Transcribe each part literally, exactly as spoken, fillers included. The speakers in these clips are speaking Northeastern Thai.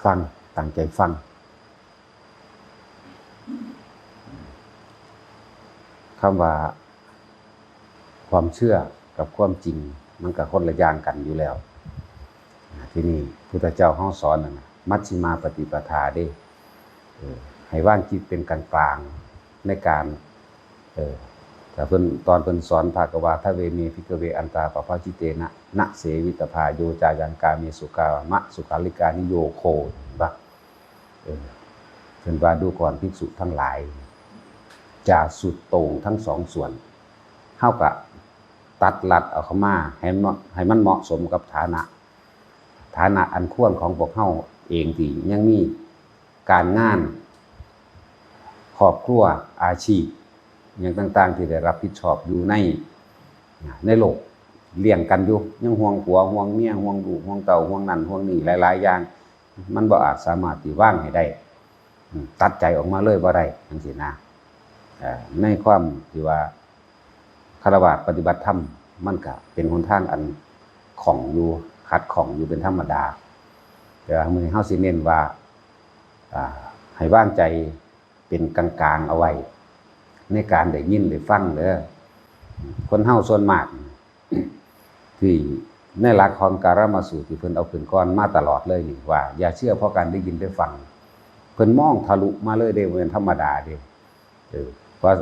ฟัง ตั้งใจฟัง คำว่าความเชื่อกับความจริง มันก็คนละอย่างกันอยู่แล้ว อ่า ทีนี้พุทธเจ้าเฮาสอนนั่นน่ะ มัชฌิมาปฏิปทาเด้ เออ ให้วางจิตเป็นกลางๆ ในการ เออ แต่เพิ่น ตอนเพิ่นสอนพระก็ว่า ทะเวเม ภิกขเว อันตาปะภาจิเตนะ นะเสวิตภา โย จายัง กาเมสุ กามะสุขาริกานิโยโค เห็นปะ เออ เพิ่นว่า ดูก่อนภิกษุทั้งหลาย อย่าสุดโต่งทั้งสองส่วน เฮาก็ตัดลัดเอาเข้ามาให้มัน ให้มันเหมาะสมกับฐานะ ฐานะอันควรของพวกเฮาเองที่ยังมีการงาน ครอบครัว อาชีพ หยังต่างๆ ที่ได้รับผิดชอบอยู่ใน ในโลก เลี้ยงกันอยู่ ยังห่วงผัว ห่วงเมีย ห่วงลูก ห่วงเต้า ห่วงนั่น ห่วงนี่ หลายๆ อย่าง มันบ่อาจสามารถที่วางให้ได้ อืม ตัดใจออกมาเลยบ่ได้ จั่งซี้นะ เอ่อ ในความที่ว่า ฆราวาสปฏิบัติธรรม มันก็เป็นหนทางอันข้องอยู่ ขัดข้องอยู่เป็นธรรมดา แต่ว่ามื้อนี้เฮาสิเน้นว่า อ่า ให้วางใจเป็นกลางๆ เอาไว้ ในการได้ยินได้ฟังเด้อ คนเฮาส่วนมาก ที่ในหลักของการามสูตรที่เพิ่นเอาขึ้นก่อนมาตลอดเลยนี่ว่า อย่าเชื่อเพราะการได้ยินได้ฟัง เพิ่นมองทะลุมาเลยเด้ บ่แม่นธรรมดาเด้ เออ ว่า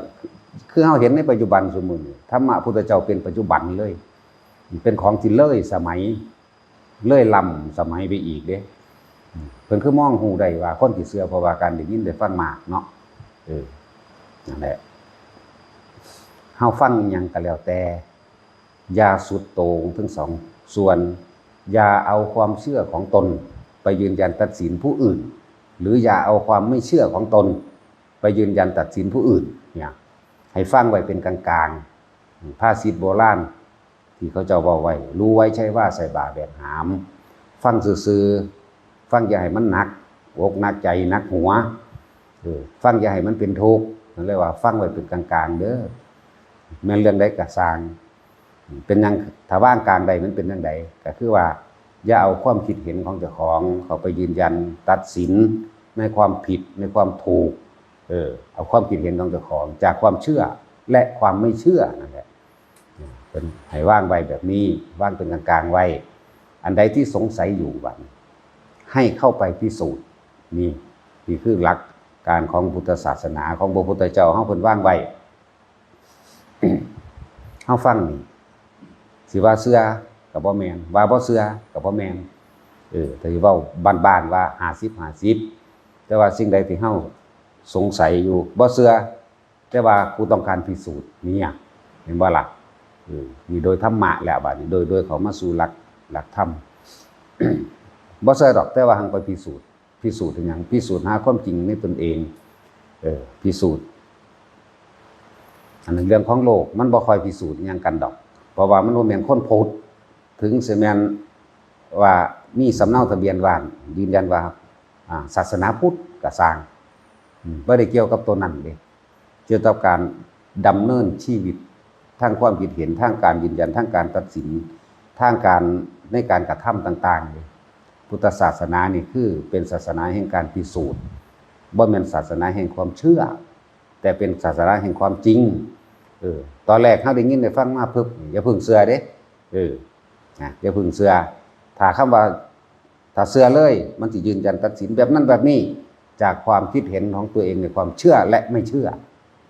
คือเฮาเห็นในปัจจุบันซุมื้อนี้ ธรรมะพุทธเจ้าเป็นปัจจุบันเลย เป็นของที่เลยสมัย เลยล้ำสมัยไปอีกเด้ อืม เพิ่นคือมองฮู้ได้ว่าคนที่เชื่อเพราะว่าการได้ยินได้ฟังมากเนาะ เออ นั่นแหละ เฮาฟังอิหยังก็แล้วแต่ อย่าสุดโต่งทั้งสองส่วน อย่าเอาความเชื่อของตนไปยืนยันตัดสินผู้อื่น หรืออย่าเอาความไม่เชื่อของตนไปยืนยันตัดสินผู้อื่น เนี่ย ให้ฟังไว้เป็นกลางๆ ภาษิตโบราณที่เขาเจ้าเว้าไว้ รู้ไว้ใช่ว่าใส่บ่าแบกหาม ฟังซื่อๆ ฟังอย่าให้มันหนักอกหนักใจหนักหัว เออ ฟังอย่าให้มันเป็นทุกข์ นั่นเรียกว่าฟังไว้เป็นกลางๆ เด้อ แม่นเรื่องใดก็ซ่าง เป็นหยัง ถ้าวางกลางได้มันเป็นจั่งใด ก็คือว่า อย่าเอาความคิดเห็นของเจ้าของเข้าไปยืนยันตัดสินในความผิดในความถูก เออ เอาความคิดเห็นของเจ้าของจากความเชื่อและความไม่เชื่อนั่นแหละ เพิ่นให้วางไว้แบบนี้ วางเป็นกลางๆ ไว้ อันใดที่สงสัยอยู่บัดนี้ ให้เข้าไปพิสูจน์ นี่ นี่คือหลักการของพุทธศาสนาของพระพุทธเจ้าเฮา เพิ่นวางไว้ เฮาฟังนี่ สิว่าเชื่อก็บ่แม่น ว่าบ่เชื่อก็บ่แม่น เออ ถ้าสิเว้าบ้านๆ ว่าห้าสิบห้าสิบ แต่ว่าสิ่งใดที่เฮาสงสัยอยู่ บ่เชื่อ แต่ว่ากูต้องการพิสูจน์ เนี่ย เห็นบ่ล่ะ เออ นี่โดยธรรมะแล้วบัดนี้ โดย โดยเข้ามาสู่หลัก หลักธรรม บ่เชื่อดอก แต่ว่าหั้นไปพิสูจน์ พิสูจน์อิหยัง พิสูจน์หาความจริงในตนเอง เออ พิสูจน์ อันนั้นเรื่องของโลก มันบ่ค่อยพิสูจน์อิหยังกันดอก เพราะว่ามันบ่แม่นคนพุทธ ถึงสิแม่นว่ามีสำเนาทะเบียนบ้าน ยืนยันว่า อ่า ศาสนาพุทธก็ซ่าง อืม บ่ได้เกี่ยวกับตัวนั้นเด้ เกี่ยวกับการดำเนินชีวิต ทางความคิดเห็น ทางการยืนยัน ทางการตัดสิน ทางการ ในการกระทำต่างๆ พุทธศาสนานี่คือเป็นศาสนาแห่งการพิสูจน์ บ่แม่นศาสนาแห่งความเชื่อ แต่เป็นศาสนาแห่งความจริง เออ ตอนแรกเฮาได้ยินได้ฟังมาปุ๊บ อย่าเพิ่งเชื่อเด้ เออ นะ อย่าเพิ่งเชื่อ ถ้าคำว่า ถ้าเชื่อเลย มันสิยืนยันตัดสินแบบนั้นแบบนี้ จากความคิดเห็นของตัวเองในความเชื่อและไม่เชื่อ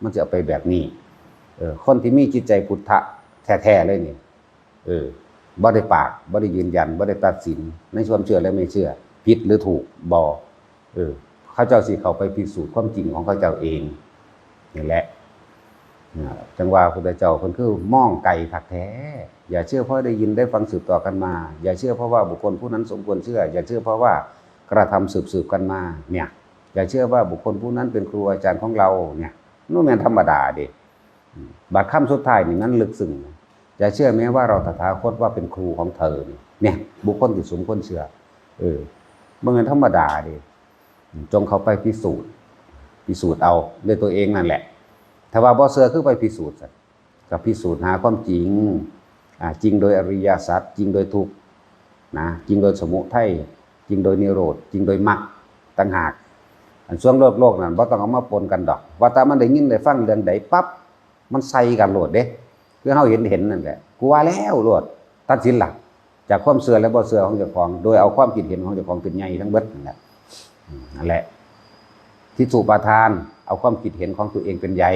มันจะเอาไปแบบนี้ เออ คนที่มีจิตใจพุทธะแท้ๆ เลยนี่ เออ บ่ได้ปาก บ่ได้ยืนยัน บ่ได้ตัดสินในความเชื่อและไม่เชื่อ ผิดหรือถูก บ่ เออ เขาเจ้าสิเข้าไปพิสูจน์ความจริงของเขาเจ้าเอง นี่แหละ อ่า จั่งว่าพุทธเจ้าเพิ่นคือมองไกลคักแท้ อย่าเชื่อเพราะได้ยินได้ฟังสืบต่อกันมา อย่าเชื่อเพราะว่าบุคคลผู้นั้นสมควรเชื่อ อย่าเชื่อเพราะว่ากระทำสืบๆ กันมา เนี่ย อย่าเชื่อว่าบุคคลผู้นั้นเป็นครูอาจารย์ของเรา เนี่ย มันบ่แม่นธรรมดาเด้ อืม บาดคำสุดท้ายนี่มันลึกซึ้งนะ อย่าเชื่อแม้ว่าเราตถาคตว่าเป็นครูของเธอ นี่ เนี่ย บุคคลที่สมควรเชื่อ เออ บ่แม่นธรรมดาเด้ อืม จงเข้าไปพิสูจน์ พิสูจน์เอาด้วยตัวเองนั่นแหละ ถ้าว่าบ่เชื่อคือไปพิสูจน์ซะ ก็พิสูจน์หาความจริง อ่า จริงโดยอริยสัจ จริงโดยทุกข์ นะ จริงโดยสมุทัย จริงโดยนิโรธ จริงโดยมรรคต่างหาก อันส่วนโลกโลกนั่นบ่ต้องเอามาปนกันดอก ว่าแต่มันได้ยินได้ฟังเรื่องใดปั๊บ มันใส่กันโลดเด้ คือเฮาเห็นเห็นนั่นแหละ กูว่าแล้วโลด ตัดสินล่ะ จากความเชื่อและบ่เชื่อของเจ้าของ โดยเอาความคิดเห็นของเจ้าของเป็นใหญ่ทั้งเบิดนั่นแหละ อืม นั่นแหละ ทิฏฐุปาทาน เอาความคิดเห็นของตัวเองเป็นใหญ่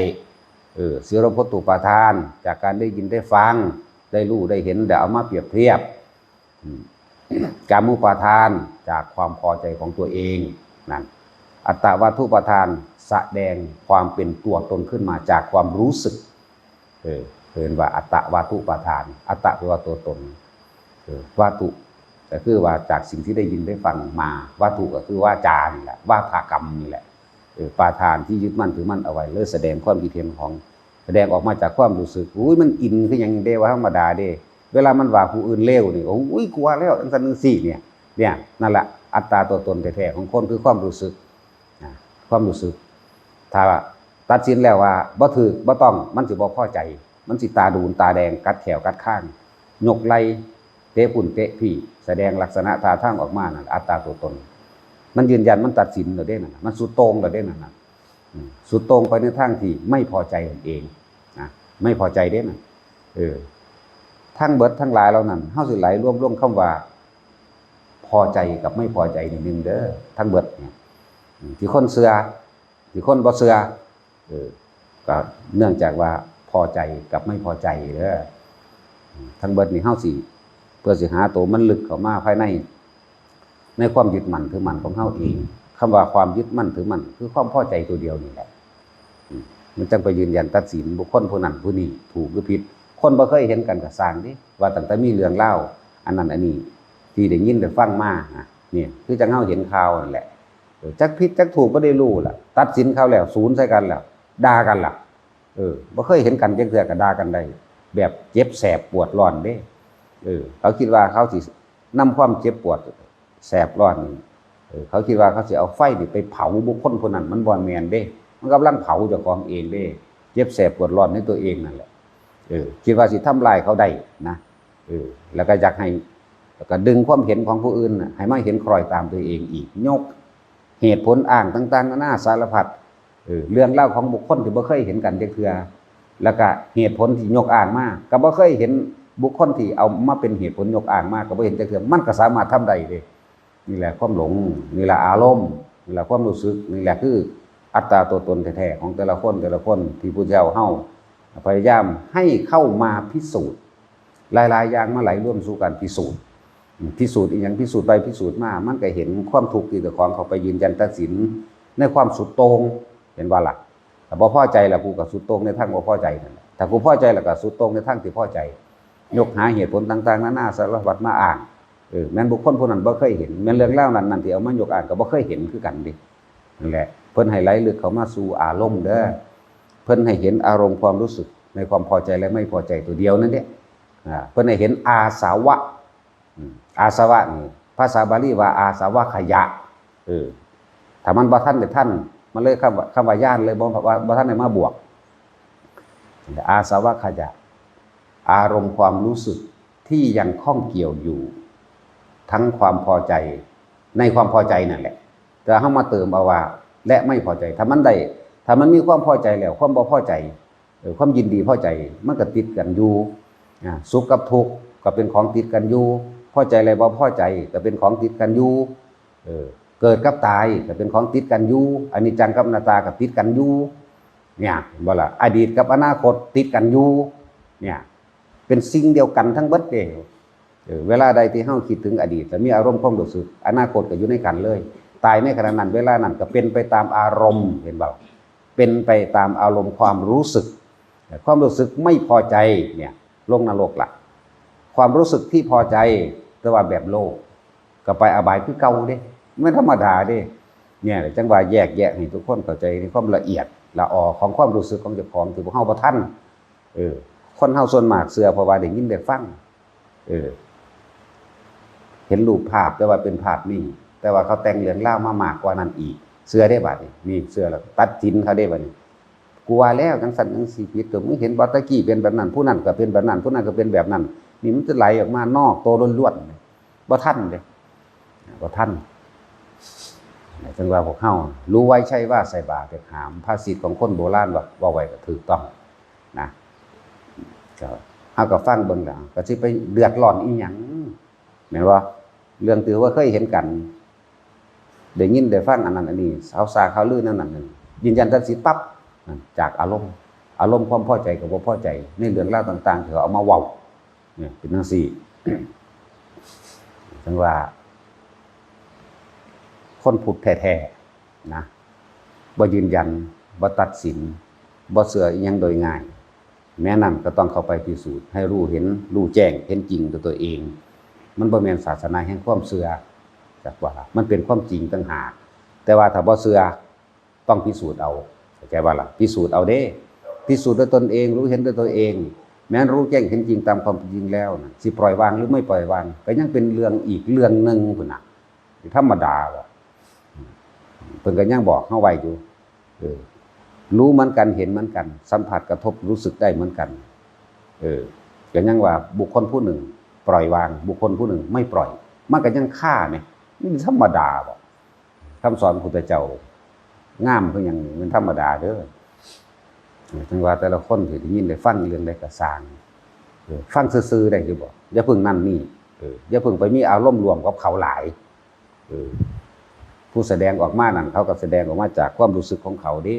เออ สีลพฏฏุปาทาน จากการได้ยินได้ฟัง ได้รู้ได้เห็น ได้เอามาเปรียบเทียบ อืม กามุปาทาน จากความพอใจของตัวเอง นั่น อัตตวาทุปาทาน แสดงความเป็นตัวตนขึ้นมาจากความรู้สึก เออ เรียกว่าอัตตวาทุปาทาน อัตตะแปลว่าตัวตน เออ วาทุ ก็คือว่าจากสิ่งที่ได้ยินได้ฟังมา วาทุก็คือวาจานี่แหละ วาทกรรมนี่แหละ เออ ปาทานที่ยึดมั่นถือมั่นเอาไว้ เลยแสดงความคิดเห็นของ แสดงออกมาจากความรู้สึก อุ้ย มันอินคือหยังเด้ ว่าธรรมดาเด้ เวลามันว่าผู้อื่นเลวนี่ โอ้ย กลัวแล้ว จังซั่นจังซี่เนี่ย เนี่ย นั่นแหละ อัตตาตัวตนแท้ๆของคนคือความรู้สึก นะ ความรู้สึก ถ้าตัดสินแล้วว่าบ่ถูก บ่ต้อง มันสิบ่พอใจ มันสิตาดูนตาแดง กัดแข้วกัดคาง ยกไหล่ เตะพุ้นเตะพี้ แสดงลักษณะท่าทางออกมานั่น อัตตาตัวตน มันยืนยัน มันตัดสินแล้วเด้นั่นน่ะ มันสุดโต่งแล้วเด้นั่นน่ะ อืม สุดโต่งไปในทางที่ไม่พอใจนั่นเอง นะ ไม่พอใจเด้นั่น เออ ทั้งเบิดทั้งหลายเหล่านั้น เฮาสิไหลรวมลงคำว่า พอใจกับไม่พอใจนี่หนึ่งเด้อ ทั้งเบิดเนี่ย อืม ที่คนเชื่อ ที่คนบ่เชื่อ เออ ก็เนื่องจากว่าพอใจกับไม่พอใจเด้อ อืม ทั้งเบิดนี่เฮาสิ เพื่อสิหาตัวมันลึกเข้ามาภายใน ในความยึดมั่นถือมั่นของเฮาเอง คำว่าความยึดมั่นถือมั่น คือความพอใจตัวเดียวนี่แหละ อืม มันจั่งไปยืนยันตัดสินบุคคลผู้นั้นผู้นี้ถูกหรือผิด คนบ่เคยเห็นกันก็ซ่างเด้ ว่าตั้งแต่มีเรื่องราวอันนั้นอันนี้ ที่ได้ยินได้ฟังมา อ่ะ เนี่ย คือจั่งเฮาเห็นข่าวนั่นแหละ เออ จักผิดจักถูกบ่ได้รู้ล่ะ ตัดสินเขาแล้ว สูนใส่กันแล้ว ด่ากันล่ะ เออ บ่เคยเห็นกันจักเทื่อก็ด่ากันได้ แบบเจ็บแสบปวดร้อนเด้ เออ เขาคิดว่าเขาสินำความเจ็บปวดแสบร้อนนี่ เออ เขาคิดว่าเขาสิเอาไฟนี่ไปเผาบุคคลผู้นั้น มันบ่แม่นเด้ มันกำลังเผาเจ้าของเองเด้ เจ็บแสบปวดร้อนในตัวเองนั่นแหละ เออ คิดว่าสิทำลายเขาได้นะ เออ แล้วก็อยากให้ แล้วก็ดึงความเห็นของผู้อื่นน่ะ ให้มาเห็นคล้อยตามตัวเองอีก ยกเหตุผลอ้างต่างๆนานาสารพัด เออ เรื่องราวของบุคคลที่บ่เคยเห็นกันจักเทื่อ แล้วก็เหตุผลที่ยกอ้างมา ก็บ่เคยเห็นบุคคลที่เอามาเป็นเหตุผลยกอ้างมา ก็บ่เห็นจักเทื่อ มันก็สามารถทำได้เด้ นี่แหละความหลง นี่แหละอารมณ์ นี่แหละความรู้สึก นี่แหละคืออัตตาตัวตนแท้ๆของแต่ละคน แต่ละคน ที่พุทธเจ้าเฮาพยายามให้เข้ามาพิสูจน์ หลายๆอย่างมาไหลรวมสู่การพิสูจน์ อืม พิสูจน์อีหยัง พิสูจน์ไปพิสูจน์มา มันก็เห็นความถูกที่เจ้าของเข้าไปยืนยันตัดสินในความสุดโต่ง เห็นบ่ล่ะ ถ้าบ่พอใจล่ะ กูก็สุดโต่งในทางบ่พอใจนั่นแหละ ถ้ากูพอใจล่ะ ก็สุดโต่งในทางที่พอใจ ยกหาเหตุผลต่างๆนานาสารพัดมาอ้าง เออ แม่นบุคคลผู้นั้นบ่เคยเห็น แม่นเรื่องราวนั้นๆที่เอามายกอ้างก็บ่เคยเห็นคือกันเด้ นั่นแหละ เพิ่นให้ไหลลึกเข้ามาสู่อารมณ์เด้อ เพิ่นให้เห็นอารมณ์ความรู้สึกในความพอใจและไม่พอใจตัวเดียวนั่นเด้ อ่า เพิ่นให้เห็นอาสวะ อืม อาสวะนี่ ภาษาบาลีว่าอาสวะขยะ เออ ถ้ามันบ่ทันได้ทัน มันเลยคำว่า คำว่าญาณเลยบ่ บ่ บ่ทันได้มาบวก อาสวะขยะ อารมณ์ความรู้สึกที่ยังข้องเกี่ยวอยู่ ทั้งความพอใจ ในความพอใจนั่นแหละ แต่เฮามาเติมเอาว่า และไม่พอใจ ถ้ามันได้ ถ้ามันมีความพอใจแล้ว ความบ่พอใจ เออ ความยินดีพอใจ มันก็ติดกันอยู่ อ่า สุขกับทุกข์ก็เป็นของติดกันอยู่ พอใจและบ่พอใจก็เป็นของติดกันอยู่ เออ เกิดกับตายก็เป็นของติดกันอยู่ อนิจจังกับอนัตตาก็ติดกันอยู่ เนี่ย เห็นบ่ล่ะ อดีตกับอนาคตติดกันอยู่ เนี่ย เป็นสิ่งเดียวกันทั้งเบิดเด้ เออ เวลาใดที่เฮาคิดถึงอดีต แล้วมีอารมณ์ความรู้สึก อนาคตก็อยู่ในขันเลย ตายในขณะนั้น เวลานั้นก็เป็นไปตามอารมณ์ เห็นบ่ล่ะ เป็นไปตามอารมณ์ความรู้สึก ความรู้สึกไม่พอใจเนี่ย ลงนรกละ ความรู้สึกที่พอใจ แต่ว่าแบบโลภ ก็ไปอบายคือเก่าเด้ มันธรรมดาเด้ เนี่ยแหละจั่งว่าแยกแยะให้ทุกคนเข้าใจในความละเอียดละออของความรู้สึกของเจ้าของที่พวกเฮาบ่ทัน เออ คนเฮาส่วนมากเชื่อเพราะว่าได้ยินได้ฟัง เออ เห็นรูปภาพแต่ว่าเป็นภาพนิ่ง แต่ว่าเขาแต่งเรื่องราวมามากกว่านั้นอีก เชื่อเด้บัดนี้ นี่เชื่อแล้วตัดสินเขาเด้บัดนี้ กูว่าแล้วจั่งซั่นจั่งซี้ผิด ก็มึงเห็นบ่ตะกี้เป็นแบบนั้น ผู้นั้นก็เป็นแบบนั้น ผู้นั้นก็เป็นแบบนั้น นี่มันจะไหลออกมานอกตัวล้วนๆ บ่ทันเด้ บ่ทัน จั่งว่าพวกเฮา รู้ไว้ใช่ว่าใส่บาตรไปหาม ภาษิตของคนโบราณว่า เว้าไว้ก็ถูกต้องนะ ก็เฮาก็ฟังเบิ่งแล้ว ก็สิไปเดือดร้อนอีหยัง แม่นบ่ เรื่องที่ว่าเคยเห็นกัน ได้ยินได้ฟังอันนั้นอันนี้ ข่าวสารข่าวลือนั่นนั่นนี่ ยืนยันตัดสินปั๊บ นั่น จากอารมณ์ อารมณ์ความพอใจกับบ่พอใจ ในเรื่องราวต่างๆ ที่เขาเอามาเว้า เนี่ย เป็นจั่งซี้ จั่งว่า คนพุทธแท้ๆ นะ บ่ยืนยัน บ่ตัดสิน บ่เชื่ออิหยังโดยง่าย แม้นั้นก็ต้องเข้าไปพิสูจน์ ให้รู้เห็น รู้แจ้ง เห็นจริงด้วยตัวเอง มันบ่แม่นศาสนาแห่งความเชื่อ จักว่า มันเป็นความจริงต่างหาก แต่ว่าถ้าบ่เชื่อ ต้องพิสูจน์เอา เข้าใจบ่ล่ะ พิสูจน์เอาเด้ พิสูจน์ด้วยตนเอง รู้เห็นด้วยตัวเอง แม้นรู้แจ้งเห็นจริงตามความเป็นจริงแล้วนะ สิปล่อยวางหรือไม่ปล่อยวาง ก็ยังเป็นเรื่องอีกเรื่องหนึ่งพุ้นน่ะ ธรรมดาบ่ เพิ่นก็ยังบอกเฮาไว้อยู่ เออ รู้เหมือนกัน เห็นเหมือนกัน สัมผัสกระทบรู้สึกได้เหมือนกัน เออ ก็ยังว่าบุคคลผู้หนึ่งปล่อยวาง บุคคลผู้หนึ่งไม่ปล่อย มันก็ยังคาแหม มันธรรมดาบ่ คำสอนพุทธเจ้า งามคือหยัง มันธรรมดาเด้อ เออ จั่งว่าแต่ละคนที่ได้ยินได้ฟังเรื่องใดก็ซ่าง เออ ฟังซื่อๆ ได้อยู่บ่ อย่าเพิ่งนั่นนี่ เออ อย่าเพิ่งไปมีอารมณ์ร่วมกับเขาหลาย เออ ผู้แสดงออกมานั่น เขาก็แสดงออกมาจากความรู้สึกของเขาเด้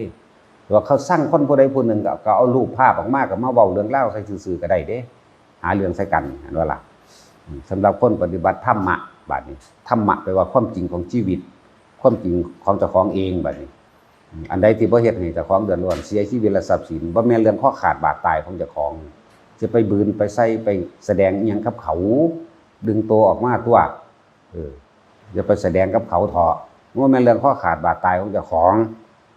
ว่าเขาซังคนผู้ใดผู้หนึ่งก็ ก็เอารูปภาพออกมา ก็มาเว้าเรื่องราวใส่ซื่อๆ ก็ได้เด้ หาเรื่องใส่กัน เห็นบ่ล่ะ อืม สำหรับคนปฏิบัติธรรมะ บัดนี้ ธรรมะแปลว่าความจริงของชีวิต ความจริงของเจ้าของเอง บัดนี้ อืม อันใดที่บ่เฮ็ดให้เจ้าของเดือดร้อน เสียชีวิตและทรัพย์สิน บ่แม่นเรื่องคอขาดบาดตายของเจ้าของ จะไปบืนไปใส่ไปแสดงอิหยังกับเขา ดึงตัวออกมาตัว เออ อย่าไปแสดงกับเขาเถาะ มันบ่แม่นเรื่องคอขาดบาดตายของเจ้าของ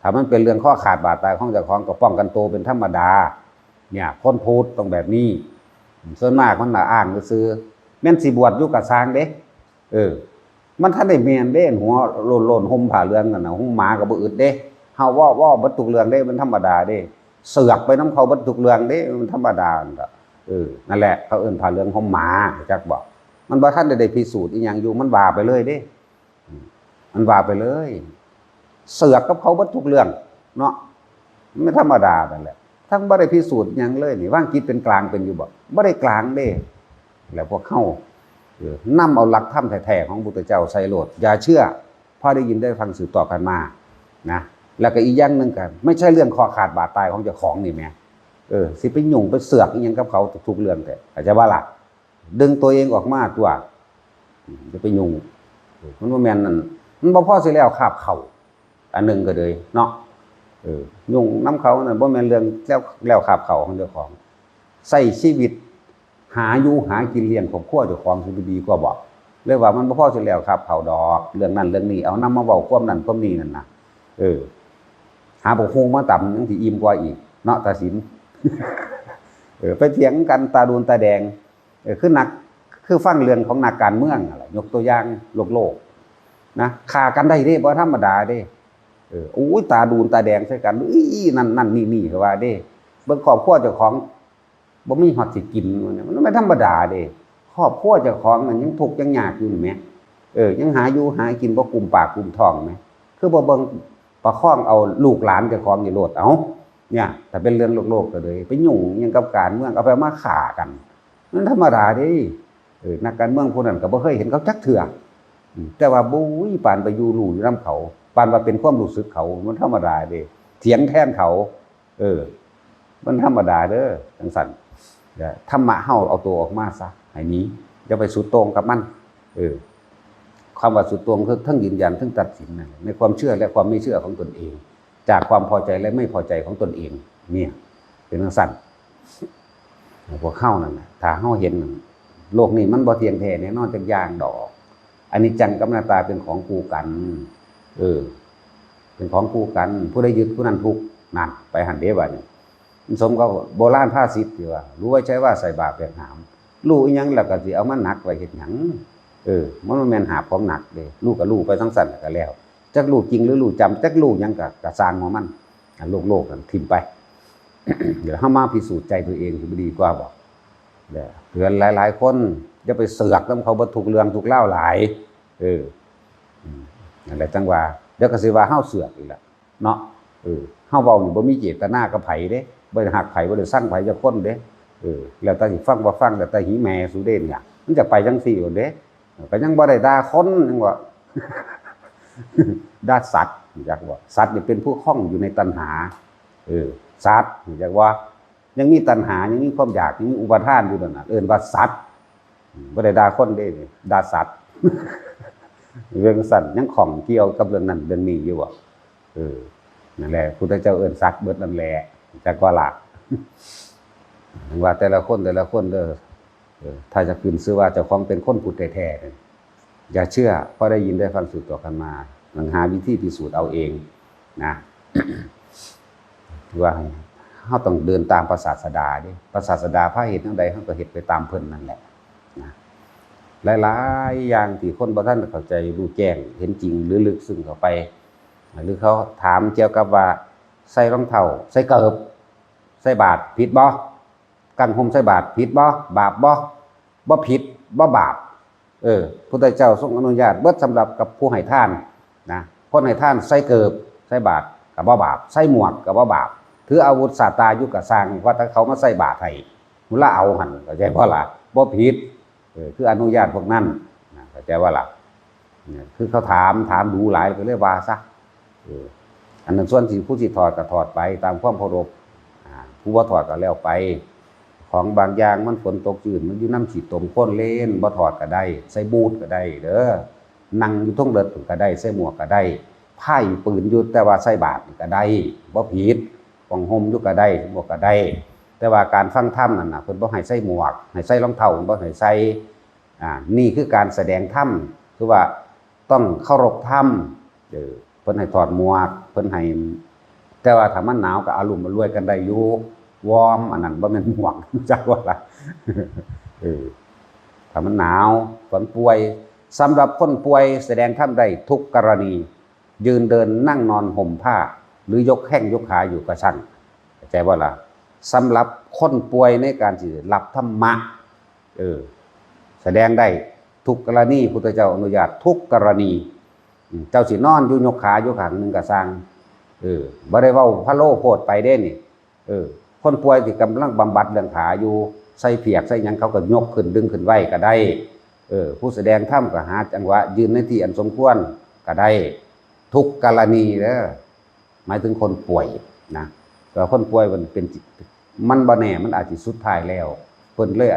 ถ้ามันเป็นเรื่องคอขาดบาดตายของเจ้าของ ก็ป้องกันตัวเป็นธรรมดา เนี่ย คนพุทธต้องแบบนี้ ส่วนมากมันน่ะอ้างซื่อๆ แม่นสิบวชอยู่ก็ซ่างเด้ เออ มันทันได้แม่นเด้ หัวโล้นๆ ห่มผ้าเหลืองนั่นน่ะ ห่มหมาก็บ่อึดเด้ เฮาเว้า เว้าเบิดทุกเรื่องเด้ มันธรรมดาเด้ เสือกไปนำเขาเบิดทุกเรื่องเด้ มันธรรมดานั่นล่ะ เออ นั่นแหละ เขาเอิ้นผ้าเหลืองห่มหมา จักบ่ มันบ่ทันได้ ได้พิสูจน์อิหยังอยู่ มันว่าไปเลยเด้ อืม มันว่าไปเลย เสือกกับเขาเบิดทุกเรื่องเนาะ มันธรรมดานั่นแหละ ทั้งบ่ได้พิสูจน์หยังเลยนี่ วางจิตเป็นกลางเป็นอยู่บ่ บ่ได้กลางเด้ แล้วพวกเฮา เออ นำเอาหลักธรรมแท้ๆ ของพุทธเจ้าใส่โลด อย่าเชื่อ พอได้ยินได้ฟังสืบต่อกันมา นะ แล้วก็อีกอย่างหนึ่งก็ ไม่ใช่เรื่องคอขาดบาดตายของเจ้าของนี่แหม เออ สิไปยุ่งไปเสือกอิหยังกับเขาทุกๆ เรื่องแท้ เข้าใจบ่ล่ะ ดึงตัวเองออกมาตัว อืม อย่าไปยุ่ง เออ มันบ่แม่นนั่น มันบ่พอสิแล้วคาบข้าว อันหนึ่งก็เลยเนาะ เออ ยุ่งนำเขานั่นบ่แม่นเรื่องแล้ว แล้วคาบข้าวของเจ้าของ ใช้ชีวิต หาอยู่หากินเลี้ยงครอบครัวเจ้าของสิดีกว่าบ่ เลยว่ามันบ่พอสิแล้วคาบข้าวดอก เรื่องนั้นเรื่องนี้ เอานำมาเว้าความนั้นความนี้นั่นน่ะ เออ หาบักฮุ่งมาตำยังสิอิ่มกว่าอีก เนาะ ตาสิน เออ ไปเถียงกันตาดูนตาแดง เออ คือนัก คือฟังเรื่องของนักการเมืองนั่นแหละ ยกตัวอย่างโลกๆ นะ ฆ่ากันได้เด้ บ่ธรรมดาเด้ เออ โอ้ย ตาดูนตาแดงใส่กัน อี้ นั่น นั่น นี่ นี่ ว่าเด้ เบิ่งครอบครัวเจ้าของ บ่มีฮอดสิกิน มันไม่ธรรมดาเด้ ครอบครัวเจ้าของนั่นยังทุกข์ยังยากอยู่นี่แหม เออ ยังหาอยู่หากินบ่กุมปากกุมท้องแหม คือบ่เบิ่งประคองเอาลูกหลานเจ้าของนี่โลด เอ้า เนี่ย ถ้าเป็นเรื่องโลกๆ ก็เลย ไปยุ่งอิหยังกับการเมือง เอาไปมาฆ่ากัน มันธรรมดาเด้ เออ นักการเมืองผู้นั้นก็บ่เคยเห็นเขาจักเทื่อ อืม แต่ว่าบุ้ย ปานไปอยู่รู้อยู่นำเขา ปานว่าเป็นความรู้สึกเขา มันธรรมดาเด้ เถียงแทนเขา เออ มันธรรมดาเด้อ จั่งซั้น เดี๋ยวธรรมะเฮาเอาตัวออกมาซะ ให้หนี อย่าไปสุดโต่งกับมัน เออ คำว่าสุดโต่งคือทั้งยืนยัน ทั้งตัดสินนั่นแหละ ในความเชื่อและความไม่เชื่อของตนเอง จากความพอใจและไม่พอใจของตนเอง เนี่ย เป็นจั่งซั้น พวกเฮานั่นน่ะ ถ้าเฮาเห็นนั่น โลกนี้มันบ่เที่ยงแท้แน่นอนจักอย่างดอก อนิจจังกับอนัตตาเป็นของคู่กัน เออ เป็นของคู่กัน ผู้ใดยึดผู้นั้นทุกข์ นั่น ไปหั่นเด้บัดนี้ มันสมกับโบราณภาษิตที่ว่า รู้ไว้ใช่ว่าใส่บาตรแบกหาม รู้อิหยังแล้วก็สิเอามาหนักไว้เฮ็ดหยัง เออ มันบ่แม่นหาบของหนักเด้ รู้ก็รู้ไปจั่งซั้นก็แล้ว จักรู้จริงหรือรู้จำ จักรู้หยังก็ ก็ซ่างหัวมัน อันโลกๆ นั่นถิ่มไป เดี๋ยวเฮามาพิสูจน์ใจตัวเองสิบ่ดีกว่าบ่ เด้อ เตือนหลายๆ คน อย่าไปเสือกนำเขาเบิดทุกเรื่องทุกราวหลาย เออ อืม นั่นแหละจั่งว่า เดี๋ยวก็สิว่าเฮาเสือกอีกละเนาะ เออ เฮาเว้านี่บ่มีเจตนากับไผเด้ บ่ได้ฮักไผ บ่ได้ซังไผจักคนเด้ เออ แล้วแต่สิฟังบ่ฟัง แล้วแต่หีแม่สูเด้เนี่ย มันจะไปจั่งซี่โลดเด้ ก็ยังบ่ได้ด่าคน ยังว่า ด่าสัตว์ รู้จักบ่ สัตว์นี่เป็นผู้ข้องอยู่ในตัณหา เออ สัตว์ รู้จักบ่ ยังมีตัณหา ยังมีความอยาก ยังมีอุปาทานอยู่นั่นน่ะ เอิ้นว่าสัตว์ อืม บ่ได้ด่าคนเด้ ด่าสัตว์ เรื่องสั้น ยังข้องเกี่ยวกับเรื่องนั้นเรื่องนี้อยู่บ่ เออ นั่นแหละ พุทธเจ้าเอิ้นสัตว์เบิดนั่นแหละ จักว่าล่ะ ว่าแต่ละคน แต่ละคนเด้อ เออ ถ้าจะขึ้นชื่อว่าเจ้าของเป็นคนพุทธแท้ๆเนี่ย อย่าเชื่อ เพราะได้ยินได้ฟังสืบต่อกันมา ต้องหาวิธีพิสูจน์เอาเองนะ ว่าเฮาต้องเดินตามพระศาสดาเด้ พระศาสดาพาเฮ็ดจั่งใด เฮาก็เฮ็ดไปตามเพิ่นนั่นแหละนะ หลายๆอย่างที่คนบ่ทันเข้าใจรู้แจ้งเห็นจริงหรือลึกซึ้งเข้าไป หรือเขาถามเกี่ยวกับว่าใส่รองเท้า ใส่เกิบ ใส่บาตรผิดบ่ กางห่มใส่บาตรผิดบ่ บาปบ่ บ่ผิด บ่บาป เออ พุทธเจ้าทรงอนุญาตเบิดสำหรับกับผู้ให้ทานนะ คนให้ทานใส่เกิบ ใส่บาตรก็บ่บาป ใส่หมวกก็บ่บาป ถืออาวุธสาตราอยู่ก็ซ่าง ว่าแต่เขามาใส่บาตรให้ มุนละเอาหั่น เข้าใจบ่ล่ะ บ่ผิด เออ คืออนุญาตพวกนั้นนะ เข้าใจบ่ล่ะ เนี่ย คือเขาถาม ถามดูหลายก็เลยว่าซะ เออ อันนั้นส่วนที่ผู้สิถอดก็ถอดไปตามความเคารพ อ่า ผู้บ่ถอดก็แล้วไป ของบางอย่างมันฝนตกชื้น มันอยู่นำขี้ตมโคลนเลน บ่ถอดก็ได้ ใส่บูทก็ได้เด้อ นั่งอยู่เทิงรถก็ได้ ใส่หมวกก็ได้ พายปืนอยู่ แต่ว่าใส่บาตรนี่ก็ได้ บ่ผิด กางห่มอยู่ก็ได้ หมวกก็ได้ แต่ว่าการฟังธรรมนั่นน่ะ เพิ่นบ่ให้ใส่หมวก ให้ใส่รองเท้า เพิ่นบ่ให้ใส่ อ่า นี่คือการแสดงธรรม คือว่าต้องเคารพธรรม เออ เพิ่นให้ถอดหมวก เพิ่นให้ แต่ว่าถ้ามันหนาวก็อลุ่มอล่วยกันได้อยู่ วอร์ม อันนั้นบ่แม่นหมวก จักว่าล่ะ เออ ถ้ามันหนาว คนป่วย สำหรับคนป่วยแสดงธรรมได้ทุกกรณี ยืนเดินนั่งนอนห่มผ้า หรือยกแข้งยกขาอยู่ก็ช่าง เข้าใจบ่ล่ะ สำหรับคนป่วยในการสิรับธรรมะ เออ แสดงได้ทุกกรณี พุทธเจ้าอนุญาตทุกกรณี อืม เจ้าสินอนอยู่ยกขาอยู่ข้างหนึ่งก็ซ่าง เออ บ่ได้เว้าพะโล้โพดไปเด้นี่ เออ คนป่วยที่กำลังบำบัดเรื่องขาอยู่ ใส่เพียกใส่หยังเขาก็ยกขึ้นดึงขึ้นไว้ก็ได้ เออ ผู้แสดงธรรมก็หาจังหวะยืนในที่อันสมควรก็ได้ ทุกกรณีเด้อ หมายถึงคนป่วยนะ แต่คนป่วยมันเป็นจิต มันบ่แน่ มันอาจสิสุดท้ายแล้ว เพิ่นเลย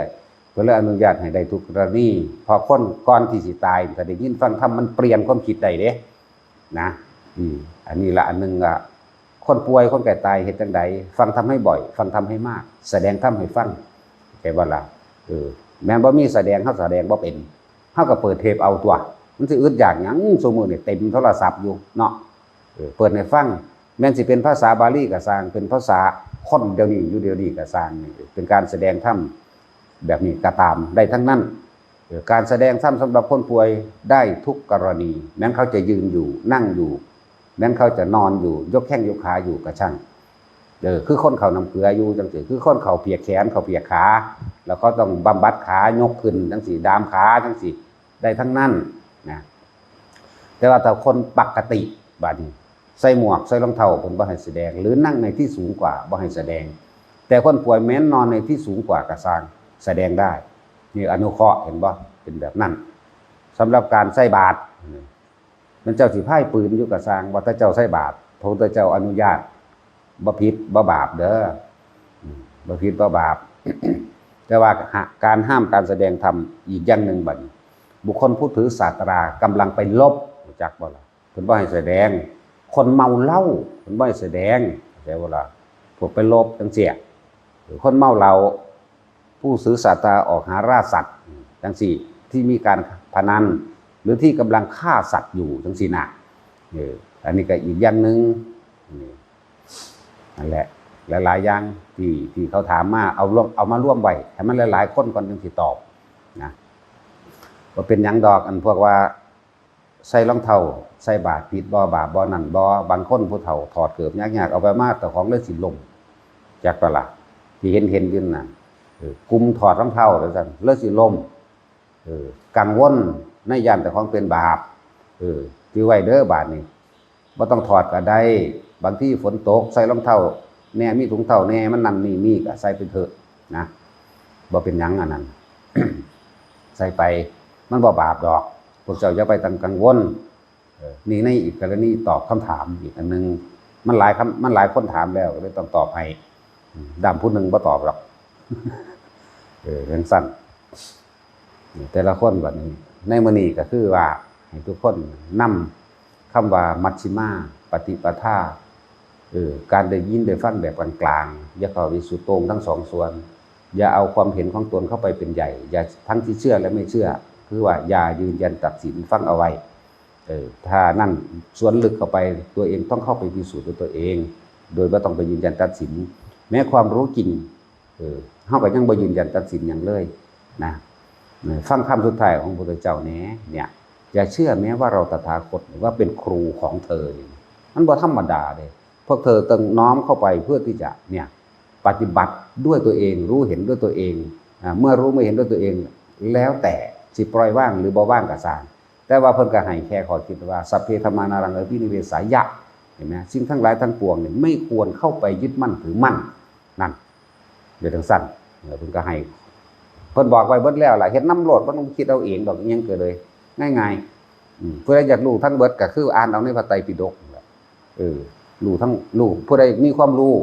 เพิ่นเลยอนุญาตให้ได้ทุกกรณี เพราะคนก่อนที่สิตาย ถ้าได้ยินฟังธรรมมันเปลี่ยนความคิดได้เด้ นะ อืม อันนี้ละอันหนึ่งละ คนป่วยคนใกล้ตายเฮ็ดจั่งใด ฟังธรรมให้บ่อย ฟังธรรมให้มาก แสดงธรรมให้ฟัง เข้าใจบ่ล่ะ เออ แม่นบ่มีแสดง เฮาแสดงบ่เป็น เฮาก็เปิดเทปเอาตั๊ว มันสิอึดอยากหยัง ซุมื้อนี่เต็มโทรศัพท์อยู่เนาะ เออ เปิดให้ฟัง แม่นสิเป็นภาษาบาลีก็ซ่าง เป็นภาษาคนเดี๋ยวนี้ อยู่เดี๋ยวนี้ก็ซ่าง นี่เป็นการแสดงธรรมแบบนี้ก็ตาม ได้ทั้งนั้น เออ การแสดงธรรมสำหรับคนป่วยได้ทุกกรณี แม้นเขาจะยืนอยู่ นั่งอยู่ แม้นเขาจะนอนอยู่ ยกแข้งยกขาอยู่ก็ช่าง เออ คือคนเขาน้ำเกลืออยู่จังซี่ คือคนเขาเพียกแขน เขาเพียกขา แล้วเขาต้องบำบัดขา ยกขึ้นจังซี่ ดามขาจังซี่ ได้ทั้งนั้นนะ แต่ว่าถ้าคนปกติ บาดนี้ ใส่หมวก ใส่รองเท้า เพิ่นบ่ให้แสดง หรือนั่งในที่สูงกว่า บ่ให้แสดง แต่คนป่วยแม้นนอนในที่สูงกว่าก็ซ่าง แสดงได้ นี่อนุเคราะห์ เห็นบ่ เป็นแบบนั้น สำหรับการใส่บาตร มันเจ้าสิพายปืนอยู่ก็ซ่าง ว่าแต่เจ้าใส่บาตร พระพุทธเจ้าอนุญาต บ่ผิด บ่บาปเด้อ อืม บ่ผิด บ่บาป แต่ว่าหา การห้ามการแสดงธรรมอีกอย่างหนึ่งบัดนี้ บุคคลผู้ถือศาสตรากำลังไปลบ รู้จักบ่ล่ะ เพิ่นบ่ให้แสดง คนเมาเหล้า เพิ่นบ่ให้แสดง เข้าใจบ่ล่ะ พวกไปลบจังซี่ หรือคนเมาเหล้า ผู้ถือศาสตราออกหาล่าสัตว์ จังซี่ ที่มีการพนัน หรือที่กำลังฆ่าสัตว์อยู่ จังซี่นะ เออ อันนี้ก็อีกอย่างหนึ่ง นี่ นั่นแหละ หลายๆอย่างที่ ที่เขาถามมา เอารวม เอามารวมไว้ ให้มันหลายๆคนก่อนจึงสิตอบนะ บ่เป็นหยังดอก อันพวกว่า ใส่รองเท้า ใส่บาตรผิดบ่ บาปบ่ นั่นบ่ บางคนผู้เฒ่าถอดเกิบยากๆ เอาไปมา เจ้าของเลยสิล้ม จักบ่ล่ะ ที่เห็นๆอยู่นั่นน่ะ เออ กลุ่มถอดรองเท้าแล้วซั่น เลยสิล้ม เออ กังวลในย่านเจ้าของเป็นบาป เออ ถือไว้เด้อบาดนี้ บ่ต้องถอดก็ได้ บางทีฝนตก ใส่รองเท้าแหน่ มีถุงเท้าแหน่ มันนั่นนี่มีก็ใส่ไปเถอะนะ บ่เป็นหยังอันนั้น ใส่ไป มันบ่บาปดอก พวกเจ้าอย่าไปต้องกังวล เออ นี่ในอีกกรณีตอบคำถามอีกอันหนึ่ง มันหลายคำ มันหลายคนถามแล้ว ก็เลยต้องตอบให้ อืม ดำผู้หนึ่งบ่ตอบหรอก เออ จั่งซั้น แต่ละคนบัดนี้ ในมื้อนี้ก็คือว่า ให้ทุกคนนำคำว่ามัชฌิมาปฏิปทา เออ การได้ยินได้ฟังแบบกลางๆ อย่าเข้าไปสุดโต่งทั้งสองส่วน อย่าเอาความเห็นของตนเข้าไปเป็นใหญ่ อย่าทั้งที่เชื่อและไม่เชื่อ คือว่าอย่ายืนยันตัดสิน ฟังเอาไว้ เออ ถ้านั่นส่วนลึกเข้าไป ตัวเองต้องเข้าไปพิสูจน์ด้วยตัวเอง โดยบ่ต้องไปยืนยันตัดสิน แม้ความรู้จริง เออ เฮาก็ยังบ่ยืนยันตัดสินหยังเลยนะ เออ ฟังคำสุดท้ายของพระพุทธเจ้าแหน่ เนี่ย อย่าเชื่อแม้ว่าเราตถาคต หรือว่าเป็นครูของเธอ มันบ่ธรรมดาเด้ พวกเธอต้องน้อมเข้าไปเพื่อที่จะ เนี่ย ปฏิบัติด้วยตัวเอง รู้เห็นด้วยตัวเอง อ่า เมื่อรู้เมื่อเห็นด้วยตัวเอง แล้วแต่สิปล่อยว่างหรือบ่ว่างก็ซ่าง แต่ว่าเพิ่นก็ให้แค่ข้อคิดว่า สัพเพธัมมานารังอภินิเวสายะ เห็นไหม สิ่งทั้งหลายทั้งปวงเนี่ยไม่ควรเข้าไปยึดมั่นถือมั่น นั่น เดี๋ยวจั่งซั้น เออ เพิ่นก็ให้ เพิ่นบอกไว้เบิดแล้วล่ะ เฮ็ดนำโลด บ่ต้องคิดเอาเองดอก อิหยังก็เลย ง่ายๆ อืม ผู้ใดอยากรู้ทั้งเบิดก็คืออ่านเอาในพระไตรปิฎกนั่นแหละ เออ รู้ทั้ง รู้ ผู้ใดมีความรู้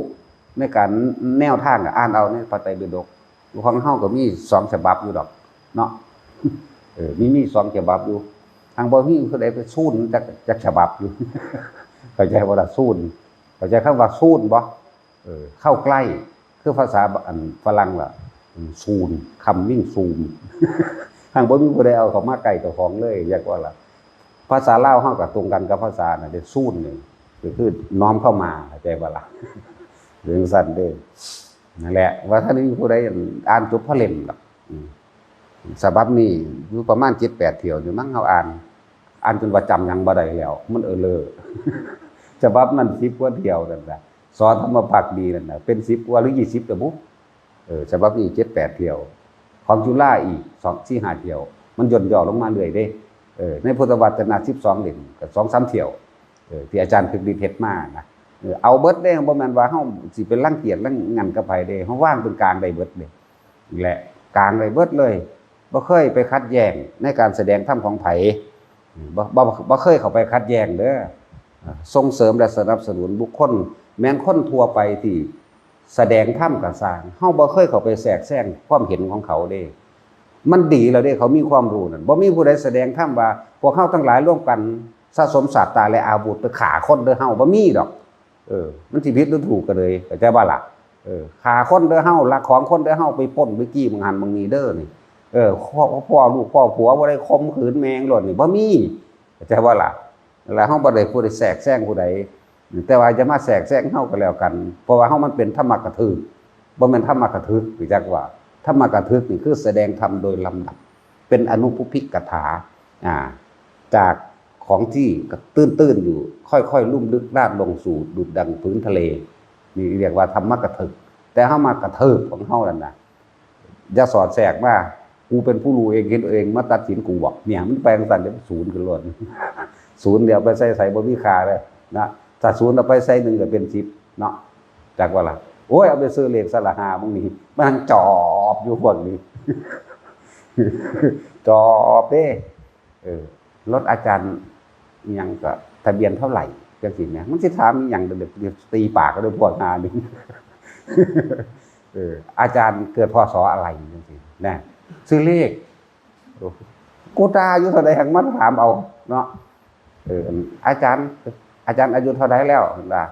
ในการแนวทางก็อ่านเอาในพระไตรปิฎก ของเฮาก็มีสองฉบับอยู่ดอก เนาะ เออ มี มีสองฉบับอยู่ ทางบ่มีผู้ใดไปซูนจัก จักฉบับอยู่ เข้าใจบ่ล่ะ ซูน เข้าใจคำว่าซูนบ่ เออ เข้าใกล้ คือภาษาอันฝรั่งล่ะ อืม soon coming soon ทางบ่มีผู้ใดเอาเข้ามาใกล้เจ้าของเลย เรียกว่าล่ะ ภาษาลาวเฮาก็ตรงกันกับภาษาน่ะเด้ soon นี่ ก็คือน้อมเข้ามา เข้าใจบ่ล่ะ เรื่องสั้นเด้ นั่นแหละ ว่าถ้ามีผู้ใดอ่านจบพระเล่มดอก อืม ฉบับนี้อยู่ประมาณเจ็ดแปดเที่ยวอยู่มั้ง เฮาอ่าน อ่านจนว่าจำหยังบ่ได้แล้ว มันเออเลอ ฉบับนั้นสิบกว่าเที่ยวนั่นแหละ สอธรรมภักดีนั่นน่ะ เป็นสิบกว่าหรือยี่สิบแล้วบุ เออ ฉบับนี้เจ็ดแปดเที่ยว ของจุฬาอีกสองสี่ห้าเที่ยว มันย่นย่อลงมาเรื่อยเด้ เออ ในพุทธวจนะสิบสองเล่มก็สองสามเที่ยว เออ ที่อาจารย์คึกฤทธิ์เฮ็ดมานะ เออ เอาเบิดเด้ บ่แม่นว่าเฮาสิไปรังเกียจรังงันกับไผเด้ เฮาวางเป็นกลางได้เบิดเด้ และกลางได้เบิดเลย บ่เคยไปขัดแย้งในการแสดงธรรมของไผ บ่ บ่ บ่เคยเข้าไปขัดแย้งเด้อ ส่งเสริมและสนับสนุนบุคคล แม้นคนทั่วไปที่แสดงธรรมก็ซ่าง เฮาบ่เคยเข้าไปแทรกแซงความเห็นของเขาเด้ มันดีแล้วเด้ เขามีความรู้นั่น บ่มีผู้ใดแสดงธรรมว่า พวกเฮาทั้งหลายร่วมกันสะสมศาสตราและอาวุธไปฆ่าคนเด้อ เฮาบ่มีดอก เออ มันสิผิดหรือถูกก็เลย เข้าใจบ่ล่ะ เออ ฆ่าคนเด้อเฮา ลักของคนเด้อเฮา ไปปล้นไปจี้หม่องหั้นหม่องนี่เด้อนี่ เออ พ่อ พ่อลูกพ่อผัวบ่ได้ข่มขืนแม่งโลดนี่ บ่มี เข้าใจบ่ล่ะ แล้วเฮาบ่ได้ผู้ใดแทรกแซงผู้ใด แต่ว่าอย่ามาแทรกแซงเฮาก็แล้วกัน เพราะว่าเฮามันเป็นธรรมกถึก บ่แม่นธรรมกถึก รู้จักว่า ธรรมกถึกนี่คือแสดงธรรมโดยลำดับ เป็นอนุปพิกถา อ่า จากของที่ตื้นๆอยู่ ค่อยๆลุ่มลึกลาดลงสู่ดุจดังพื้นทะเล นี่เรียกว่าธรรมกถึก แต่เฮามากระเถิบของเฮานั่นน่ะ อย่าสอดแทรกมา กูเป็นผู้รู้เองเห็นเอง มาตัดสินกูบอก เนี่ย มันไปจั่งซั้นเด้ ศูนย์ขึ้นโลด ศูนย์เดี๋ยวไปใส่ไสบ่มีค่าเลยนะ ถ้าศูนย์เอาไปใส่หนึ่งก็เป็นสิบเนาะ จักว่าล่ะ โอ้ย เอาไปซื้อเลขซะละห้า มึงนี่ มันจอบอยู่พวกนี้ จอบเด้ เออ รถอาจารย์อิหยังก็ทะเบียนเท่าไหร่ จั่งซี้นะ มันสิถามอิหยัง เดี๋ยวตีปากก็ได้พวกหานี่ เออ อาจารย์เกิด พ.ศ. อะไร จั่งซี้นะ ซื้อเลข โอ้ กูตาอายุเท่าใด หังมาถามเอาเนาะ เออ อาจารย์ อาจารย์อายุเท่าใดแล้ว เพิ่นว่า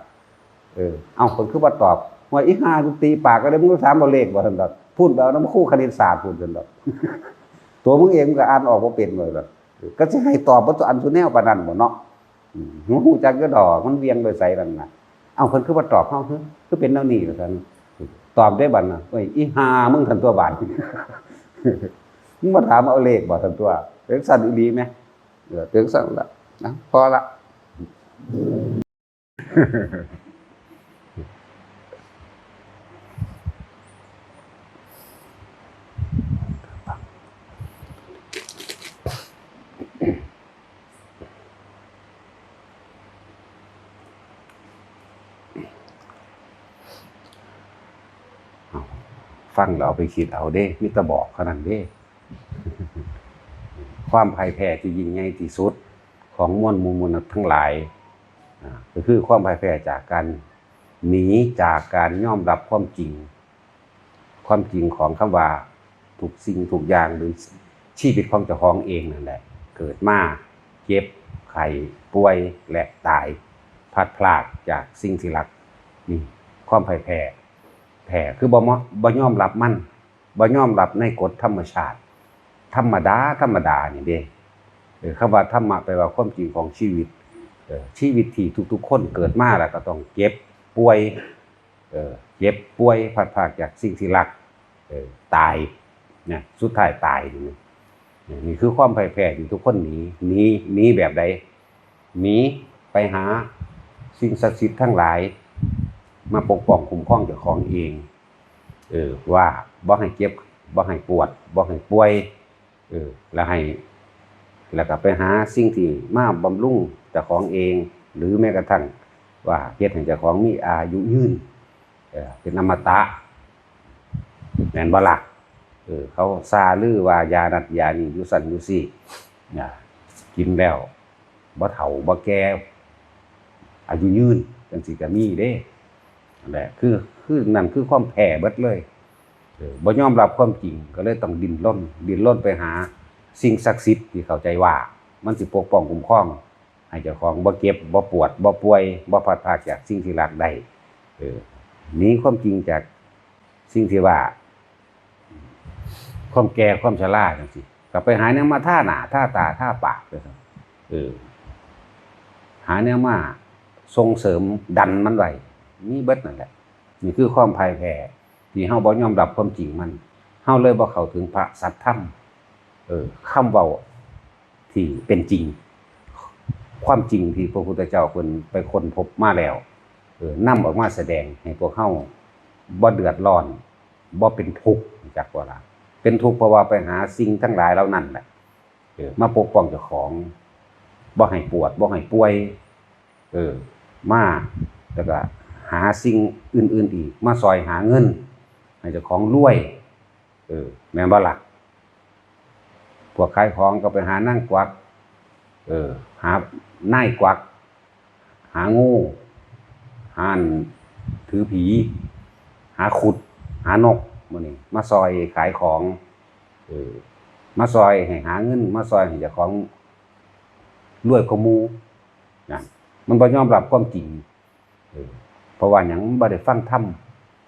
เออ เอ้า เพิ่นคือบ่ตอบ ว่าอีห่า กูตีปากก็ได้ มึงถามเอาเลขบ่ ซั่นดอก พูดแบบนั้น ครูคณิตศาสตร์พูด ซั่นดอก ตัวมึงเองมึงก็อ่านออกบ่เป็นเลยดอก เออ ก็สิให้ตอบบ่ตัวอันตัวแนวปานนั้นบ่เนาะ อืม มึงรู้จักอยู่ดอก มันเวียงไปไสนั่นน่ะ เอ้า เพิ่นคือบ่ตอบเฮา คือ คือเป็นแนวนี้ ว่าซั่น ตอบได้บัดน่ะ เอ้ย อีห่า มึงทันตัวบาด มึงมาถามเอาเลขบ่ทันตัว เป็นซั่นอีหลีแหม เออ เป็นซั่นละ นะ พอละ ฟังแล้วเอาไปคิดเอาเด้ มีแต่บอกเท่านั้นเด้ ความพ่ายแพ้ที่ยิ่งใหญ่ที่สุดของมวลหมู่มนุษย์ทั้งหลาย อ่า ก็คือความพ่ายแพ้จากการหนีจากการยอมรับความจริง ความจริงของคำว่าทุกสิ่งทุกอย่างหรือชีวิตของเจ้าของเองนั่นแหละ เกิดมาเจ็บไข้ป่วยและตายพลัดพรากจากสิ่งที่รัก นี่ความพ่ายแพ้ แพ้คือบ่มอบ่ยอมรับมัน บ่ยอมรับในกฎธรรมชาติ ธรรมดาธรรมดานี่เด้ เออ คำว่าธรรมะแปลว่าความจริงของชีวิต เออ ชีวิตที่ทุกๆคนเกิดมาแล้วก็ต้องเจ็บป่วย เออ เจ็บป่วยพลัดพรากจากสิ่งที่รัก เออ ตายนะ สุดท้ายตายนี่นะ นี่คือความพ่ายแพ้ที่ทุกคนหนี หนี หนีแบบใด หนีไปหาสิ่งศักดิ์สิทธิ์ทั้งหลาย มาปกป้องคุ้มครองเจ้าของเอง เออ ว่าบ่ให้เจ็บ บ่ให้ปวด บ่ให้ป่วย เออ แล้วให้ แล้วก็ไปหาสิ่งที่มาบำรุงเจ้าของเอง หรือแม้กระทั่งว่าเฮ็ดให้เจ้าของมีอายุยืน เออ เป็นอมตะ แม่นบ่ล่ะ เออ เขาซาลือว่ายานั้นยานี้อยู่ซั่นอยู่ซี่ นะ กินแล้วบ่เฒ่าบ่แก่ อายุยืน จังซี่ก็มีเด้ นั่นแหละ คือ คือ นั่นคือความแพ้เบิดเลย เออ บ่ยอมรับความจริง ก็เลยต้องดิ้นรน ดิ้นรนไปหาสิ่งศักดิ์สิทธิ์ที่เข้าใจว่ามันสิปกป้องคุ้มครอง ให้เจ้าของบ่เจ็บ บ่ปวด บ่ป่วย บ่พลัดพรากจากสิ่งที่รักได้ เออ หนีความจริงจากสิ่งที่ว่า ความแก่ ความชราจังซี่ ก็ไปหาแนวมาทาหน้า ทาตา ทาปากจังซั่น เออ หาแนวมาส่งเสริมดันมันไว้ มีเบิดนั่นแหละ นี่คือความพ่ายแพ้ ที่เฮาบ่ยอมรับความจริงมัน เฮาเลยบ่เข้าถึงพระสัทธรรม เออ คำเว้าที่เป็นจริง ความจริงที่พระพุทธเจ้าเพิ่นไปค้นพบมาแล้ว เออ นำออกมาแสดงให้พวกเฮาบ่เดือดร้อน บ่เป็นทุกข์ จักว่าล่ะ เป็นทุกข์เพราะว่าไปหาสิ่งทั้งหลายเหล่านั้นแหละ เออ มาปกป้องเจ้าของ บ่ให้ปวด บ่ให้ป่วย เออ มา แล้วก็หาสิ่งอื่นๆอีก มาซอยหาเงิน ให้เจ้าของรวย เออ แม่นบ่ล่ะ พวกขายของก็ไปหานางกวัก เออ หานายกวัก หางู หาถือผี หาขุด หานก หมู่นี้ มาซอยขายของ เออ มาซอยให้หาเงิน มาซอยให้เจ้าของรวยกว่าหมู่ นั่น มันบ่ยอมรับความจริง เออ เพราะว่าหยัง มันบ่ได้ฟังธรรม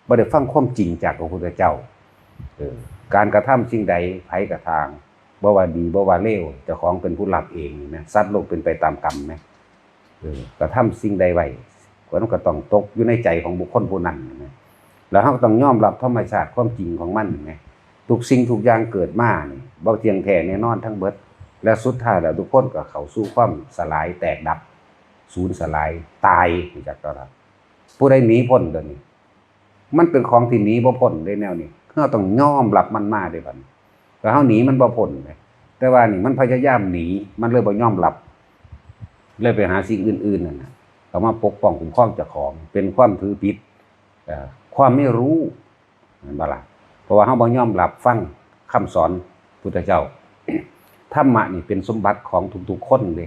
บ่ได้ฟังความจริงจากพระพุทธเจ้า เออ การกระทำสิ่งใด ไผกระทาง บ่ว่าดี บ่ว่าเลว เจ้าของเป็นผู้รับเองนี่นะ สัตว์โลกเป็นไปตามกรรมนะ เออ กระทำสิ่งใดไว้ มันก็ต้องตกอยู่ในใจของบุคคลผู้นั้นนะ แล้วเราก็ต้องยอมรับธรรมชาติความจริงของมันนะ ทุกสิ่งทุกอย่างเกิดมานี่ บ่เที่ยงแท้แน่นอนทั้งเบิด และสุดท้ายแล้วทุกคนก็เข้าสู่ความสลายแตกดับ สูญสลาย ตาย รู้จักบ่ล่ะ ผู้ใดหนีพ้นเดี๋ยวนี้ มันเป็นของที่หนีบ่พ้นเด้แนวนี้ เราต้องยอมรับมันมาเด้บัดนี้ แต่เราหนีมันบ่พ้นไง แต่ว่านี่มันพยายามหนี มันเลยบ่ยอมรับ เลยไปหาสิ่งอื่นๆนั่นน่ะ ก็มาปกป้องคุ้มครองเจ้าของ เป็นความถือผิด เอ่อ ความไม่รู้ แม่นบ่ล่ะ เพราะว่าเราบ่ยอมรับฟังคำสอนพุทธเจ้า ธรรมะนี่เป็นสมบัติของทุกๆคนเด้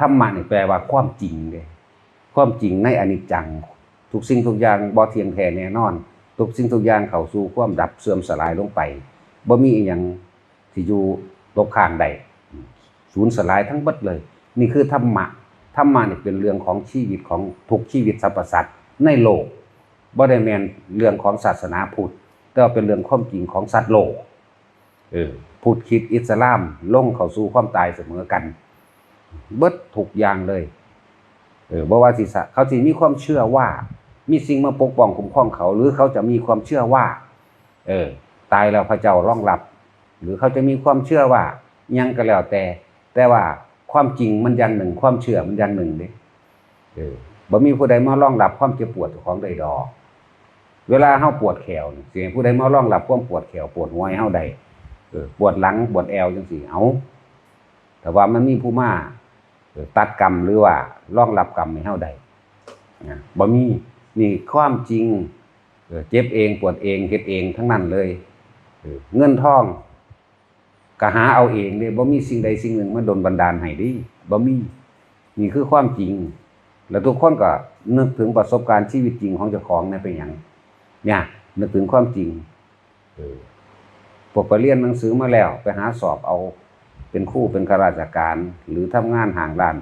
ธรรมะนี่แปลว่าความจริงเด้ ความจริงในอนิจจัง ทุกสิ่งทุกอย่างบ่เที่ยงแท้แน่นอน ทุกสิ่งทุกอย่างเข้าสู่ความดับเสื่อมสลายลงไป บ่มีอิหยังที่อยู่ตกค้างได้ สูญสลายทั้งเบิดเลย นี่คือธรรมะ ธรรมะนี่เป็นเรื่องของชีวิตของทุกชีวิตสรรพสัตว์ในโลก บ่ได้แม่นเรื่องของศาสนาพุทธ แต่ว่าเป็นเรื่องความจริงของสัตว์โลก เออ พุทธคริสต์อิสลามลงเข้าสู่ความตายเสมอกัน เบิดทุกอย่างเลย เออ บ่ว่าสิสะ เขาสิมีความเชื่อว่า มีสิ่งมาปกป้องคุ้มครองเขา หรือเขาจะมีความเชื่อว่า เออ ตายแล้วพระเจ้ารองรับ หรือเขาจะมีความเชื่อว่าหยังก็แล้วแต่ แต่ว่าความจริงมันอย่างหนึ่ง ความเชื่อมันอย่างหนึ่งเด้ เออ บ่มีผู้ใดมารองรับความเจ็บปวดเจ้าของได้ดอก เวลาเราปวดแข้วนี่ สิให้ผู้ใดมารองรับความปวดแข้วปวดหัวให้เราได้ เออ ปวดหลังปวดแอวจังซี่ เอา แต่ว่ามันมีผู้มา เออ ตัดกรรมหรือว่ารองรับกรรมให้เราได้ นะ บ่มี นี่ความจริง เออ เจ็บเองปวดเองเฮ็ดเองทั้งนั้นเลย เออ เงินทองก็หาเอาเองเด้ บ่มีสิ่งใดสิ่งหนึ่งมาดลบันดาลให้เด้ บ่มี นี่คือความจริง แล้วทุกคนก็นึกถึงประสบการณ์ชีวิตจริงของเจ้าของเนี่ยเป็นหยัง เนี่ย นึกถึงความจริง เออ พวกไปเรียนหนังสือมาแล้ว ไปหาสอบเอาเป็นครูเป็นข้าราชการ หรือทำงานห้างร้าน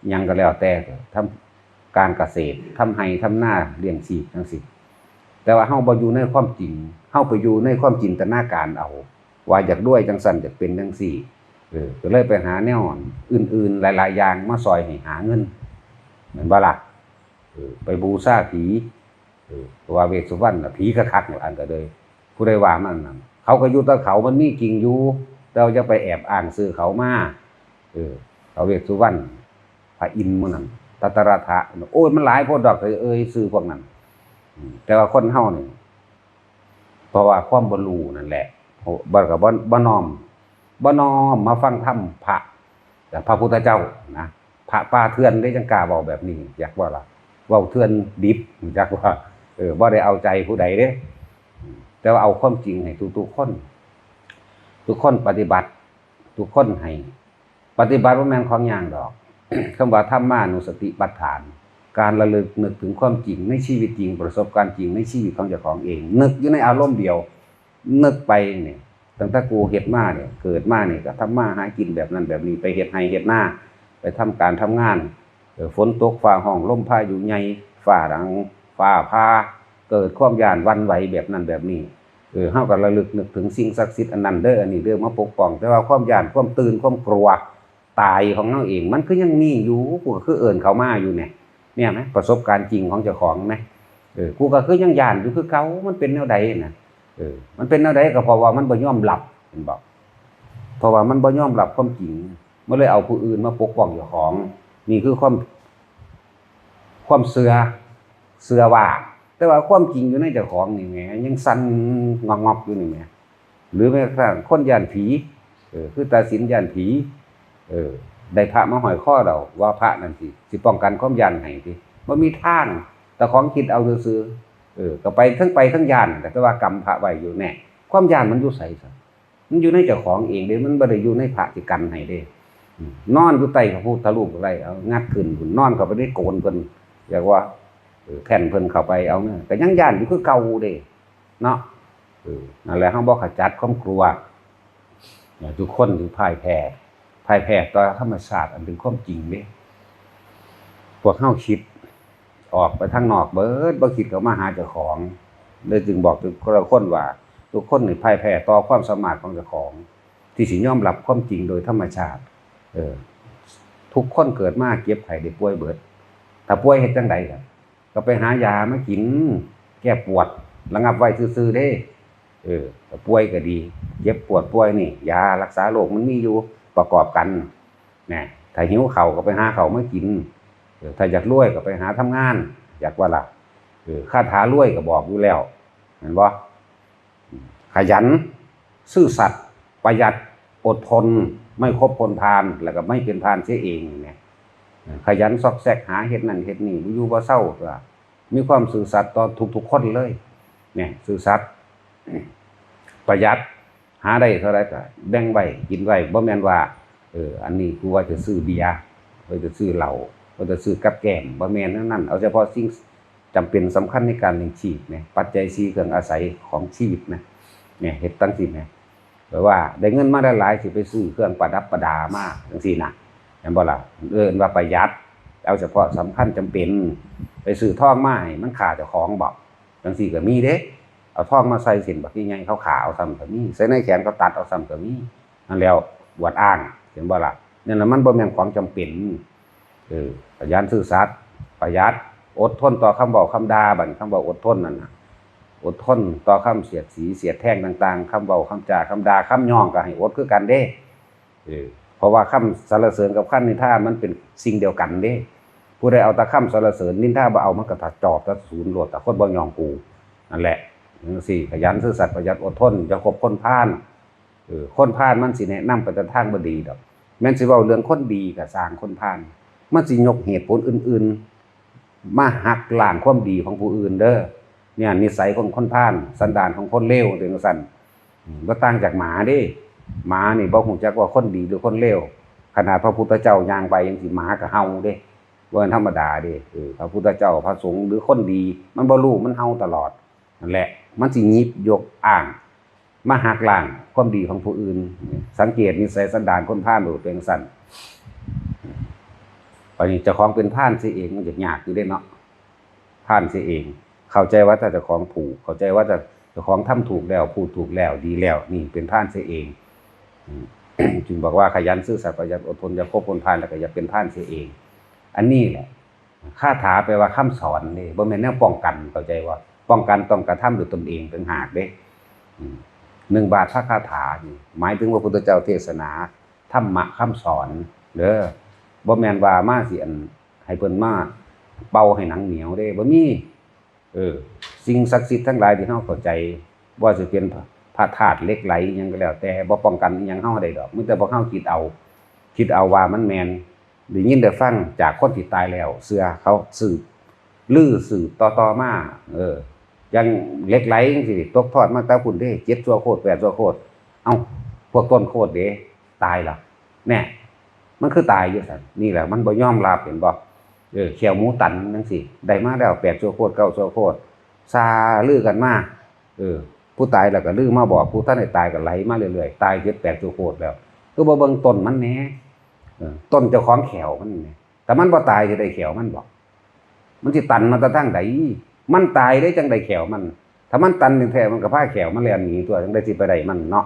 หยังก็แล้วแต่ ทำการเกษตร ทำไร่ทำนา เลี้ยงชีพจั่งซี้ แต่ว่าเฮาบ่อยู่ในความจริง เฮาไปอยู่ในความจินตนาการเอา ว่าอยากรวยจั่งซั้น อยากเป็นจั่งซี้ เออ ก็เลยไปหาแนวอื่นๆ หลายๆ อย่างมาซ่อยให้หาเงิน แม่นบ่ล่ะ เออ ไปบูชาผี เออ เพราะว่าเวสสุวรรณน่ะผีคักๆ ล่ะ อันก็เลย ผู้ใดว่ามันนั่น เขาก็อยู่แต่เขา มันมีจริงอยู่ แต่ว่าอย่าไปแอบอ้างชื่อเขามา เออ ท้าวเวสสุวรรณ พระอินทร์หมู่นั้น ทัตตรัตถะ โอ้ย มันหลายโพดดอก เอ่ยชื่อพวกนั้น อืม แต่ว่าคนเฮานี่ เพราะว่าความบ่รู้นั่นแหละ บ่ ก็บ่ บ่น้อม บ่น้อมมาฟังธรรมพระ แต่พระพุทธเจ้านะ พระป่าเถื่อนเด้ จั่งกล้าเว้าแบบนี้ จักว่าล่ะ เว้าเถื่อนดิบ จักว่า เออ บ่ได้เอาใจผู้ใดเด้ อืม แต่ว่าเอาความจริงให้ทุกๆ คน ทุกคนปฏิบัติ ทุกคนให้ ปฏิบัติบ่แม่นของยากดอก คำว่าธรรมานุสติปัฏฐาน การระลึกนึกถึงความจริงในชีวิตจริง ประสบการณ์จริงในชีวิตของเจ้าของเอง นึกอยู่ในอารมณ์เดียว นึกไปนี่ ตั้งแต่กูเฮ็ดมาเนี่ย เกิดมานี่ก็ทำมาหากินแบบนั้นแบบนี้ ไปเฮ็ดไร่เฮ็ดนา ไปทำการทำงาน เออ ฝนตกฟ้าฮ้อง ลมพายุใหญ่ ฟ้าดัง ฟ้าผ่า เกิดความย้านหวั่นไหวแบบนั้นแบบนี้ เออ เฮาก็ระลึกนึกถึงสิ่งศักดิ์สิทธิ์อันนั้นเด้อ อันนี้เด้อ มาปกป้อง แต่ว่าความย้าน ความตื่น ความกลัวตายของเฮาเอง มันคือยังมีอยู่ กูก็คือเอิ้นเขามาอยู่เนี่ย เนี่ยไหม ประสบการณ์จริงของเจ้าของไหม เออ กูก็คือยังย้านอยู่คือเก่า มันเป็นแนวใดนะ เออ มันเป็นแนวใดก็เพราะว่ามันบ่ยอมรับ เห็นบ่ เพราะว่ามันบ่ยอมรับความจริง มันเลยเอาผู้อื่นมาปกป้องเจ้าของ นี่คือความ ความเชื่อ เชื่อว่า แต่ว่าความจริงอยู่ในเจ้าของนี่แหม ยังสั่นงอกๆ อยู่นี่แหม หรือแม้กระทั่งคนย้านผี เออ คือตาสินย้านผี เออ ได้พระมาห้อยคอแล้ว ว่าพระนั่นสิ สิป้องกันความย้านให้ติ บ่มีทาง แต่ของคิดเอาซื่อๆ เออ ก็ไปทั้งไปทั้งย้าน แต่ว่ากำพระไว้อยู่แน่ ความย้านมันอยู่ไสซะ มันอยู่ในเจ้าของเองเด้ มันบ่ได้อยู่ในพระที่กันให้เด้ อืม นอนอยู่ใต้พระพุทธรูปก็ได้ เอางัดขึ้นพุ้น นอนเข้าไปในโกนเพิ่น เรียกว่า เออ แท่นเพิ่นเข้าไป เอาเนี่ย ก็ยังย้านอยู่คือเก่าเด้ เนาะ เออ นั่นแหละ เฮาบ่ขจัดความกลัว เนี่ย ทุกคนถือพ่ายแพ้ พ่ายแพ้ต่อธรรมชาติอันเป็นความจริงเด้ พวกเฮาคิดออกไปทางนอกเบิด บ่คิดเข้ามาหาเจ้าของ เลยจึงบอกทุกคนว่า ทุกคนนี่พ่ายแพ้ต่อความสามารถของเจ้าของ ที่สิยอมรับความจริงโดยธรรมชาติ เออ ทุกคนเกิดมาเจ็บไข้ได้ป่วยเบิด ถ้าป่วยเฮ็ดจั่งใดล่ะ ก็ไปหายามากิน แก้ปวด ระงับไว้ซื่อๆ เด้ เออ ก็ป่วยก็ดี เจ็บปวดป่วยนี่ ยารักษาโรคมันมีอยู่ประกอบกัน นะ ถ้าหิวข้าวก็ไปหาข้าวมากิน เออ ถ้าอยากรวยก็ไปหาทำงาน อยากว่าล่ะ เออ คาถารวยก็บอกอยู่แล้ว เห็นบ่ ขยัน ซื่อสัตย์ ประหยัด อดทน ไม่คบคนพาล แล้วก็ไม่เป็นพาลเสียเองเนี่ย ขยันซอกแซกหาเฮ็ดนั่นเฮ็ดนี่ บ่อยู่บ่เซา ก็มีความซื่อสัตย์ต่อทุกๆ คนเลย เนี่ย ซื่อสัตย์ ประหยัด หาได้เท่าใดก็แบ่งไว้ กินไว้ บ่แม่นว่า เออ อันนี้กูว่าจะซื้อเบียร์ ว่าจะซื้อเหล้า ว่าจะซื้อกับแกล้ม บ่แม่นแนวนั้น เอาเฉพาะสิ่งจำเป็นสำคัญในการเลี้ยงชีพเนี่ย ปัจจัยสี่เครื่องอาศัยของชีวิตนะ เนี่ย เฮ็ดจั่งซี้แหม แปลว่าได้เงินมาหลายๆ สิไปซื้อเครื่องประดับประดามาจั่งซี้นะ เห็นบ่ล่ะ เอิ้นว่าประหยัด เอาเฉพาะสำคัญจำเป็น ไปซื้อทองมาให้มันฆ่าเจ้าของบ่ จั่งซี้ก็มีเด้ เอาทองมาใส่เส้นบักใหญ่ๆ เขาฆ่าเอาซ้ำก็มี ใส่ในแขนเขาตัดเอาซ้ำก็มี นั่นแล้ว อวดอ้าง เห็นบ่ล่ะ นั่นน่ะมันบ่แม่นของจำเป็น เออ ขยันซื่อสัตย์ ประหยัด อดทนต่อคำเว้าคำด่า บัดนี้คำเว้าอดทนนั่นน่ะ อดทนต่อคำเสียดสีเสียดแทงต่างๆ คำเว้าคำจาคำด่าคำย่องก็ให้อดคือกันเด้ เออ เพราะว่าคำสรรเสริญกับคำนินทามันเป็นสิ่งเดียวกันเด้ ผู้ใดเอาแต่คำสรรเสริญ นินทาบ่เอา มันก็ถาดจอบถาดศูนย์โลด แต่คนบ่ย่องกู นั่นแหละ จั่งซี้ ขยันซื่อสัตย์ประหยัดอดทน อย่าคบคนพาล เออ คนพาลมันสิแนะนำไปแต่ทางบ่ดีดอก แม่นสิเว้าเรื่องคนดีก็ซ่าง คนพาลมันสิยกเหตุผลอื่นๆ มาหักล้างความดีของผู้อื่นเด้อ เนี่ยนิสัยของคนพาล สันดานของคนเลวเป็นจั่งซั้น อืม บ่ต่างจากหมาเด้ หมานี่บ่ฮู้จักว่าคนดีหรือคนเลว ขนาดพระพุทธเจ้าย่างไปจั่งซี้ หมาก็เห่าเด้ บ่แม่นธรรมดาเด้ เออ พระพุทธเจ้า พระสงฆ์ หรือคนดี มันบ่รู้ มันเห่าตลอด นั่นแหละ มันสิหยิบยกอ้าง มาหักล้างความดีของผู้อื่น สังเกตนิสัยสันดานคนพาลโลดเป็นจั่งซั้น บัดนี้เจ้าของเป็นพาลเสียเอง มันจะยากอยู่เด้เนาะ พาลเสียเอง เข้าใจว่าถ้าเจ้าของถูก เข้าใจว่าถ้าเจ้าของทำถูกแล้ว พูดถูกแล้ว ดีแล้ว นี่เป็นพาลเสียเอง อืม จึงบอกว่าขยันซื่อสัตย์ประหยัดอดทน อย่าคบคนพาล แล้วก็อย่าเป็นพาลเสียเอง อันนี้แหละ คาถาแปลว่าคำสอนเด้ บ่แม่นแนวป้องกัน เข้าใจบ่ ป้องกันต้องกระทำด้วยตนเองต่างหากเด้ อืม หนึ่งบาทพระคาถานี่ หมายถึงว่าพุทธเจ้าเทศนา ธรรมะคำสอนเด้อ บ่แม่นว่ามาสิอัน ให้เพิ่นมาเป่าให้หนังเหนียวเด้ บ่มี เออ สิ่งศักดิ์สิทธิ์ทั้งหลายที่เฮาเข้าใจ บ่ว่าสิเป็นพระ พระธาตุเหล็กไหลอิหยังก็แล้วแต่ บ่ป้องกันอิหยังเฮาได้ดอก มีแต่พวกเฮาคิดเอา คิดเอาว่ามันแม่น ได้ยินได้ฟังจากคนที่ตายแล้ว เชื่อเขาสืบ ลือสืบต่อๆมา เออ อย่างเหล็กไหลจั่งซี้ ตกทอดมาแต่พุ้นเด้ เจ็ดชั่วโคตร แปดชั่วโคตร เอ้า พวกต้นโคตรเด้ ตายล่ะ แน่ มันคือตายอยู่ซั่น นี่แหละ มันบ่ยอมรับ เห็นบ่ เออ แข้วหมูตันจั่งซี้ ได้มาแล้ว แปดชั่วโคตร เก้าชั่วโคตร ซาลือกันมา เออ ผู้ตายแล้วก็ลือมาบอก ผู้ทันได้ตายก็ไหลมาเรื่อยๆ ตายเจ็ดแปดชั่วโคตรแล้ว คือบ่เบิ่งต้นมันแหน่ เออ ต้นเจ้าของแข้วมันแหน่ ถ้ามันบ่ตายสิได้แข้วมันบ่ มันสิตันมาแต่ทางใด มันตายได้จั่งได้แข้วมัน ถ้ามันตันแท้ๆ มันก็พาแข้วมันแล่นหนีตั๊ว จั่งได้สิไปได้มันเนาะ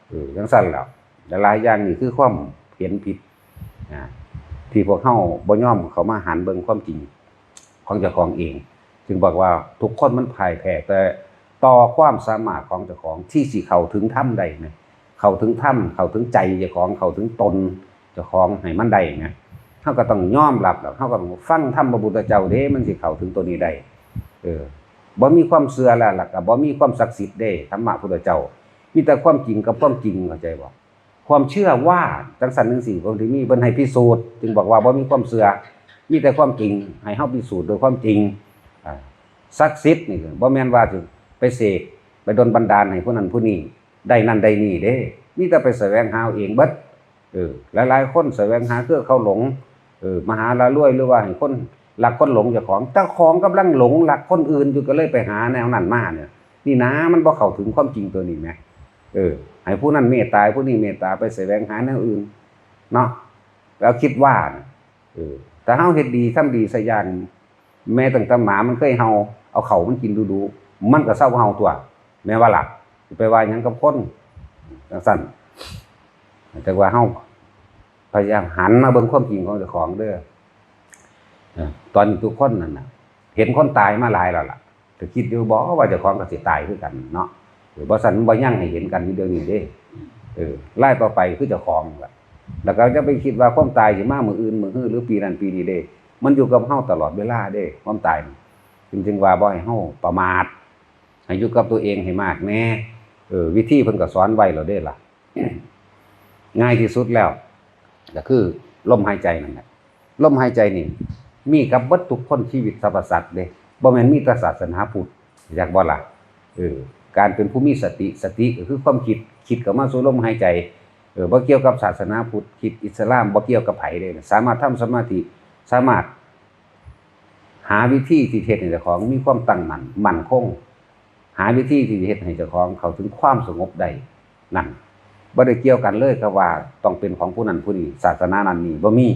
เออ จั่งซั้นแหล้ว หลายๆอย่างนี่คือความเห็นผิด อ่า ที่พวกเฮาบ่ยอมเข้ามาหันเบิ่งความจริงของเจ้าของเอง จึงบอกว่าทุกคนมันพ่ายแพ้แต่ต่อความสามารถของเจ้าของที่สิเข้าถึงธรรมได้นะ เข้าถึงธรรม เข้าถึงใจเจ้าของ เข้าถึงตนเจ้าของให้มันได้นะ เฮาก็ต้องยอมรับแล้ว เฮาก็ต้องฟังธรรมพระพุทธเจ้าเด้ มันสิเข้าถึงตัวนี้ได้ เออ บ่มีความเชื่อแล้วล่ะ ก็บ่มีความศักดิ์สิทธิ์เด้ ธรรมะพุทธเจ้า มีแต่ความจริงกับความจริง เข้าใจบ่ ความเชื่อว่าจั่งซั้นจั่งซี้ เพิ่นสิมี เพิ่นให้พิสูจน์ จึงบอกว่าบ่มีความเชื่อ มีแต่ความจริง ให้เฮาพิสูจน์ด้วยความจริง อ่า ศักดิ์สิทธิ์นี่บ่แม่นว่าสิไปเสก ไปดลบันดาลให้ผู้นั้นผู้นี้ ได้นั่นได้นี่เด้ มีแต่ไปแสวงหาเอาเองเบิด เออ หลายๆคนแสวงหาคือเขาหลง เออ มาหาละรวย หรือว่าให้คนรักคนหลงเจ้าของ เจ้าของกำลังหลงรักคนอื่นอยู่ ก็เลยไปหาแนวนั้นมาเนี่ย นี่นะ มันบ่เข้าถึงความจริงตัวนี้แหม เออ ให้ผู้นั้นเมตตา ผู้นี้เมตตา ไปแสวงหาแนวอื่น เนาะ แล้วคิดว่านะ เออ ถ้าเฮาเฮ็ดดี ทำดีสักอย่าง แม้ตั้งแต่หมามันเคยเห่า เอาเข้ามันกินดุๆ มันก็เซาเห่าตั๊ว แม่นบ่ล่ะ สิไปว่าหยังกับคน จั่งซั้น แต่ว่าเฮาพยายามหันมาเบิ่งความจริงของเจ้าของเด้อ เออ ตอนนี้ทุกคนนั่นน่ะ เห็นคนตายมาหลายแล้วล่ะ ก็คิดอยู่บ่ว่าเจ้าของก็สิตายคือกันเนาะ เออ บ่ซั้นมันบ่ยังให้เห็นกันอยู่เดี๋ยวนี้เด้ เออ รายต่อไปคือเจ้าของล่ะ แล้วก็อย่าไปคิดว่าความตายสิมามื้ออื่นมื้อฮือ หรือปีนั้นปีนี้เด้ มันอยู่กับเฮาตลอดเวลาเด้ ความตายนี่ จึง จึงว่าบ่ให้เฮาประมาท ให้อยู่กับตัวเองให้มากแน่ เออ วิธีเพิ่นก็สอนไว้แล้วเด้ล่ะ ง่ายที่สุดแล้ว ก็คือลมหายใจนั่นแหละ ลมหายใจนี่มีกับเบิดทุกคน ชีวิตสรรพสัตว์เด้ บ่แม่นมีแต่ศาสนาพุทธ จักบ่ล่ะ เออ การเป็นผู้มีสติ สติก็คือความคิด คิดเข้ามาสู่ลมหายใจ เออ บ่เกี่ยวกับศาสนาพุทธ คริสต์ อิสลาม บ่เกี่ยวกับไผเด้ สามารถทำสมาธิ สามารถหาวิธีที่เฮ็ดให้เจ้าของมีความตั้งมั่น มั่นคง หาวิธีที่เฮ็ดให้เจ้าของเข้าถึงความสงบได้ นั่น บ่ได้เกี่ยวกันเลยกับว่าต้องเป็นของผู้นั้นผู้นี้ ศาสนานั้นนี้ บ่มี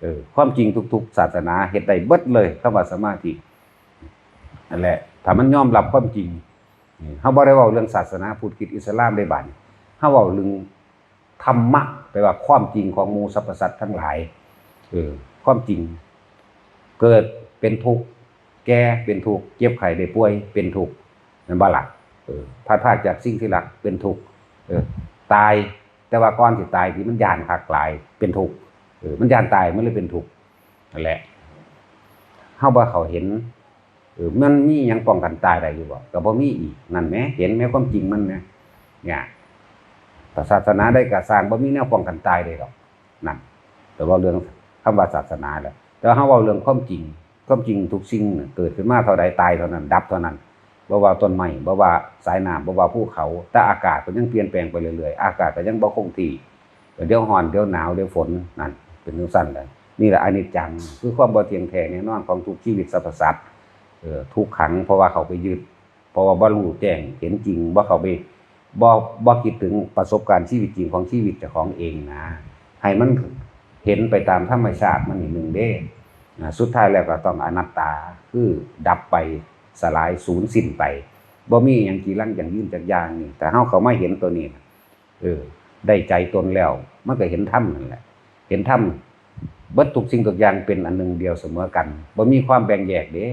เออ ความจริงทุกๆศาสนาเฮ็ดได้เบิดเลย คำว่าสมาธิ นั่นแหละ ถ้ามันยอมรับความจริง นี่ เฮาบ่ได้เว้าเรื่องศาสนาพุทธ คริสต์ อิสลามเด้บาดนี้ เฮาเว้าเรื่องธรรมะ แปลว่าความจริงของหมู่สรรพสัตว์ทั้งหลาย เออ ความจริง เกิดเป็นทุกข์ แก่เป็นทุกข์ เจ็บไข้ได้ป่วยเป็นทุกข์ แม่นบ่ล่ะ เออ พลัดพรากจากสิ่งที่รักเป็นทุกข์ เออ ตาย แต่ว่าก่อนสิตายที่มันย้านคักหลายเป็นทุกข์ เออ มันย้านตายมันเลยเป็นทุกข์ นั่นแหละ เฮาบ่เข้าเห็น เออ มันมีหยังป้องกันตายได้อยู่บ่ ก็บ่มีอีก นั่นแหม เห็นแหมความจริงมันแหม เนี่ย ศาสนาใดก็ซ่าง บ่มีแนวป้องกันตายได้ดอก นั่น แต่ว่าเรื่องคำว่าศาสนาแหละ แต่ว่าเฮาเว้าเรื่องความจริง ความจริงทุกสิ่งน่ะ เกิดขึ้นมาเท่าใด ตายเท่านั้น ดับเท่านั้น บ่ว่าต้นไม้ บ่ว่าสายน้ำ บ่ว่าภูเขา แต่อากาศก็ยังเปลี่ยนแปลงไปเรื่อยๆ อากาศก็ยังบ่คงที่ เดี๋ยวร้อน เดี๋ยวหนาว เดี๋ยวฝน นั่น เป็นจั่งซั้นแหละ นี่แหละอนิจจัง คือความบ่เที่ยงแท้แน่นอนของทุกชีวิตสรรพสัตว์ เออ ทุกขัง เพราะว่าเข้าไปยึด เพราะว่าบ่รู้แจ้งเห็นจริง บ่เข้าไป บ่ บ่คิดถึงประสบการณ์ชีวิตจริงของชีวิตเจ้าของเองนะ ให้มันเห็นไปตามธรรมชาติมันนิดหนึ่งเด้ อ่า สุดท้ายแล้วก็ต้องอนัตตา คือดับไป สลาย สูญสิ้นไป บ่มีอิหยังจีรังยั่งยืนจักอย่างนี่ แต่เฮาเข้ามาเห็นตัวนี้นะ เออ ได้ใจตนแล้ว มันก็เห็นธรรมนั่นแหละ เห็นธรรม เบิดทุกสิ่งทุกอย่างเป็นอันหนึ่งเดียวเสมอกัน บ่มีความแบ่งแยกเด้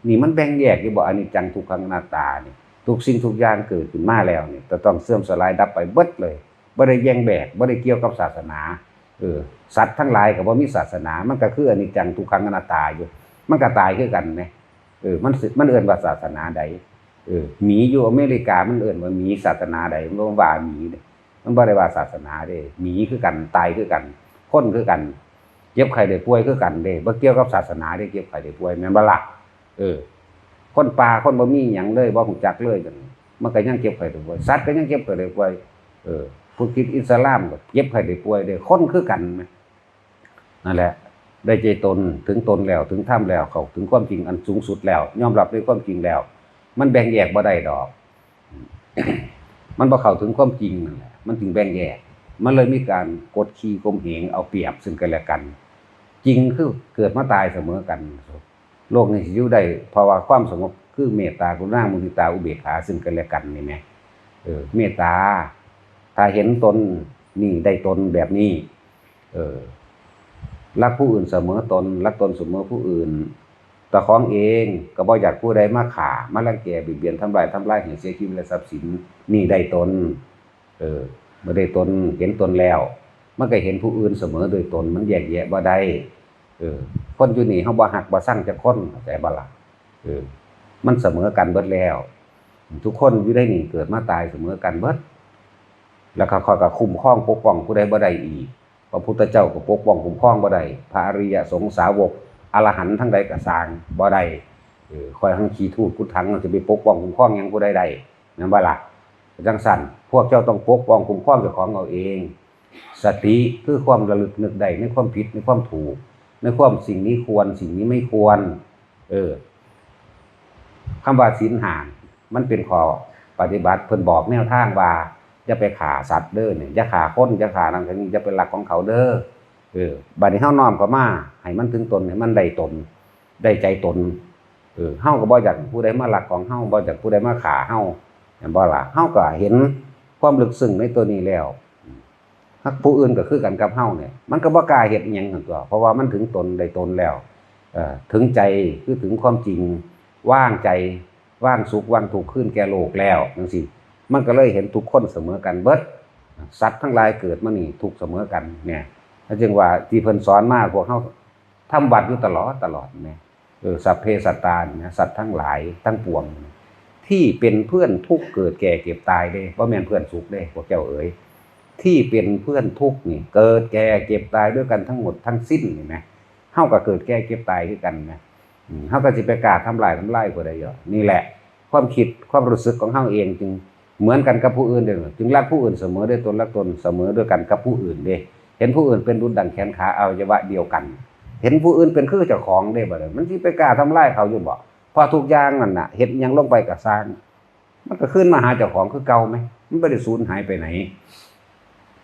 นี่มันแบ่งแยกอยู่บ่ อนิจจัง ทุกขัง อนัตตานี่ ทุกสิ่งทุกอย่างเกิดขึ้นมาแล้วนี่ จะต้องเสื่อมสลายดับไปเบิดเลย บ่ได้แยงแยก บ่ได้เกี่ยวกับศาสนา เออ สัตว์ทั้งหลายก็บ่มีศาสนา มันก็คืออนิจจัง ทุกขัง อนัตตาอยู่ มันก็ตายคือกันแหม เออ มันสิ มันเอิ้นว่าศาสนาใด เออ หมีอยู่อเมริกา มันเอิ้นว่าหมีศาสนาใด มันบ่ว่าหมีเด้ มันบ่ได้ว่าศาสนาเด้ หมีคือกัน ตายคือกัน คนคือกัน เจ็บไข้ได้ป่วยคือกันเด้ บ่เกี่ยวกับศาสนาเด้ เจ็บไข้ได้ป่วย แม่นบ่ล่ะ เออ คนป่า คนบ่มีหยังเลย บ่รู้จักเลยจั่งซี้ มันก็ยังเจ็บไข้ได้ป่วย สัตว์ก็ยังเจ็บไข้ได้ป่วย เออ พุทธคริสต์อิสลามก็เจ็บไข้ได้ป่วยเด้ คนคือกันแหม นั่นแหละ ได้ใจตน ถึงตนแล้ว ถึงธรรมแล้ว เข้าถึงความจริงอันสูงสุดแล้ว ยอมรับในความจริงแล้ว มันแบ่งแยกบ่ได้ดอก มันบ่เข้าถึงความจริงนั่นแหละ มันจึงแบ่งแยก มันเลยมีการกดขี่ข่มเหงเอาเปรียบซึ่งกันและกัน จริงคือเกิดมาตายเสมอกัน โลกนี้สิอยู่ได้ เพราะว่าความสงบคือเมตตา กรุณา มุทิตา อุเบกขาซึ่งกันและกันนี่แหม เออ เมตตา ถ้าเห็นตนนี่ได้ตนแบบนี้ เออ รักผู้อื่นเสมอตน รักตนเสมอผู้อื่น เจ้าของเองก็บ่อยากผู้ใดมาฆ่า มารังแก เบียดเบียน ทำร้าย ทำลายให้เสียชีวิตและทรัพย์สิน นี่ได้ตน เออ เมื่อได้ตน เห็นตนแล้ว มันก็เห็นผู้อื่นเสมอด้วยตน มันแยกแยะบ่ได้ เออ คนอยู่นี่เฮาบ่ฮักบ่ซังจักคน เข้าใจบ่ล่ะ เออ มันเสมอกันเบิดแล้ว ทุกคนอยู่ในนี่เกิดมาตายเสมอกันเบิด แล้วก็ข้อยก็คุ้มครองปกป้องผู้ใดบ่ได้อีก พระพุทธเจ้าก็ปกป้องคุ้มครองบ่ได้ พระอริยสงฆ์สาวกอรหันต์ทั้งใดก็ซ่างบ่ได้ เออ ข้อยหั้งขี้ทูดกุดถัง สิไปปกป้องคุ้มครองหยังผู้ใดได้ แม่นบ่ล่ะ? จั่งซั้น พวกเจ้าต้องปกป้องคุ้มครองเจ้าของเอาเอง สติคือความระลึกนึกได้ในความผิด ในความถูก ในความสิ่งนี้ควร สิ่งนี้ไม่ควร เออ คำว่าศีลห้า มันเป็นข้อปฏิบัติ เพิ่นบอกแนวทางว่า อย่าไปฆ่าสัตว์เด้อเนี่ย อย่าฆ่าคน อย่าฆ่านั่นฆ่านี่ อย่าไปลักของเขาเด้อ เออ บัดนี้เฮาน้อมเข้ามา ให้มันถึงตน ให้มันได้ตน ได้ใจตน เออ เฮาก็บ่อยากผู้ใดมาลักของเฮา บ่อยากผู้ใดมาฆ่าเฮา แม่นบ่ล่ะ? เฮาก็เห็นความลึกซึ้งในตัวนี้แล้ว ฮักผู้อื่นก็คือกันกับเฮาเนี่ย มันก็บ่กล้าเฮ็ดอิหยังหั่นตั่ว เพราะว่ามันถึงตนได้ตนแล้ว เอ่อ ถึงใจคือถึงความจริง วางใจ วางสุขวางทุกข์คืนแก่โลกแล้วจั่งซี้ มันก็เลยเห็นทุกคนเสมอกันเบิด สัตว์ทั้งหลายเกิดมานี่ทุกข์เสมอกันเนี่ย แล้วจึงว่าที่เพิ่นสอนมาพวกเฮาทำวัตรอยู่ตลอด ตลอดแหม เออ สัพเพสัตตานี่นะ สัตว์ทั้งหลายทั้งปวง ที่เป็นเพื่อนทุกข์เกิดแก่เจ็บตายเด้ บ่แม่นเพื่อนสุขเด้ พวกเจ้าเอ๋ย ที่เป็นเพื่อนทุกข์นี่ เกิดแก่เจ็บตายด้วยกันทั้งหมดทั้งสิ้น เห็นไหม เฮาก็เกิดแก่เจ็บตายคือกันนะ อืม เฮาก็สิไปกล้าทำลาย ทำลายผู้ใดเหรอ นี่แหละ ความคิด ความรู้สึกของเฮาเองจึงเหมือนกันกับผู้อื่นเด้อ จึงรักผู้อื่นเสมอด้วยตน รักตนเสมอด้วยกันกับผู้อื่นเด้ เห็นผู้อื่นเป็นดุจดั่งแขนขาอวัยวะเดียวกัน เห็นผู้อื่นเป็นคือเจ้าของเด้ บัดนี้มันสิไปกล้าทำลายเขาอยู่บ่ เพราะทุกอย่างนั่นน่ะ เฮ็ดหยังลงไปก็ซ่าง มันก็คืนมาหาเจ้าของคือเก่าแหม มันบ่ได้สูญหายไปไหน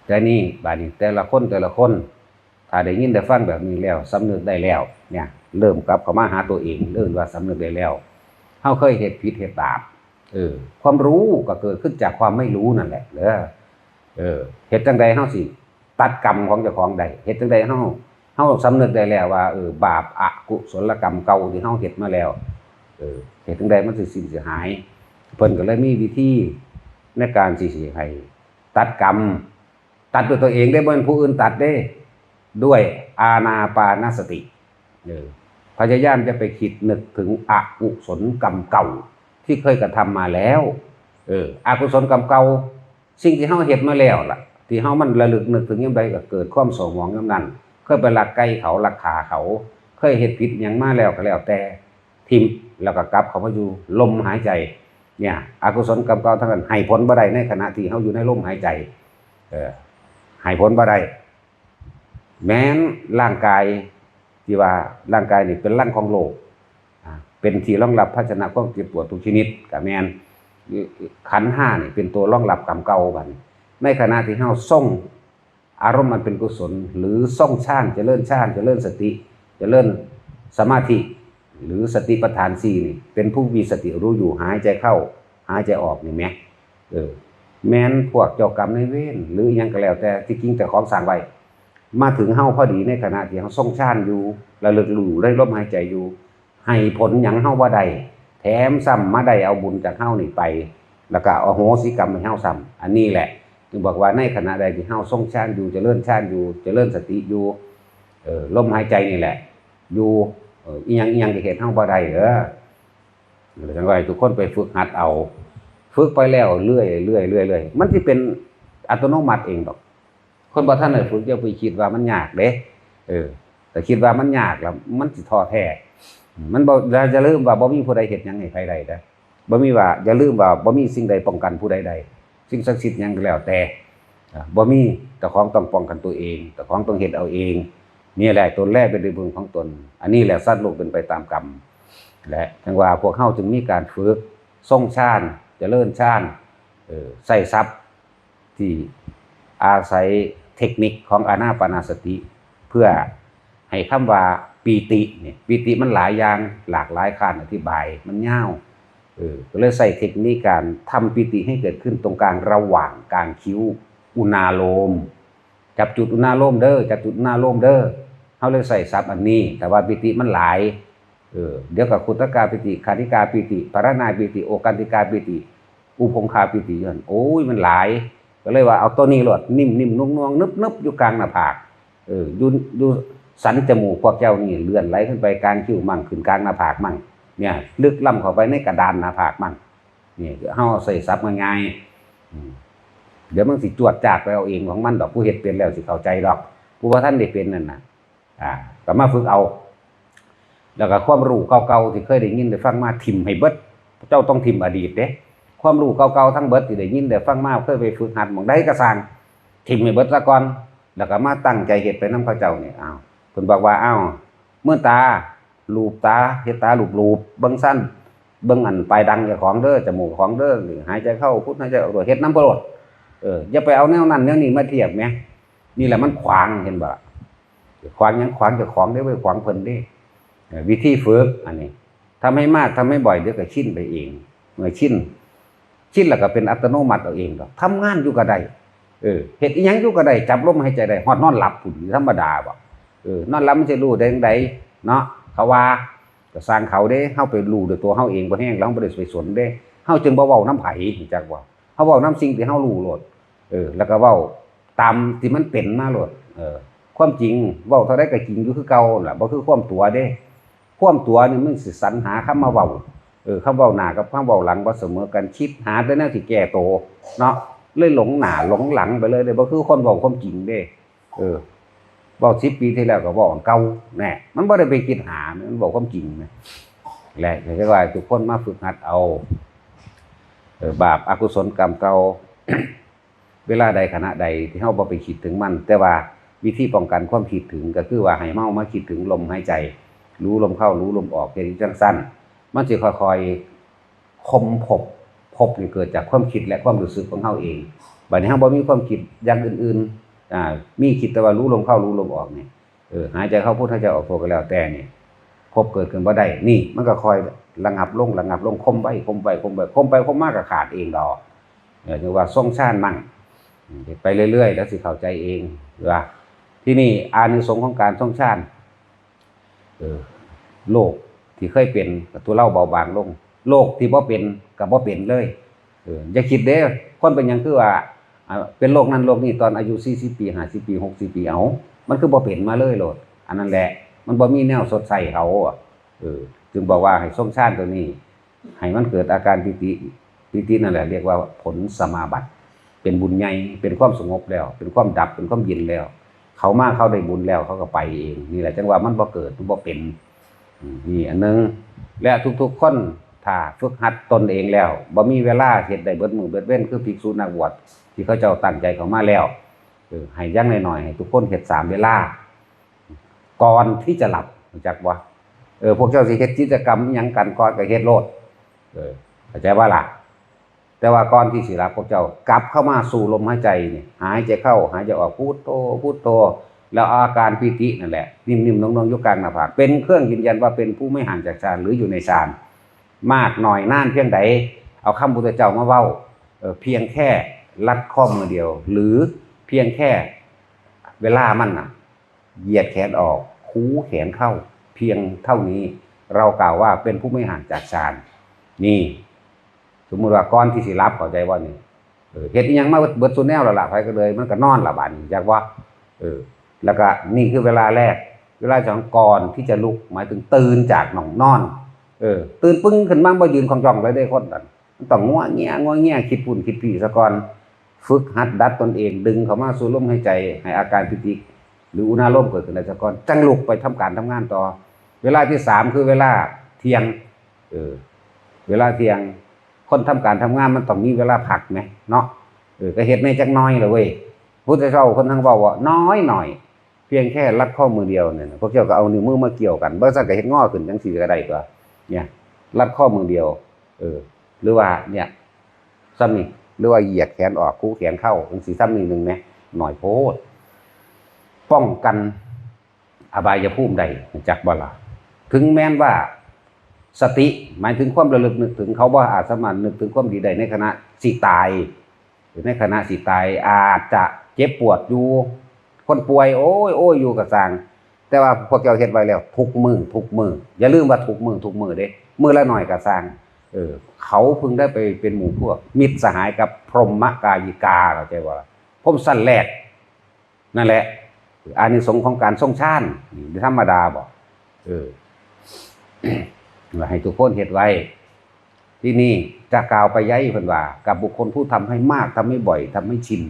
แต่นี่ บัดนี้แต่ละคน แต่ละคน ถ้าได้ยินได้ฟังแบบนี้แล้ว สำนึกได้แล้ว เนี่ย เริ่มกลับเข้ามาหาตัวเอง เริ่มว่าสำนึกได้แล้ว เฮาเคยเฮ็ดผิดเฮ็ดบาป เออ ความรู้ก็เกิดขึ้นจากความไม่รู้นั่นแหละเด้อ เออ เฮ็ดจั่งใดเฮาสิตัดกรรมของเจ้าของได้ เฮ็ดจั่งใดเฮา เฮาสำนึกได้แล้วว่า เออ บาปอกุศลกรรมเก่าที่เฮาเฮ็ดมาแล้ว เออ เฮ็ดจั่งใดมันสิสิ้นสิหาย เพิ่นก็เลยมีวิธีในการสิ สิให้ตัดกรรม ตัดด้วยตัวเองได้ บ่แม่นผู้อื่นตัดเด้ ด้วยอานาปานสติ เออ พยายามจะไปคิดนึกถึงอกุศลกรรมเก่าที่เคยกระทำมาแล้ว เออ อกุศลกรรมเก่า สิ่งที่เฮาเฮ็ดมาแล้วล่ะ ที่เฮามันระลึกนึกถึงยามใดก็เกิดความเศร้าหมองยามนั้น เคยไปลักไก่เขา ลักฆ่าเขา เคยเฮ็ดผิดหยังมาแล้วก็แล้วแต่ ถิ่ม แล้วก็กลับเข้ามาอยู่ลมหายใจ เนี่ย อกุศลกรรมเก่าทั้งนั้นให้ผลบ่ได้ในขณะที่เฮาอยู่ในลมหายใจ เออ ให้ผลบ่ได้ แม้นร่างกายที่ว่าร่างกายนี่เป็นรังของโรค อ่า เป็นที่รองรับภาชนะความเจ็บปวดทุกชนิด ก็แม่น ขันธ์ห้านี่เป็นตัวรองรับกรรมเก่าบัดนี้ ในขณะที่เฮาทรงอารมณ์อันเป็นกุศล หรือทรงฌาน เจริญฌาน เจริญสติ เจริญสมาธิ หรือสติปัฏฐานสี่นี่ เป็นผู้มีสติรู้อยู่ หายใจเข้า หายใจออกนี่แหม เออ แม่นพวกเจ้ากรรมนายเวร หรืออิหยังก็แล้วแต่ ที่จริงเจ้าของสร้างไว้ มาถึงเฮาพอดีในขณะที่เฮาทรงฌานอยู่ ระลึกรู้ในลมหายใจอยู่ ให้ผลหยังเฮาบ่ได้ แถมซ้ำมาได้เอาบุญจากเฮานี่ไป แล้วก็อโหสิกรรมให้เฮาซ้ำ อันนี้แหละ จึงบอกว่าในขณะใดที่เฮาทรงฌานอยู่ เจริญฌานอยู่ เจริญสติอยู่ เออ ลมหายใจนี่แหละ อยู่ เออ อิหยังอิหยังก็เฮ็ดเฮาบ่ได้เด้อ จังว่าให้ทุกคนไปฝึกหัดเอา ฝึกไปแล้วเรื่อยๆ เรื่อยๆ มันสิเป็นอัตโนมัติเองดอก คนบ่ทันได้ฝึกอย่าไปคิดว่ามันยากเด้ เออ แต่คิดว่ามันยากแล้วมันสิท้อแท้ มันบ่ อย่า อย่าลืมว่าบ่มีผู้ใดเฮ็ดหยังให้ไผได้เด้อ บ่มีว่า อย่าลืมว่าบ่มีสิ่งใดป้องกันผู้ใดได้ สิ่งศักดิ์สิทธิ์หยังก็แล้วแต่ อ่า บ่มี เจ้าของต้องป้องกันตัวเอง เจ้าของต้องเฮ็ดเอาเอง นี่แหละ ตนแลเป็นที่พึ่งของตน อันนี้แหละ สัตว์โลกเป็นไปตามกรรม และจังว่าพวกเฮาจึงมีการฝึก ทรงฌาน เจริญฌาน เออ ใช้ศัพท์ที่อาศัยเทคนิคของอานาปานสติ เพื่อให้คำว่าปีติเนี่ย ปีติมันหลายอย่าง หลากหลายขั้นอธิบาย มันยาว เออ ก็เลยใช้เทคนิคการทำปีติให้เกิดขึ้นตรงกลางระหว่างกลางคิ้ว อุณาโลม จับจุดอุณาโลมเด้อ จับจุดอุณาโลมเด้อ เฮาเลยใช้ศัพท์อันนี้ แต่ว่าปีติมันหลาย เออ เดี๋ยวก็ขุตกาปีติ คณิกาปีติ พาราณาปีติ โอกันติกาปีติ อุพงคาปีติ อยู่หั่น โอ้ย มันหลาย ก็เลยว่าเอาตัวนี้โลด นิ่มๆ นุ่งๆ นึบๆ อยู่กลางหน้าผาก เออ อยู่ อยู่สันจมูกพวกเจ้านี่ เลื่อนไหลขึ้นไปกลางคิ้วมั่ง ขึ้นกลางหน้าผากมั่ง เนี่ย ลึกล้ำเข้าไปในกระดานหน้าผากมั่ง นี่ เฮาใช้ศัพท์ง่ายๆ อืม เดี๋ยวมันสิจวดจาดไปเอาเองของมันดอก ผู้เฮ็ดเป็นแล้วสิเข้าใจดอก ผู้บ่ทันได้เป็นนั่นน่ะ อ่า ก็มาฝึกเอา แล้วก็ความรู้เก่าๆ ที่เคยได้ยินได้ฟังมา ถิ่มให้เบิด เจ้าต้องถิ่มอดีตเด้ ความรู้เก่าๆ ทั้งเบิดที่ได้ยินได้ฟังมา เคยไปฝึกหัดหม่องใดก็ซ่าง ถิ่มให้เบิดซะก่อน แล้วก็มาตั้งใจเฮ็ดไปนำเขาเจ้านี่ อ้าว เพิ่นบอกว่า อ้าว เมื่อตา ลูบตา เฮ็ดตาลูบๆ เบิ่งซั่น เบิ่งอันปลายดังเจ้าของเด้อ จมูกของเด้อ หายใจเข้าพุทหายใจออกโท เฮ็ดนำโลด เออ อย่าไปเอาแนวนั้นแนวนี้มาเทียบแหม นี่แหละมันขวาง เห็นบ่ล่ะ ขวางหยัง ขวางเจ้าของเด้ บ่ได้ขวางเพิ่นเด้ เออ วิธีฝึกอันนี้ ทำให้มาก ทำให้บ่อย เดี๋ยวก็ชินไปเอง เมื่อชิน ชินแล้วก็เป็นอัตโนมัติเอาเองดอก ทำงานอยู่ก็ได้ เออ เฮ็ดอิหยังอยู่ก็ได้ จับลมหายใจได้ ฮอดนอนหลับพุ้น ธรรมดาบ่ เออ นอนหลับมันสิรู้ได้จั่งใดเนาะ เขาว่า ก็ซ่างเขาเด้ เฮาไปรู้ด้วยตัวเฮาเองบ่แฮง แล้วเฮาบ่ได้ไปสนเด้ เฮาจึงบ่เว้านำไผ รู้จักบ่ เฮาเว้านำสิ่งที่เฮารู้โลด เออ แล้วก็เว้าตามที่มันเป็นมาโลด เออ ความจริงเว้าเท่าใดก็จริงอยู่คือเก่าล่ะ บ่คือความตั๋วเด้ ความตั๋วนี่มันสิสรรหาคำมาเว้า เออ คำเว้าหน้ากับคำเว้าหลังบ่เสมอกัน คิดหาแต่แนวสิแก้โตเนาะ เลยหลงหน้าหลงหลังไปเลยเด้ บ่คือคนเว้าความจริงเด้ เออ เว้าสิบปีที่แล้วก็เว้าอันเก่า แน่ มันบ่ได้ไปคิดหา มันเว้าความจริงนะ และอยากจะว่าทุกคนมาฝึกหัดเอา เออ บาปอกุศลกรรมเก่า เวลาใดขณะใดที่เฮาบ่ไปคิดถึงมัน แต่ว่าวิธีป้องกันความคิดถึงก็คือว่าให้เฮามาคิดถึงลมหายใจ รู้ลมเข้า รู้ลมออก เฮ็ดอยู่จั่งซั้น มันสิค่อยๆ ค้นพบ ภพนี่เกิดจากความคิดและความรู้สึกของเฮาเอง บัดนี้เฮาบ่มีความคิดอย่างอื่นๆ อ่า มีคิดแต่ว่ารู้ลมเข้า รู้ลมออกนี่ เออ หายใจเข้าพุทหายใจออกโทก็แล้วแต่นี่ ภพเกิดขึ้นบ่ได้ นี่ มันก็ค่อยระงับลง ระงับลง ค้นไว้ ค้นไว้ ค้นไว้ ค้นไปค้นมาก็ขาดเองดอก เออ เรียกว่าทรงฌานมั่ง อืม ไปเรื่อยๆ แล้วสิเข้าใจเอง ว่า ที่นี่อานิสงส์ของการทรงฌาน เออ โรคที่เคยเป็นก็ทุเลาเบาบางลง โรคที่บ่เป็นก็บ่เป็นเลย เออ อย่าคิดเด้ คนเป็นหยังคือว่า อ่า เป็นโรคนั้นโรคนี้ตอนอายุสี่สิบปี ห้าสิบปี หกสิบปี เอ้า มันคือบ่เป็นมาเลยโลด อันนั้นแหละ มันบ่มีแนวชดใช้เขาอะ เออ จึงบอกว่าให้ทรงฌานตัวนี้ ให้มันเกิดอาการปีติ ปีตินั่นแหละเรียกว่าผลสมาบัติ เป็นบุญใหญ่ เป็นความสงบแล้ว เป็นความดับ เป็นความเย็นแล้ว เขามาเขาได้บุญแล้ว เขาก็ไปเอง นี่แหละจั่งว่ามันบ่เกิด มันบ่เป็น อืม นี่อันหนึ่ง และทุกๆคน ถ้าฝึกหัดตนเองแล้ว บ่มีเวลาเฮ็ดได้เบิดมื้อเบิดเว็น คือภิกษุนักบวชที่เขาเจ้าตั้งใจเข้ามาแล้ว เออ ให้อย่างน้อยๆ ให้ทุกคนเฮ็ดสามเวลา ก่อนที่จะหลับ รู้จักบ่? เออ พวกเจ้าสิเฮ็ดกิจกรรมอิหยังกันก่อนก็เฮ็ดโลด เออ เข้าใจบ่ล่ะ? แต่ว่าก่อนที่สิหลับ พวกเจ้ากลับเข้ามาสู่ลมหายใจนี่ หายใจเข้า หายใจออก พุทโธ พุทโธ แล้วเอาอาการปีตินั่นแหละ นิ่มๆ นุ่มๆ อยู่กลางหน้าผาก เป็นเครื่องยืนยันว่าเป็นผู้ไม่ห่างจากฌาน หรืออยู่ในฌาน มากน้อยนานเพียงใด เอาคำพุทธเจ้ามาเว้า เออ เพียงแค่ลัดข้อมือเดียว หรือเพียงแค่เวลามันน่ะ เหยียดแขนออก คูแขนเข้า เพียงเท่านี้ เรากล่าวว่าเป็นผู้ไม่ห่างจากฌาน นี่ สมมุติว่าก่อนที่สิหลับ เข้าใจบ่นี่? เออ เฮ็ดอิหยังมาเบิดซุแนวแล้วล่ะ ไผก็เลย มันก็นอนละบาดนี้ จักบ่? เออ แล้วก็นี่คือเวลาแรก เวลาสอง ก่อนที่จะลุก หมายถึงตื่นจากหม่องนอน เออ ตื่นปึ้งขึ้นมา บ่ยืนคองจ้องเลยเด้คนนั้น มันต้องงัวเงีย งัวเงีย คิดปุ้นคิดปี้ซะก่อน ฝึกหัดดัดตนเอง ดึงเข้ามาสู่ลมหายใจ ให้อาการปีติ หรืออุณาโลมเกิดขึ้นได้ซะก่อน จั่งลุกไปทำการทำงานต่อ เวลาที่สาม คือเวลาเที่ยง เออ เวลาเที่ยง คนทำการทำงานมันต้องมีเวลาพักแหมเนาะ เออ ก็เฮ็ดแหน่จักหน่อยละเว้ย พุทธเจ้าเพิ่นทั้งเว้าว่าน้อยหน่อย เพียงแค่ลัดข้อมือเดียวเนี่ยนะ พวกเจ้าก็เอานิ้วมือมาเกี่ยวกัน บ่ซั้นก็เฮ็ดงอขึ้นจั่งซี้ก็ได้ตั่ว เนี่ย ลัดข้อมือเดียว เออ หรือว่าเนี่ย ซ่ำนี่ หรือว่าเหยียดแขนออก คูแขนเข้า จั่งซี้ ซ่ำนี่หนึ่งแหม น้อยโพด ป้องกันอบายภูมิได้ รู้จักบ่ล่ะ? ถึงแม้นว่าสติ หมายถึงความระลึกนึกถึง เขาบ่อาจสามารถนึกถึงความดีได้ในขณะสิตาย หรือในขณะสิตาย อาจจะเจ็บปวดอยู่ คนป่วย โอ้ย โอ้ย อยู่ก็ซ่าง แต่ว่าพวกเจ้าเฮ็ดไว้แล้ว ทุกมื้อ ทุกมื้อ อย่าลืมว่าทุกมื้อ ทุกมื้อเด้ มื้อละหน่อยก็ซ่าง เออ เขาเพิ่งได้ไปเป็นหมู่พวก มิตรสหายกับพรหมกายิกา เข้าใจบ่ล่ะ? พรหมชั้นแรก นั่นแหละ อานิสงส์ของการทรงฌาน นี่ธรรมดาบ่? เออ ว่าให้ทุกคนเฮ็ดไว้ ที่นี่จะกล่าวไปไยเพิ่นว่า กับบุคคลผู้ทำให้มาก ทำให้บ่อย ทำให้ชิน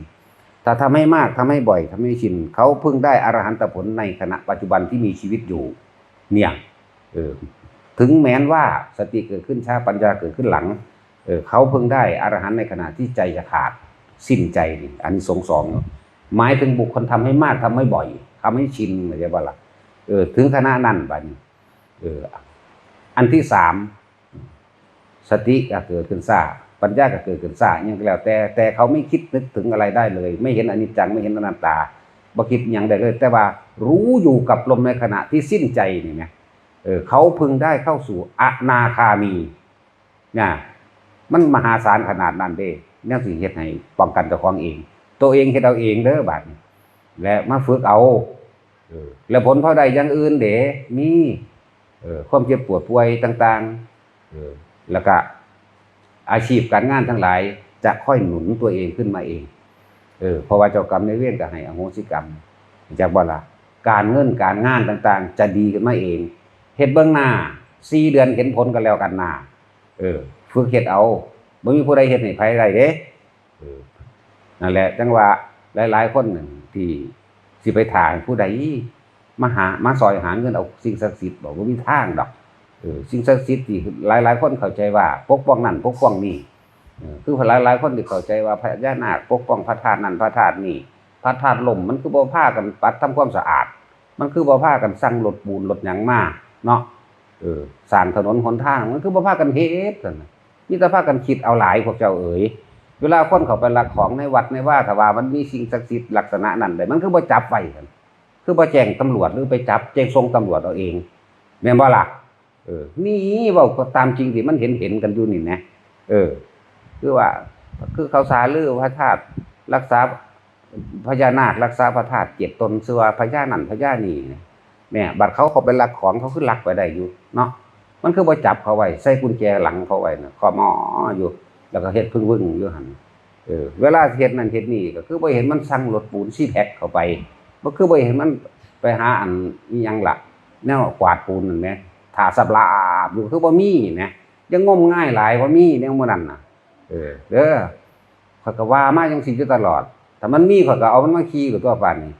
ถ้าทำให้มาก ทำให้บ่อย ทำให้ชิน เขาเพิ่งได้อรหันตผลในขณะปัจจุบันที่มีชีวิตอยู่ เนี่ย เออ ถึงแม้นว่าสติเกิดขึ้นช้า ปัญญาเกิดขึ้นหลัง เออ เขาเพิ่งได้อรหันต์ในขณะที่ใจจะขาด สิ้นใจนี่ อานิสงส์สองเนาะ หมายถึงบุคคลทำให้มาก ทำให้บ่อย ทำให้ชิน เข้าใจบ่ล่ะ? เออ ถึงขณะนั้นบัดนี้ เออ อันที่สาม สติก็เกิดขึ้นช้า ปัญญาก็เกิดขึ้นช้า อิหยังก็แล้วแต่ แต่เขาไม่คิดนึกถึงอะไรได้เลย ไม่เห็นอนิจจัง ไม่เห็นอนัตตา บ่คิดอิหยังได้เลย แต่ว่ารู้อยู่กับลมในขณะที่สิ้นใจนี่นะ เออ เขาพึงได้เข้าสู่อนาคามี นะ มันมหาศาลขนาดนั้นเด้ แนวสิเฮ็ดให้ป้องกันเจ้าของเอง ตัวเองเฮ็ดเอาเองเด้อบาดนี้ และมาฝึกเอา เออ แล้วผลพลอยได้อย่างอื่นเด้ มี เออ ความเจ็บปวดป่วยต่างๆ เออ แล้วก็อาชีพการงานทั้งหลายจะค่อยหนุนตัวเองขึ้นมาเอง เออ เพราะว่าเจ้ากรรมนายเวรก็ให้อโหสิกรรม จักบ่ล่ะ? การเงินการงานต่างๆ จะดีขึ้นมาเอง เฮ็ดเบิ่งหน้า สี่เดือนเห็นผลกันแล้วกันหน้า เออ ฝึกเฮ็ดเอา บ่มีผู้ใดเฮ็ดให้ไผได้เด้ เออ นั่นแหละ จั่งว่าหลายๆ คนนั่นที่สิไปถ่าให้ผู้ใดมาหา มาซอยหาเงินเอาสิ่งศักดิ์สิทธิ์ บอกบ่มีทางดอก เออ สิ่งศักดิ์สิทธิ์ที่หลายๆ คนเข้าใจว่าปกป้องนั่นปกป้องนี่ เออ คือหลายๆ คนที่เข้าใจว่าพญานาคปกป้องพระธาตุนั่นพระธาตุนี่ พระธาตุล่ม มันคือบ่พากันปัดทำความสะอาด มันคือบ่พากันสั่งรถปูนรถหยังมาเนาะ เออ สร้างถนนหนทาง มันคือบ่พากันเฮ็ดซั่นน่ะ มีแต่พากันคิดเอาหลายพวกเจ้าเอ๋ย เวลาคนเข้าไปลักของในวัดในวา ถ้าว่ามันมีสิ่งศักดิ์สิทธิ์ลักษณะนั้นได้ มันคือบ่จับไว้ซั่น คือบ่แจ้งตำรวจหรือไปจับ แจ้งส่งตำรวจเอาเอง แม่นบ่ล่ะ? เออ นี่เว้าก็ตามจริงที่มันเห็นเห็นกันอยู่นี่นะ เออ คือว่า คือเขาสาลือพระธาตุ รักษาพญานาค รักษาพระธาตุเจ็ดตน ชื่อว่าพญานั่นพญานี่นะ เนี่ย บัดเขาเข้าไปลักของ เขาคือลักไปได้อยู่เนาะ มันคือบ่จับเขาไว้ ใส่กุญแจหลังเขาไว้นะ ขอมออยู่ แล้วก็เฮ็ดพึ่งวึ่งอยู่หั่น เออ เวลาเฮ็ดนั่นเฮ็ดนี่ ก็คือบ่เห็นมันสั่งรถปูนซีแพ็คเข้าไป บ่คือบ่เห็นมันไปหาอันอิหยังล่ะ แนวกวาดปูนนั่นแหม ถ้าสับหลาบอยู่ คือบ่มีนะ ยังงมงายหลาย บ่มีแนวหมู่นั้นน่ะ เออ เด้อ ข้อยก็ว่ามาจั่งซี้อยู่ตลอด ถ้ามันมีข้อยก็เอามันมาขี่ก็ตัวปานนี้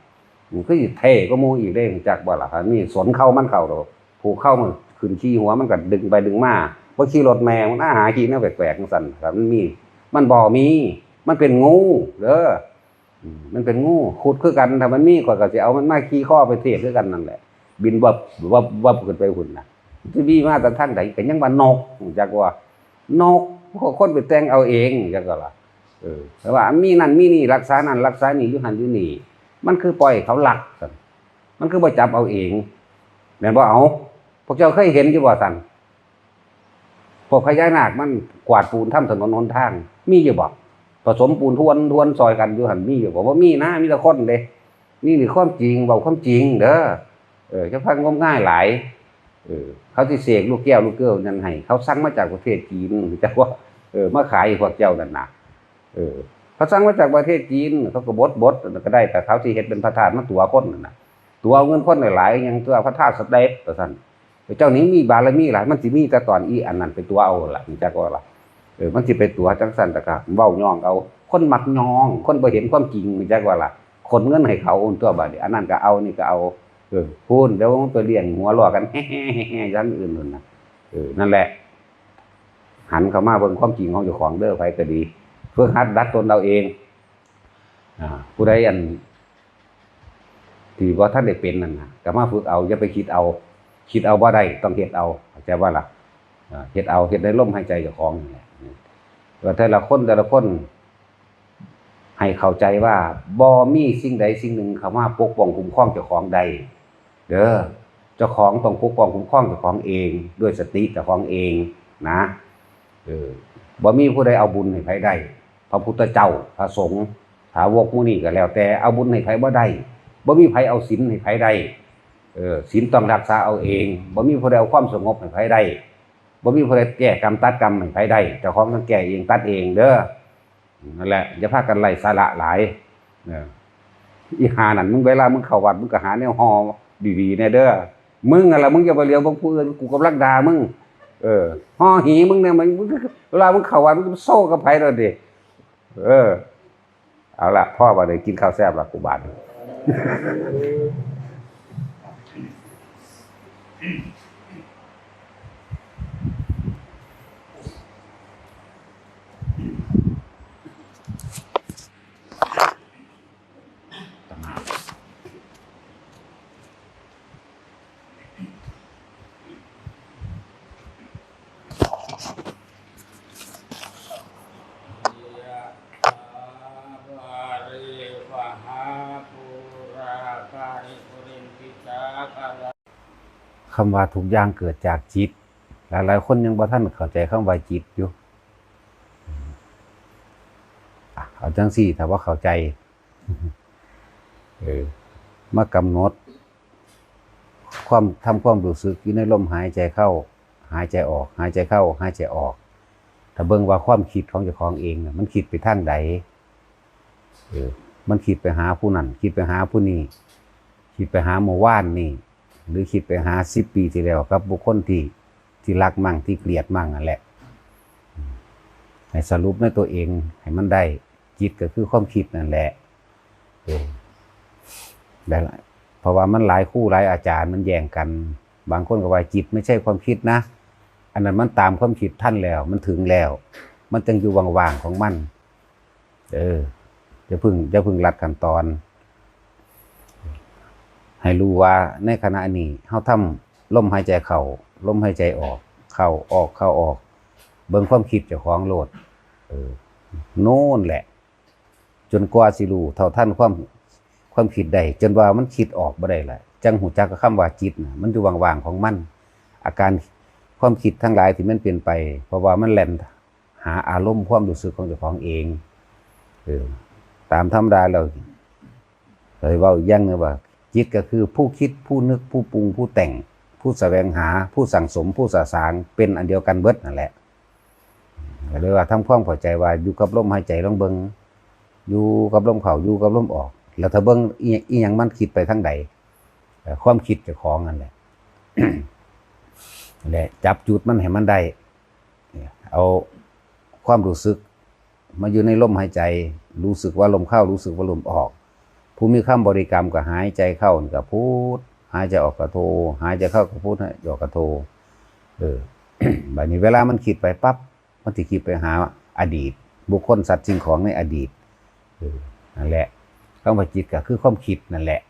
มันคือสิเท่กว่าหมู่อีกเด้ รู้จักบ่ล่ะ? ถ้ามีสนเข้ามันเข้าดอก ผูกเข้ามันขึ้นขี่หัวมันก็ดึงไปดึงมา บ่ขี่รถแม่มันหาขี่แนวแปลกๆจั่งซั้น ถ้ามันมี มันบ่มี มันเป็นงูเด้อ อืม มันเป็นงู คุดคือกัน ถ้ามันมี ข้อยก็สิเอามันมาขี่คอไปเทศคือกันนั่นแหละ บินวับวับวับขึ้นไปพุ้นน่ะ สิมีมาแต่ทางใด ก็ยังว่านก จักว่า นก คนไปแต่งเอาเอง จักว่าล่ะ เออ แต่ว่ามีนั่นมีนี่ รักษานั่นรักษานี่ อยู่หั่นอยู่นี่ มันคือปล่อยเขาลัก มันคือบ่จับเอาเอง แม่นบ่ เอา พวกเจ้าเคยเห็นอยู่บ่ซั่น พวกพญานาคมันกวาดปูนทำถนนหนทาง มีอยู่บ่ ผสมปูนทวนทวนซอยกันอยู่หั่น มีอยู่บ่ บ่มีนะ มีแต่คนเด้ นี่นี่ความจริง เว้าความจริงเด้อ เออ จะฟังงมงายหลาย เออ เขาสิเสกลูกแก้วลูกเกลียวนั่นให้ เขาสั่งมาจากประเทศจีน จักว่า เออ มาขายให้พวกเจ้านั่นน่ะ เออ เขาสั่งมาจากประเทศจีน เขาก็บดบด ก็ได้ แต่เขาสิเฮ็ดเป็นพระธาตุมาตั๋วคนนั่นน่ะ ตั๋วเอาเงินคนหลายๆ หยังตั๋วพระธาตุสเตทว่าซั่น เจ้านี่มีบารมีหลาย มันสิมีแต่ตอนอีอันนั้นไปตั๋วเอาล่ะ จักว่าล่ะ เออ มันสิไปตั๋วจั่งซั่น แต่ก็เว้าย่องเอา คนมักย่อง คนบ่เห็นความจริง จักว่าล่ะ ขนเงินให้เขาโอนตั๋วบัดนี้ อันนั้นก็เอา นี่ก็เอา เออ พู้น เดี๋ยวมันไปเลี้ยงหัวล้อกัน แฮ่ๆๆๆ อย่างอื่นนั่นน่ะ เออ นั่นแหละ หันเข้ามาเบิ่งความจริงของเจ้าของเด้อ ไผก็ดี ฝึกหัดดัดตนเอาเอง อ่า ผู้ใดอัน ที่บ่ทันได้เป็นนั่นน่ะ ก็มาฝึกเอา อย่าไปคิดเอา คิดเอาบ่ได้ ต้องเฮ็ดเอา เข้าใจบ่ล่ะ อ่า เฮ็ดเอา เฮ็ดในลมหายใจเจ้าของนี่แหละ ว่าแต่ละคน แต่ละคน ให้เข้าใจว่าบ่มีสิ่งใดสิ่งหนึ่งเข้ามาปกป้องคุ้มครองเจ้าของได้ เด้อ เจ้าของต้องปกป้องคุ้มครองเจ้าของเอง ด้วยสติเจ้าของเองนะ เออ บ่มีผู้ใดเอาบุญให้ไผได้ พระพุทธเจ้า พระสงฆ์ สาวกหมู่นี้ก็แล้วแต่ เอาบุญให้ไผบ่ได้ บ่มีไผเอาศีลให้ไผได้ เออ ศีลต้องรักษาเอาเอง บ่มีผู้ใดเอาความสงบให้ไผได้ บ่มีผู้ใดแก้กรรมตัดกรรมให้ไผได้ เจ้าของต้องแก้เองตัดเองเด้อ นั่นแหละ อย่าพากันไร้สาระหลาย เออ อีห่านั่น มึงเวลามึงเข้าวัด มึงก็หาแนวห่อดีๆ แน่เด้อ มึงนั่นล่ะ มึงอย่าไปเหลียวเบิ่งผู้อื่น กูกำลังด่ามึง เออ ห่อหีมึงเนี่ย มัน มึง เวลามึงเข้าวัด มึงจะโซ่กับไผแล้วดิ เออ เอาละ พ่อบัดนี้กินข้าวแซ่บละกูบาดนี้ คำว่าทุกอย่างเกิดจากจิต หลายๆคนยังบ่ทันเข้าใจคำว่าจิตอยู่ อ่ะ เอาจั่งซี้ ถ้าบ่เข้าใจ เออ มากำหนด ความ ทำความรู้สึกอยู่ในลมหายใจเข้า หายใจออก หายใจเข้า หายใจออก ถ้าเบิ่งว่าความคิดของเจ้าของเองน่ะ มันคิดไปทางใด เออ มันคิดไปหาผู้นั้น คิดไปหาผู้นี้ คิดไปหาเมื่อวานนี่ หรือคิดไปหาสิบปีที่แล้ว กับบุคคลที่ ที่รักมั่ง ที่เกลียดมั่งนั่นแหละ ให้สรุปในตัวเองให้มันได้ จิตก็คือความคิดนั่นแหละ เออ ได้ละ เพราะว่ามันหลายครูหลายอาจารย์มันแย่งกัน บางคนก็ว่าจิตไม่ใช่ความคิดนะ อันนั้นมันตามความคิดทันแล้ว มันถึงแล้ว มันจั่งอยู่ว่างๆของมัน เออ อย่าเพิ่ง อย่าเพิ่งลัดขั้นตอน ให้รู้ว่าในขณะนี้เฮาทำลมหายใจเข้า ลมหายใจออก เข้าออก เข้าออก เบิ่งความคิดเจ้าของโลด เออ โน่นแหละ จนกว่าสิรู้เท่าทันความ ความคิดได้ จนว่ามันคิดออกบ่ได้ละ จั่งฮู้จักกับคำว่าจิตน่ะ มันอยู่ว่างๆของมัน อาการความคิดทั้งหลายที่มันเปลี่ยนไป เพราะว่ามันแล่นหาอารมณ์ความรู้สึกของเจ้าของเอง เออ ตามธรรมดาแล้ว เลยเว้าอีกอย่างหนึ่งว่า จิตก็คือผู้คิด ผู้นึก ผู้ปรุง ผู้แต่ง ผู้แสวงหา ผู้สั่งสม ผู้สะสาง เป็นอันเดียวกันเบิดนั่นแหละ ก็เลยว่าทำความเข้าใจว่าอยู่กับลมหายใจลองเบิ่ง อยู่กับลมเข้า อยู่กับลมออก แล้วถ้าเบิ่งอี อีหยังมันคิดไปทางใด เอ่อ ความคิดเจ้าของนั่นแหละ และจับจุดมันให้มันได้ เอาความรู้สึกมาอยู่ในลมหายใจ รู้สึกว่าลมเข้า รู้สึกว่าลมออก ผู้มีคำบริกรรมก็หายใจเข้านี่ก็พุท หายใจออกก็โท หายใจเข้าก็พุท หายใจออกก็โท เออ บัดนี้เวลามันคิดไปปั๊บ มันสิคิดไปหาอดีต บุคคลสัตว์สิ่งของในอดีต เออ นั่นแหละ คำว่าจิตก็คือความคิดนั่นแหละ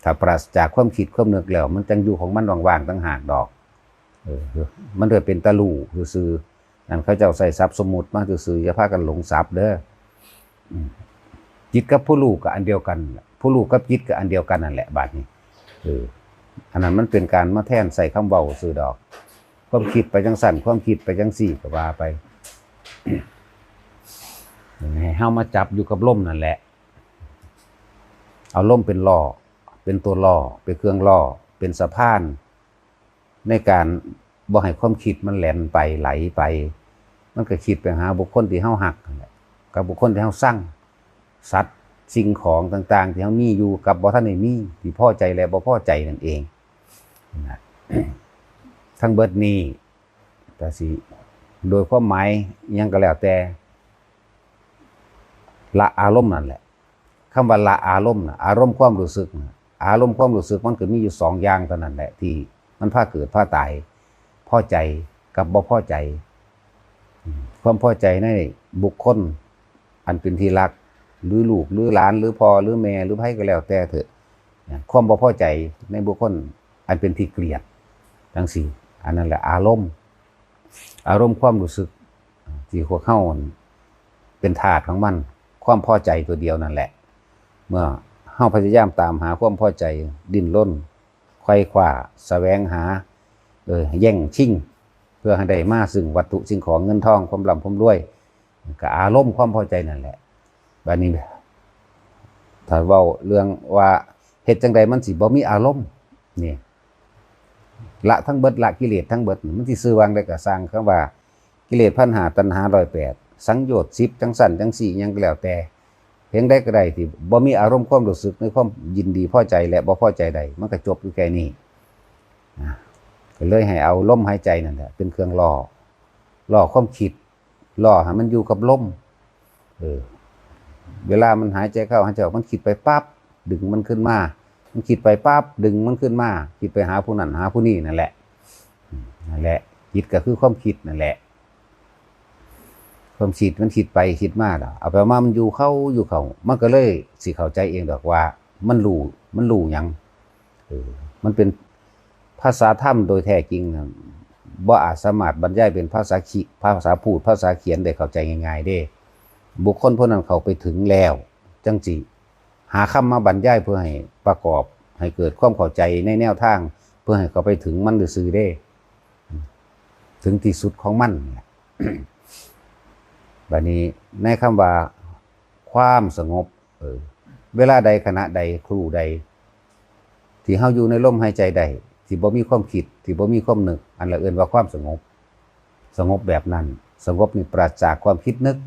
ถ้าปราศจากความคิดความนึกแล้ว มันจั่งอยู่ของมันว่างๆต่างหากดอก เออ มันเลยเป็นตาลู่ซื่อๆ นั่นเขาเจ้าใส่ศัพท์สมมุติมาซื่อๆ อย่าพากันหลงศัพท์เด้อ อืม จิตกับผู้รู้ก็อันเดียวกัน ผู้รู้กับจิตก็อันเดียวกันนั่นแหละ บัดนี้ เออ อันนั้นมันเป็นการมาแทนใส่คำเว้าซื่อดอก ความคิดไปจั่งซั่น ความคิดไปจั่งซี่ ก็ว่าไป ให้เฮามาจับอยู่กับลมนั่นแหละ เอาลมเป็นล่อ เป็นตัวล่อ เป็นเครื่องล่อ เป็นสะพาน ในการบ่ให้ความคิดมันแล่นไป ไหลไป มันก็คิดไปหาบุคคลที่เฮาฮักนั่นแหละ กับบุคคลที่เฮาซัง สัตว์สิ่งของต่างๆที่เฮามีอยู่กับบ่ทันได้มี ที่พอใจและบ่พอใจนั่นเอง นะ ทั้งเบิดนี้ก็สิ โดยความหมายอิหยังก็แล้วแต่ ละอารมณ์นั่นแหละ คำว่าละอารมณ์น่ะ อารมณ์ความรู้สึกน่ะ อารมณ์ความรู้สึกมันก็มีอยู่สองอย่างเท่านั้นแหละ ที่มันพาเกิดพาตาย พอใจกับบ่พอใจ อืม ความพอใจในบุคคลอันเป็นที่รัก หรือลูก หรือหลาน หรือพ่อ หรือแม่ หรือไผก็แล้วแต่เถอะ นะ ความบ่พอใจในบุคคลอันเป็นที่เกลียด จั่งซี้ อันนั้นแหละอารมณ์ อารมณ์ความรู้สึก ที่พวกเฮาเป็นธาตุของมัน ความพอใจตัวเดียวนั่นแหละ เมื่อเฮาพยายามตามหาความพอใจ ดิ้นรน ไขว่คว้า แสวงหา เออ แย่งชิง เพื่อให้ได้มาซึ่งวัตถุสิ่งของ เงินทอง ความร่ำความรวย ก็อารมณ์ความพอใจนั่นแหละ บัดนี้ ถ้าเว้าเรื่องว่าเฮ็ดจั่งใดมันสิบ่มีอารมณ์ นี่ ละทั้งเบิด ละกิเลสทั้งเบิด มันสิชื่อว่าจั่งใดก็ซ่าง คำว่ากิเลสพันห้า ตัณหาร้อยแปด สังโยชน์สิบ จั่งซั่นจั่งซี้ หยังก็แล้วแต่ เพียงใดก็ได้ที่บ่มีอารมณ์ความรู้สึกในความยินดีพอใจและบ่พอใจใด มันก็จบอยู่แค่นี้ นะ ก็เลยให้เอาลมหายใจนั่นแหละเป็นเครื่องล่อ ล่อความคิด ล่อให้มันอยู่กับลม เออ เวลามันหายใจเข้าหายใจออก มันคิดไปปั๊บ ดึงมันขึ้นมา มันคิดไปปั๊บ ดึงมันขึ้นมา คิดไปหาผู้นั้นหาผู้นี้นั่นแหละ อืม นั่นแหละ จิตก็คือความคิดนั่นแหละ ความคิดมันคิดไปคิดมาแล้ว เอาไปมามันอยู่เข้าอยู่เข้า มันก็เลยสิเข้าใจเองดอกว่า มันรู้ มันรู้หยัง เออ มันเป็นภาษาธรรมโดยแท้จริงนะ บ่อาจสามารถบรรยายเป็นภาษาขี- ภาษาพูด ภาษาเขียนได้เข้าใจง่ายๆเด้ บุคคลผู้นั้นเข้าไปถึงแล้ว จั่งสิหาคำมาบรรยายเพื่อให้ประกอบ ให้เกิดความเข้าใจในแนวทาง เพื่อให้เข้าไปถึงมันซื่อๆเด้ ถึงที่สุดของมัน บัดนี้ในคำว่าความสงบ เออ เวลาใด ขณะใด ครู่ใด ที่เฮาอยู่ในลมหายใจได้ ที่บ่มีความคิด ที่บ่มีความนึก อันละเอิ้นว่าความสงบ สงบแบบนั้น สงบนี่ปราศจากความคิดนึก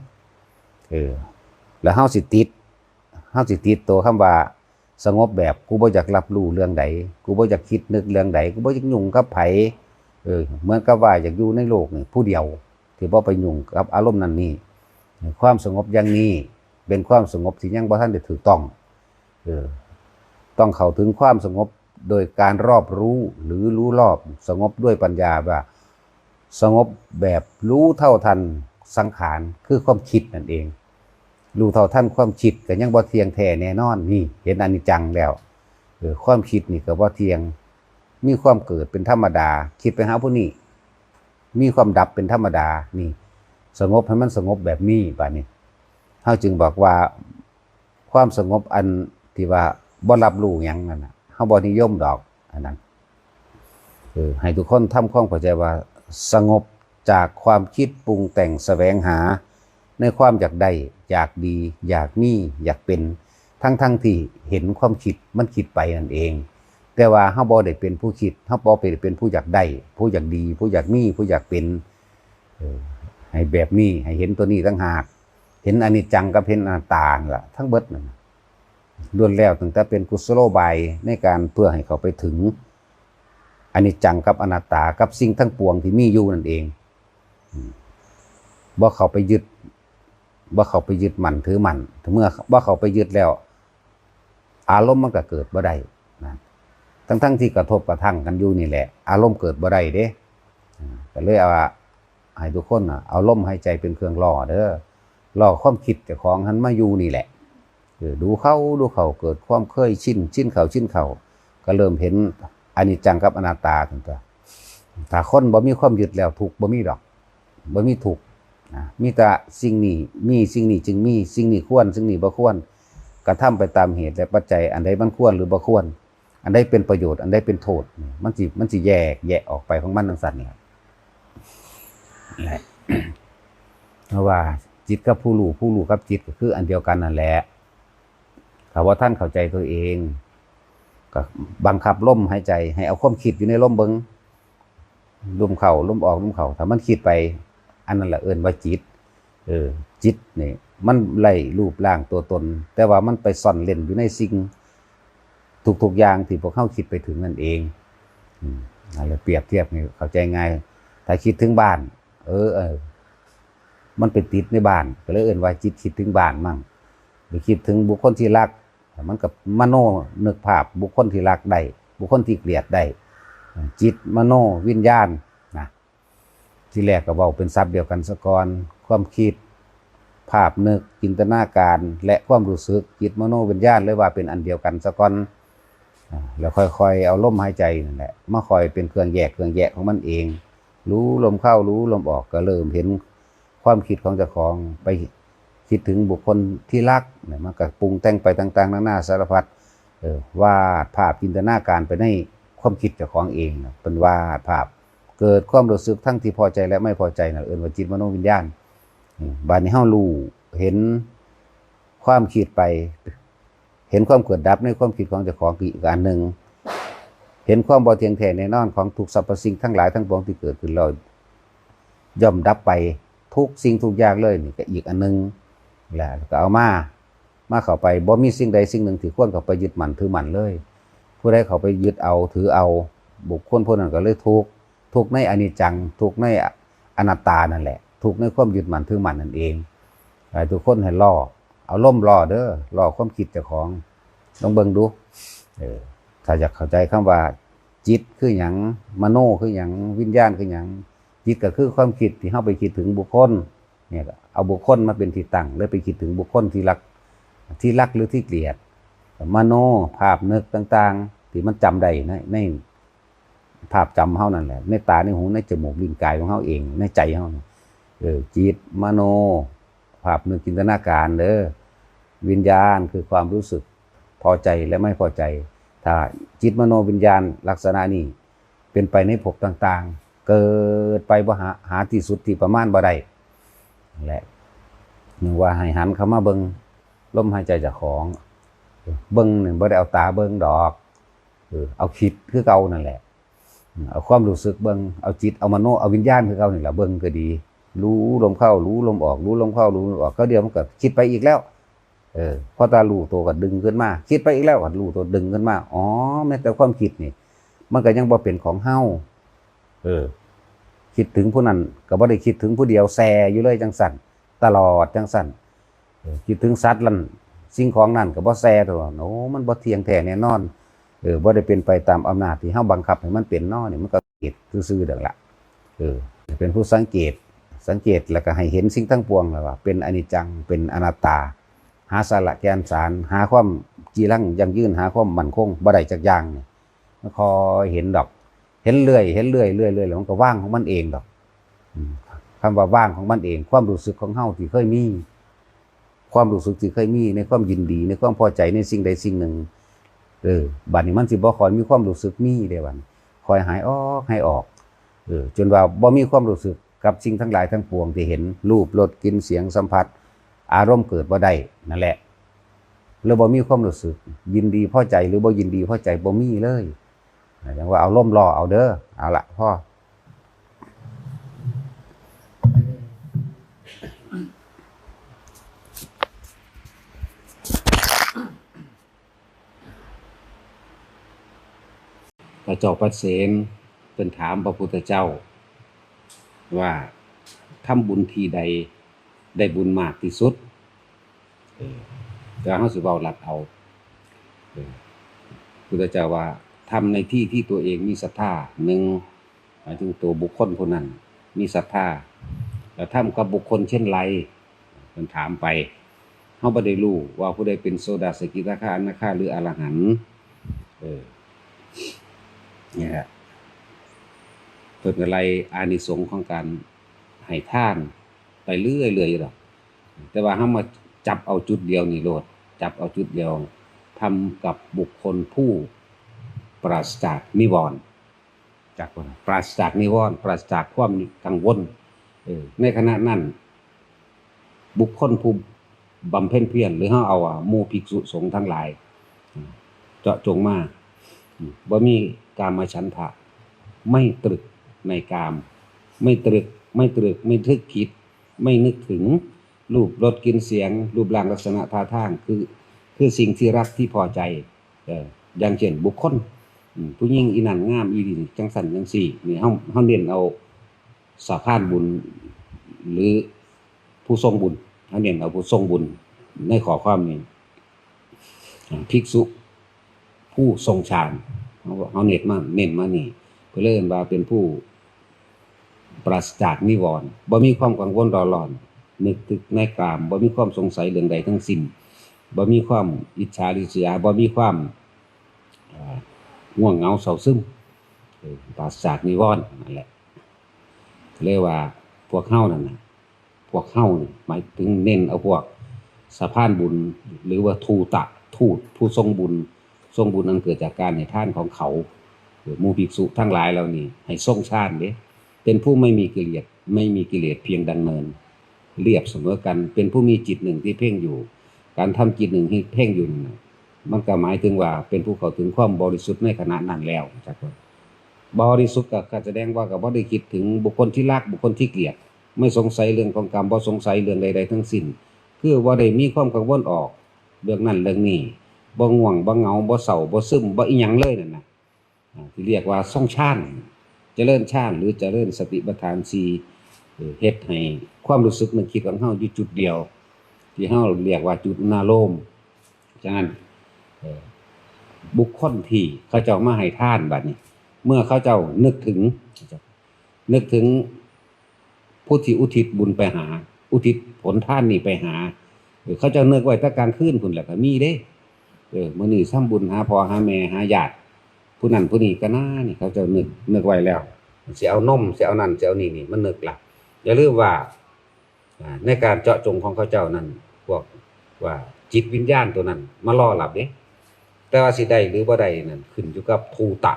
เออ แล้วเฮาสิติด เฮาสิติดตัวคำว่าสงบแบบ กูบ่อยากรับรู้เรื่องใด กูบ่อยากคิดนึกเรื่องใด กูบ่อยากยุ่งกับไผ เออ เหมือนกับว่าอยากอยู่ในโลกนี่ผู้เดียว ที่บ่ไปยุ่งกับอารมณ์นั่นนี่ ความสงบอย่างนี้เป็นความสงบที่ยังบ่ทันได้ถูกต้อง เออ ต้องเข้าถึงความสงบโดยการรอบรู้หรือรู้รอบ สงบด้วยปัญญา ว่าสงบแบบรู้เท่าทันสังขาร คือความคิดนั่นเอง รู้เท่าทันความคิดก็ยังบ่เที่ยงแท้แน่นอน นี่เห็นอนิจจังแล้ว เออ ความคิดนี่ก็บ่เที่ยง มีความเกิดเป็นธรรมดา คิดไปหาผู้นี้ มีความดับเป็นธรรมดา นี่ สงบให้มันสงบแบบนี้ บัดนี้ เฮาจึงบอกว่า ความสงบอันที่ว่าบ่รับรู้หยังนั่นน่ะ เฮาบ่นิยมดอก อันนั้น เออ ให้ทุกคนทำความเข้าใจว่า สงบจากความคิดปรุงแต่งแสวงหา ในความอยากได้ อยากดี อยากมี อยากเป็น ทั้งๆที่เห็นความคิดมันคิดไปนั่นเอง แต่ว่าเฮาบ่ได้เป็นผู้คิด เฮาบ่ได้เป็นผู้อยากได้ ผู้อยากดี ผู้อยากมี ผู้อยากเป็น เออ ให้แบบนี้ ให้เห็นตัวนี้ต่างหาก เห็นอนิจจังกับเห็นอนัตตานั่นล่ะ ทั้งเบิดนั่นน่ะ ล้วนแล้วตั้งแต่เป็นกุศโลบายในการเพื่อให้เข้าไปถึงอนิจจังกับอนัตตา กับสิ่งทั้งปวงที่มีอยู่นั่นเอง อืม บ่เข้าไปยึด บ่เข้าไปยึดมั่นถือมั่น เมื่อบ่เข้าไปยึดแล้ว อารมณ์มันก็เกิดบ่ได้นะ ทั้งๆที่กระทบกระทั่งกันอยู่นี่แหละ อารมณ์เกิดบ่ได้เด้ ก็เลยเอาว่าให้ทุกคนน่ะเอาลมหายใจเป็นเครื่องล่อเด้อ ล่อความคิดเจ้าของหันมาอยู่นี่แหละ เออ ดูเข้าดูเข้า เกิดความเคยชิน ชินเข้าชินเข้า ก็เริ่มเห็นอนิจจังกับอนัตตาตันตัว ถ้าคนบ่มีความยึดแล้วทุกข์บ่มีดอก บ่มีทุกข์นะ มีแต่สิ่งนี้ มีสิ่งนี้จึงมี สิ่งนี้ควร สิ่งนี้บ่ควร กระทำไปตามเหตุและปัจจัย อันใดมันควรหรือบ่ควร อันใดเป็นประโยชน์ อันใดเป็นโทษ มันสิ มันสิแยกแยะออกไปของมันจั่งซั้นแหละ เพราะว่าจิตกับผู้รู้ ผู้รู้กับจิตก็คืออันเดียวกันนั่นแหละ ถ้าบ่ทันเข้าใจตัวเอง ก็บังคับลมหายใจ ให้เอาความคิดอยู่ในลมเบิ่ง ลมเข้า ลมออก ลมเข้า ถ้ามันคิดไป อันนั้นแหละเอิ้นว่าจิต เออ จิตนี่มันไร้รูปร่างตัวตน แต่ว่ามันไปซ่อนเร้นอยู่ในสิ่งทุกๆอย่างที่พวกเฮาคิดไปถึงนั่นเอง อืม นั่นแหละ เปรียบเทียบให้เข้าใจง่าย ถ้าคิดถึงบ้าน เออ เออ มันไปติดในบ้าน ก็เลยเอิ้นว่าจิตคิดถึงบ้านมั่ง หรือคิดถึงบุคคลที่รัก มันก็มโนนึกภาพบุคคลที่รักได้ บุคคลที่เกลียดได้ จิต มโน วิญญาณ นะ ทีแรกก็เว้าเป็นศัพท์เดียวกันซะก่อน ความคิด ภาพนึก จินตนาการ และความรู้สึก จิต มโน วิญญาณ เลยว่าเป็นอันเดียวกันซะก่อน อ่า แล้วค่อยๆเอาลมหายใจนั่นแหละ มาคอยเป็นเครื่องแยก เครื่องแยะของมันเอง รู้ลมเข้า รู้ลมออก ก็เริ่มเห็นความคิดของเจ้าของ ไปคิดถึงบุคคลที่รักเนี่ย มันก็ปรุงแต่งไปต่างๆนานาสารพัด เออ วาดภาพจินตนาการไปในความคิดเจ้าของเองน่ะ เป็นวาดภาพ เกิดความรู้สึกทั้งที่พอใจและไม่พอใจน่ะ เอิ้นว่าจิต มโน วิญญาณ อืม บาดนี้เฮารู้ เห็นความคิดไป เห็นความเกิดดับในความคิดของเจ้าของอีกอันหนึ่ง เห็นความบ่เที่ยงแท้แน่นอนของทุกสรรพสิ่งทั้งหลายทั้งปวงที่เกิดขึ้นแล้วย่อมดับไป ทุกสิ่งทุกอย่างเลย นี่ก็อีกอันหนึ่ง แล้วก็เอามา มาเข้าไป บ่มีสิ่งใดสิ่งหนึ่งที่ควรเข้าไปยึดมั่นถือมั่นเลย ผู้ใดเข้าไปยึดเอาถือเอา บุคคลผู้นั้นก็เลยทุกข์ ทุกข์ในอนิจจัง ทุกข์ในอนัตตานั่นแหละ ทุกข์ในความยึดมั่นถือมั่นนั่นเอง ให้ทุกคนให้ล่อ เอาลมล่อเด้อ ล่อความคิดเจ้าของ ลองเบิ่งดู เออ ถ้าอยากเข้าใจคำว่าจิตคือหยัง มโนคือหยัง วิญญาณคือหยัง จิตก็คือความคิดที่เฮาไปคิดถึงบุคคล เนี่ย เอาบุคคลมาเป็นที่ตั้ง เลยไปคิดถึงบุคคลที่รัก ที่รักหรือที่เกลียด มโน ภาพนึกต่างๆ ที่มันจำได้ใน ในภาพจำเฮานั่นแหละ ในตา ในหู ในจมูก ลิ้น กายของเฮาเอง ในใจเฮานี่ เออ จิต มโน ภาพนึก จินตนาการเด้อ วิญญาณคือความรู้สึกพอใจและไม่พอใจ ถ้าจิต มโน วิญญาณลักษณะนี้เป็นไปในภพต่างๆ เกิดไปบ่หา หาที่สุดที่ประมาณบ่ได้ นั่นแหละ นึกว่าให้หันเข้ามาเบิ่งลมหายใจเจ้าของ เบิ่งนี่บ่ได้เอาตาเบิ่งดอก เออ เอาคิดคือเก่านั่นแหละ เอาความรู้สึกเบิ่ง เอาจิต เอามโน เอาวิญญาณคือเก่านี่แหละ เบิ่งก็ดี รู้ลมเข้า รู้ลมออก รู้ลมเข้า รู้ลมออก ก็เดี๋ยวมันก็คิดไปอีกแล้ว เออ พอตารู้ตัวก็ดึงขึ้นมา คิดไปอีกแล้วก็รู้ตัวดึงขึ้นมา อ๋อ แม้แต่ความคิดนี่ มันก็ยังบ่เป็นของเฮา เออ คิดถึงผู้นั้นก็บ่ได้คิดถึงผู้เดียว แซ่อยู่เลยจังซั่น ตลอดจังซั่น เออ คิดถึงสัตว์นั่น สิ่งของนั่นก็บ่แซ่ตัว โอ้ มันบ่เที่ยงแท้แน่นอน เออ บ่ได้เป็นไปตามอำนาจที่เฮาบังคับให้มันเป็นเนาะ นี่มันก็เกิดซื่อๆ ดังละ เออ เป็นผู้สังเกต สังเกตแล้วก็ให้เห็นสิ่งทั้งปวงแล้วว่าเป็นอนิจจัง เป็นอนัตตา หาสาระแก่นสาร หาความจีรังยั่งยืน หาความมั่นคงบ่ได้จักอย่างนี่ มันคอยเห็นดอก เห็นเรื่อย เห็นเรื่อย เรื่อย เรื่อย แล้วมันก็ว่างของมันเองดอก อืม คำว่าว่างของมันเอง ความรู้สึกของเฮาที่เคยมี ความรู้สึกที่เคยมีในความยินดี ในความพอใจในสิ่งใดสิ่งหนึ่ง เออ บัดนี้มันสิบ่ค่อยมีความรู้สึกมีเด้บัดนี้ ค่อยหายออก หายออก เออ จนว่าบ่มีความรู้สึกกับสิ่งทั้งหลายทั้งปวงที่เห็น รูป รส กลิ่น เสียง สัมผัส อารมณ์เกิดบ่ได้ นั่นแหละ เลยบ่มีความรู้สึก ยินดีพอใจหรือบ่ยินดีพอใจบ่มีเลย จั่งว่าเอาลมล่อเอาเด้อ เอาละ พอ พระเจ้าปเสนเพิ่นถามพระพุทธเจ้า ว่าทำบุญที่ใดได้บุญมากที่สุด เออ แต่เฮาสิเว้าลัดเอา เออ พุทธเจ้าว่าทำในที่ที่ตัวเองมีศรัทธา หนึ่ง หมายถึงตัวบุคคลผู้นั้นมีศรัทธา แล้วทำกับบุคคลเช่นไร เพิ่นถามไป เฮาบ่ได้รู้ว่าผู้ใดเป็นโสดาสกิทาคาอนาคาหรืออรหันต์ เออ เนี่ยฮะ เพิ่นก็ไล่อานิสงส์ของการให้ทานไปเรื่อยๆอยู่ดอก แต่ว่าเฮามาจับเอาจุดเดียวนี่โลด จับเอาจุดเดียว ทำกับบุคคลผู้ปราศจากนิวรณ์ จากปราศจากนิวรณ์ ปราศจากความกังวล เออ ในขณะนั้น บุคคลผู้บำเพ็ญเพียร หรือเฮาเอาว่าหมู่ภิกษุสงฆ์ทั้งหลาย เจาะจงมา บ่มีกามฉันทะ ไม่ตรึกในกาม ไม่ตรึก ไม่ตรึก ไม่นึกคิด ไม่นึกถึงรูปรสกลิ่นเสียง รูปร่างลักษณะท่าทาง คือ คือสิ่งที่รักที่พอใจ เออ อย่างเช่นบุคคล อืม ผู้หญิงอีนั่นงามอีนี่จังซั่นจังซี่ นี่เฮา เฮาเน้นเอาสะพานบุญ หรือผู้ทรงบุญ เฮาเน้นเอาผู้ทรงบุญในข้อความนี้ อ่า ภิกษุผู้ทรงฌาน เฮา เฮาเน้นมา เน้นมานี่ เพิ่นเลยเอิ้นว่าเป็นผู้ปราศจากนิวรณ์ บ่มีความกังวลเร่าร้อน นึกถึงในกาม บ่มีความสงสัยเรื่องใดทั้งสิ้น บ่มีความอิจฉาริษยา บ่มีความ เอ่อ ง่วงเหงาเศร้าซึม เออ ปราศจากนิวรณ์นั่นแหละ เรียกว่าพวกเฮานั่นน่ะ พวกเฮานี่หมายถึงเน้นเอาพวกสะพานบุญ หรือว่าทูตะ ทูตผู้ทรงบุญ ทรงบุญอันเกิดจากการให้ทานของเขา เออ หมู่ภิกษุทั้งหลายเหล่านี้ให้ทรงฌานเด้ เป็นผู้ไม่มีกิเลส ไม่มีกิเลสเพียงดังเนิน เรียบเสมอกัน เป็นผู้มีจิตหนึ่งที่เพ่งอยู่ การทำจิตหนึ่งที่เพ่งอยู่นั่นน่ะ มันก็หมายถึงว่าเป็นผู้เข้าถึงความบริสุทธิ์ในขณะนั้นแล้ว จักว่าบริสุทธิ์ก็ ก็แสดงว่าก็บ่ได้คิดถึงบุคคลที่รัก บุคคลที่เกลียด ไม่สงสัยเรื่องของกาม บ่สงสัยเรื่องใดๆทั้งสิ้น คือบ่ได้มีความกังวลออก เรื่องนั้นเรื่องนี้ บ่ง่วง บ่เหงา บ่เศร้า บ่ซึม บ่อิหยังเลยนั่นน่ะ อ่า ที่เรียกว่าทรงฌาน เจริญฌาน หรือเจริญสติปัฏฐานสี่ เอ่อ เฮ็ดให้ความรู้สึกนึกคิดของเฮาอยู่จุดเดียว ที่เฮาเรียกว่าจุดอุณาโลม ฉะนั้น เอ่อ บุคคลที่เขาเจ้ามาให้ทานบัดนี้ เมื่อเขาเจ้านึกถึง นึกถึงผู้ที่อุทิศบุญไปหา อุทิศผลทานนี่ไปหา เออ เขาเจ้านึกไว้แต่กลางคืนพุ้นแหละก็มีเด้ เออ มื้อนี้ทำบุญหาพ่อหาแม่หาญาติ ผู้นั้นผู้นี้ก็นานี่ เขาเจ้านึก นึกไว้แล้ว สิเอานม สิเอานั่น สิเอานี่ นี่ มันนึกละ อย่าลืมว่า อ่า ในการเจาะจงของเขาเจ้านั้น พวกว่าจิตวิญญาณตัวนั้นมารอรับเด้ แต่ว่าสิได้หรือบ่ได้นั่นขึ้นอยู่กับทูตะ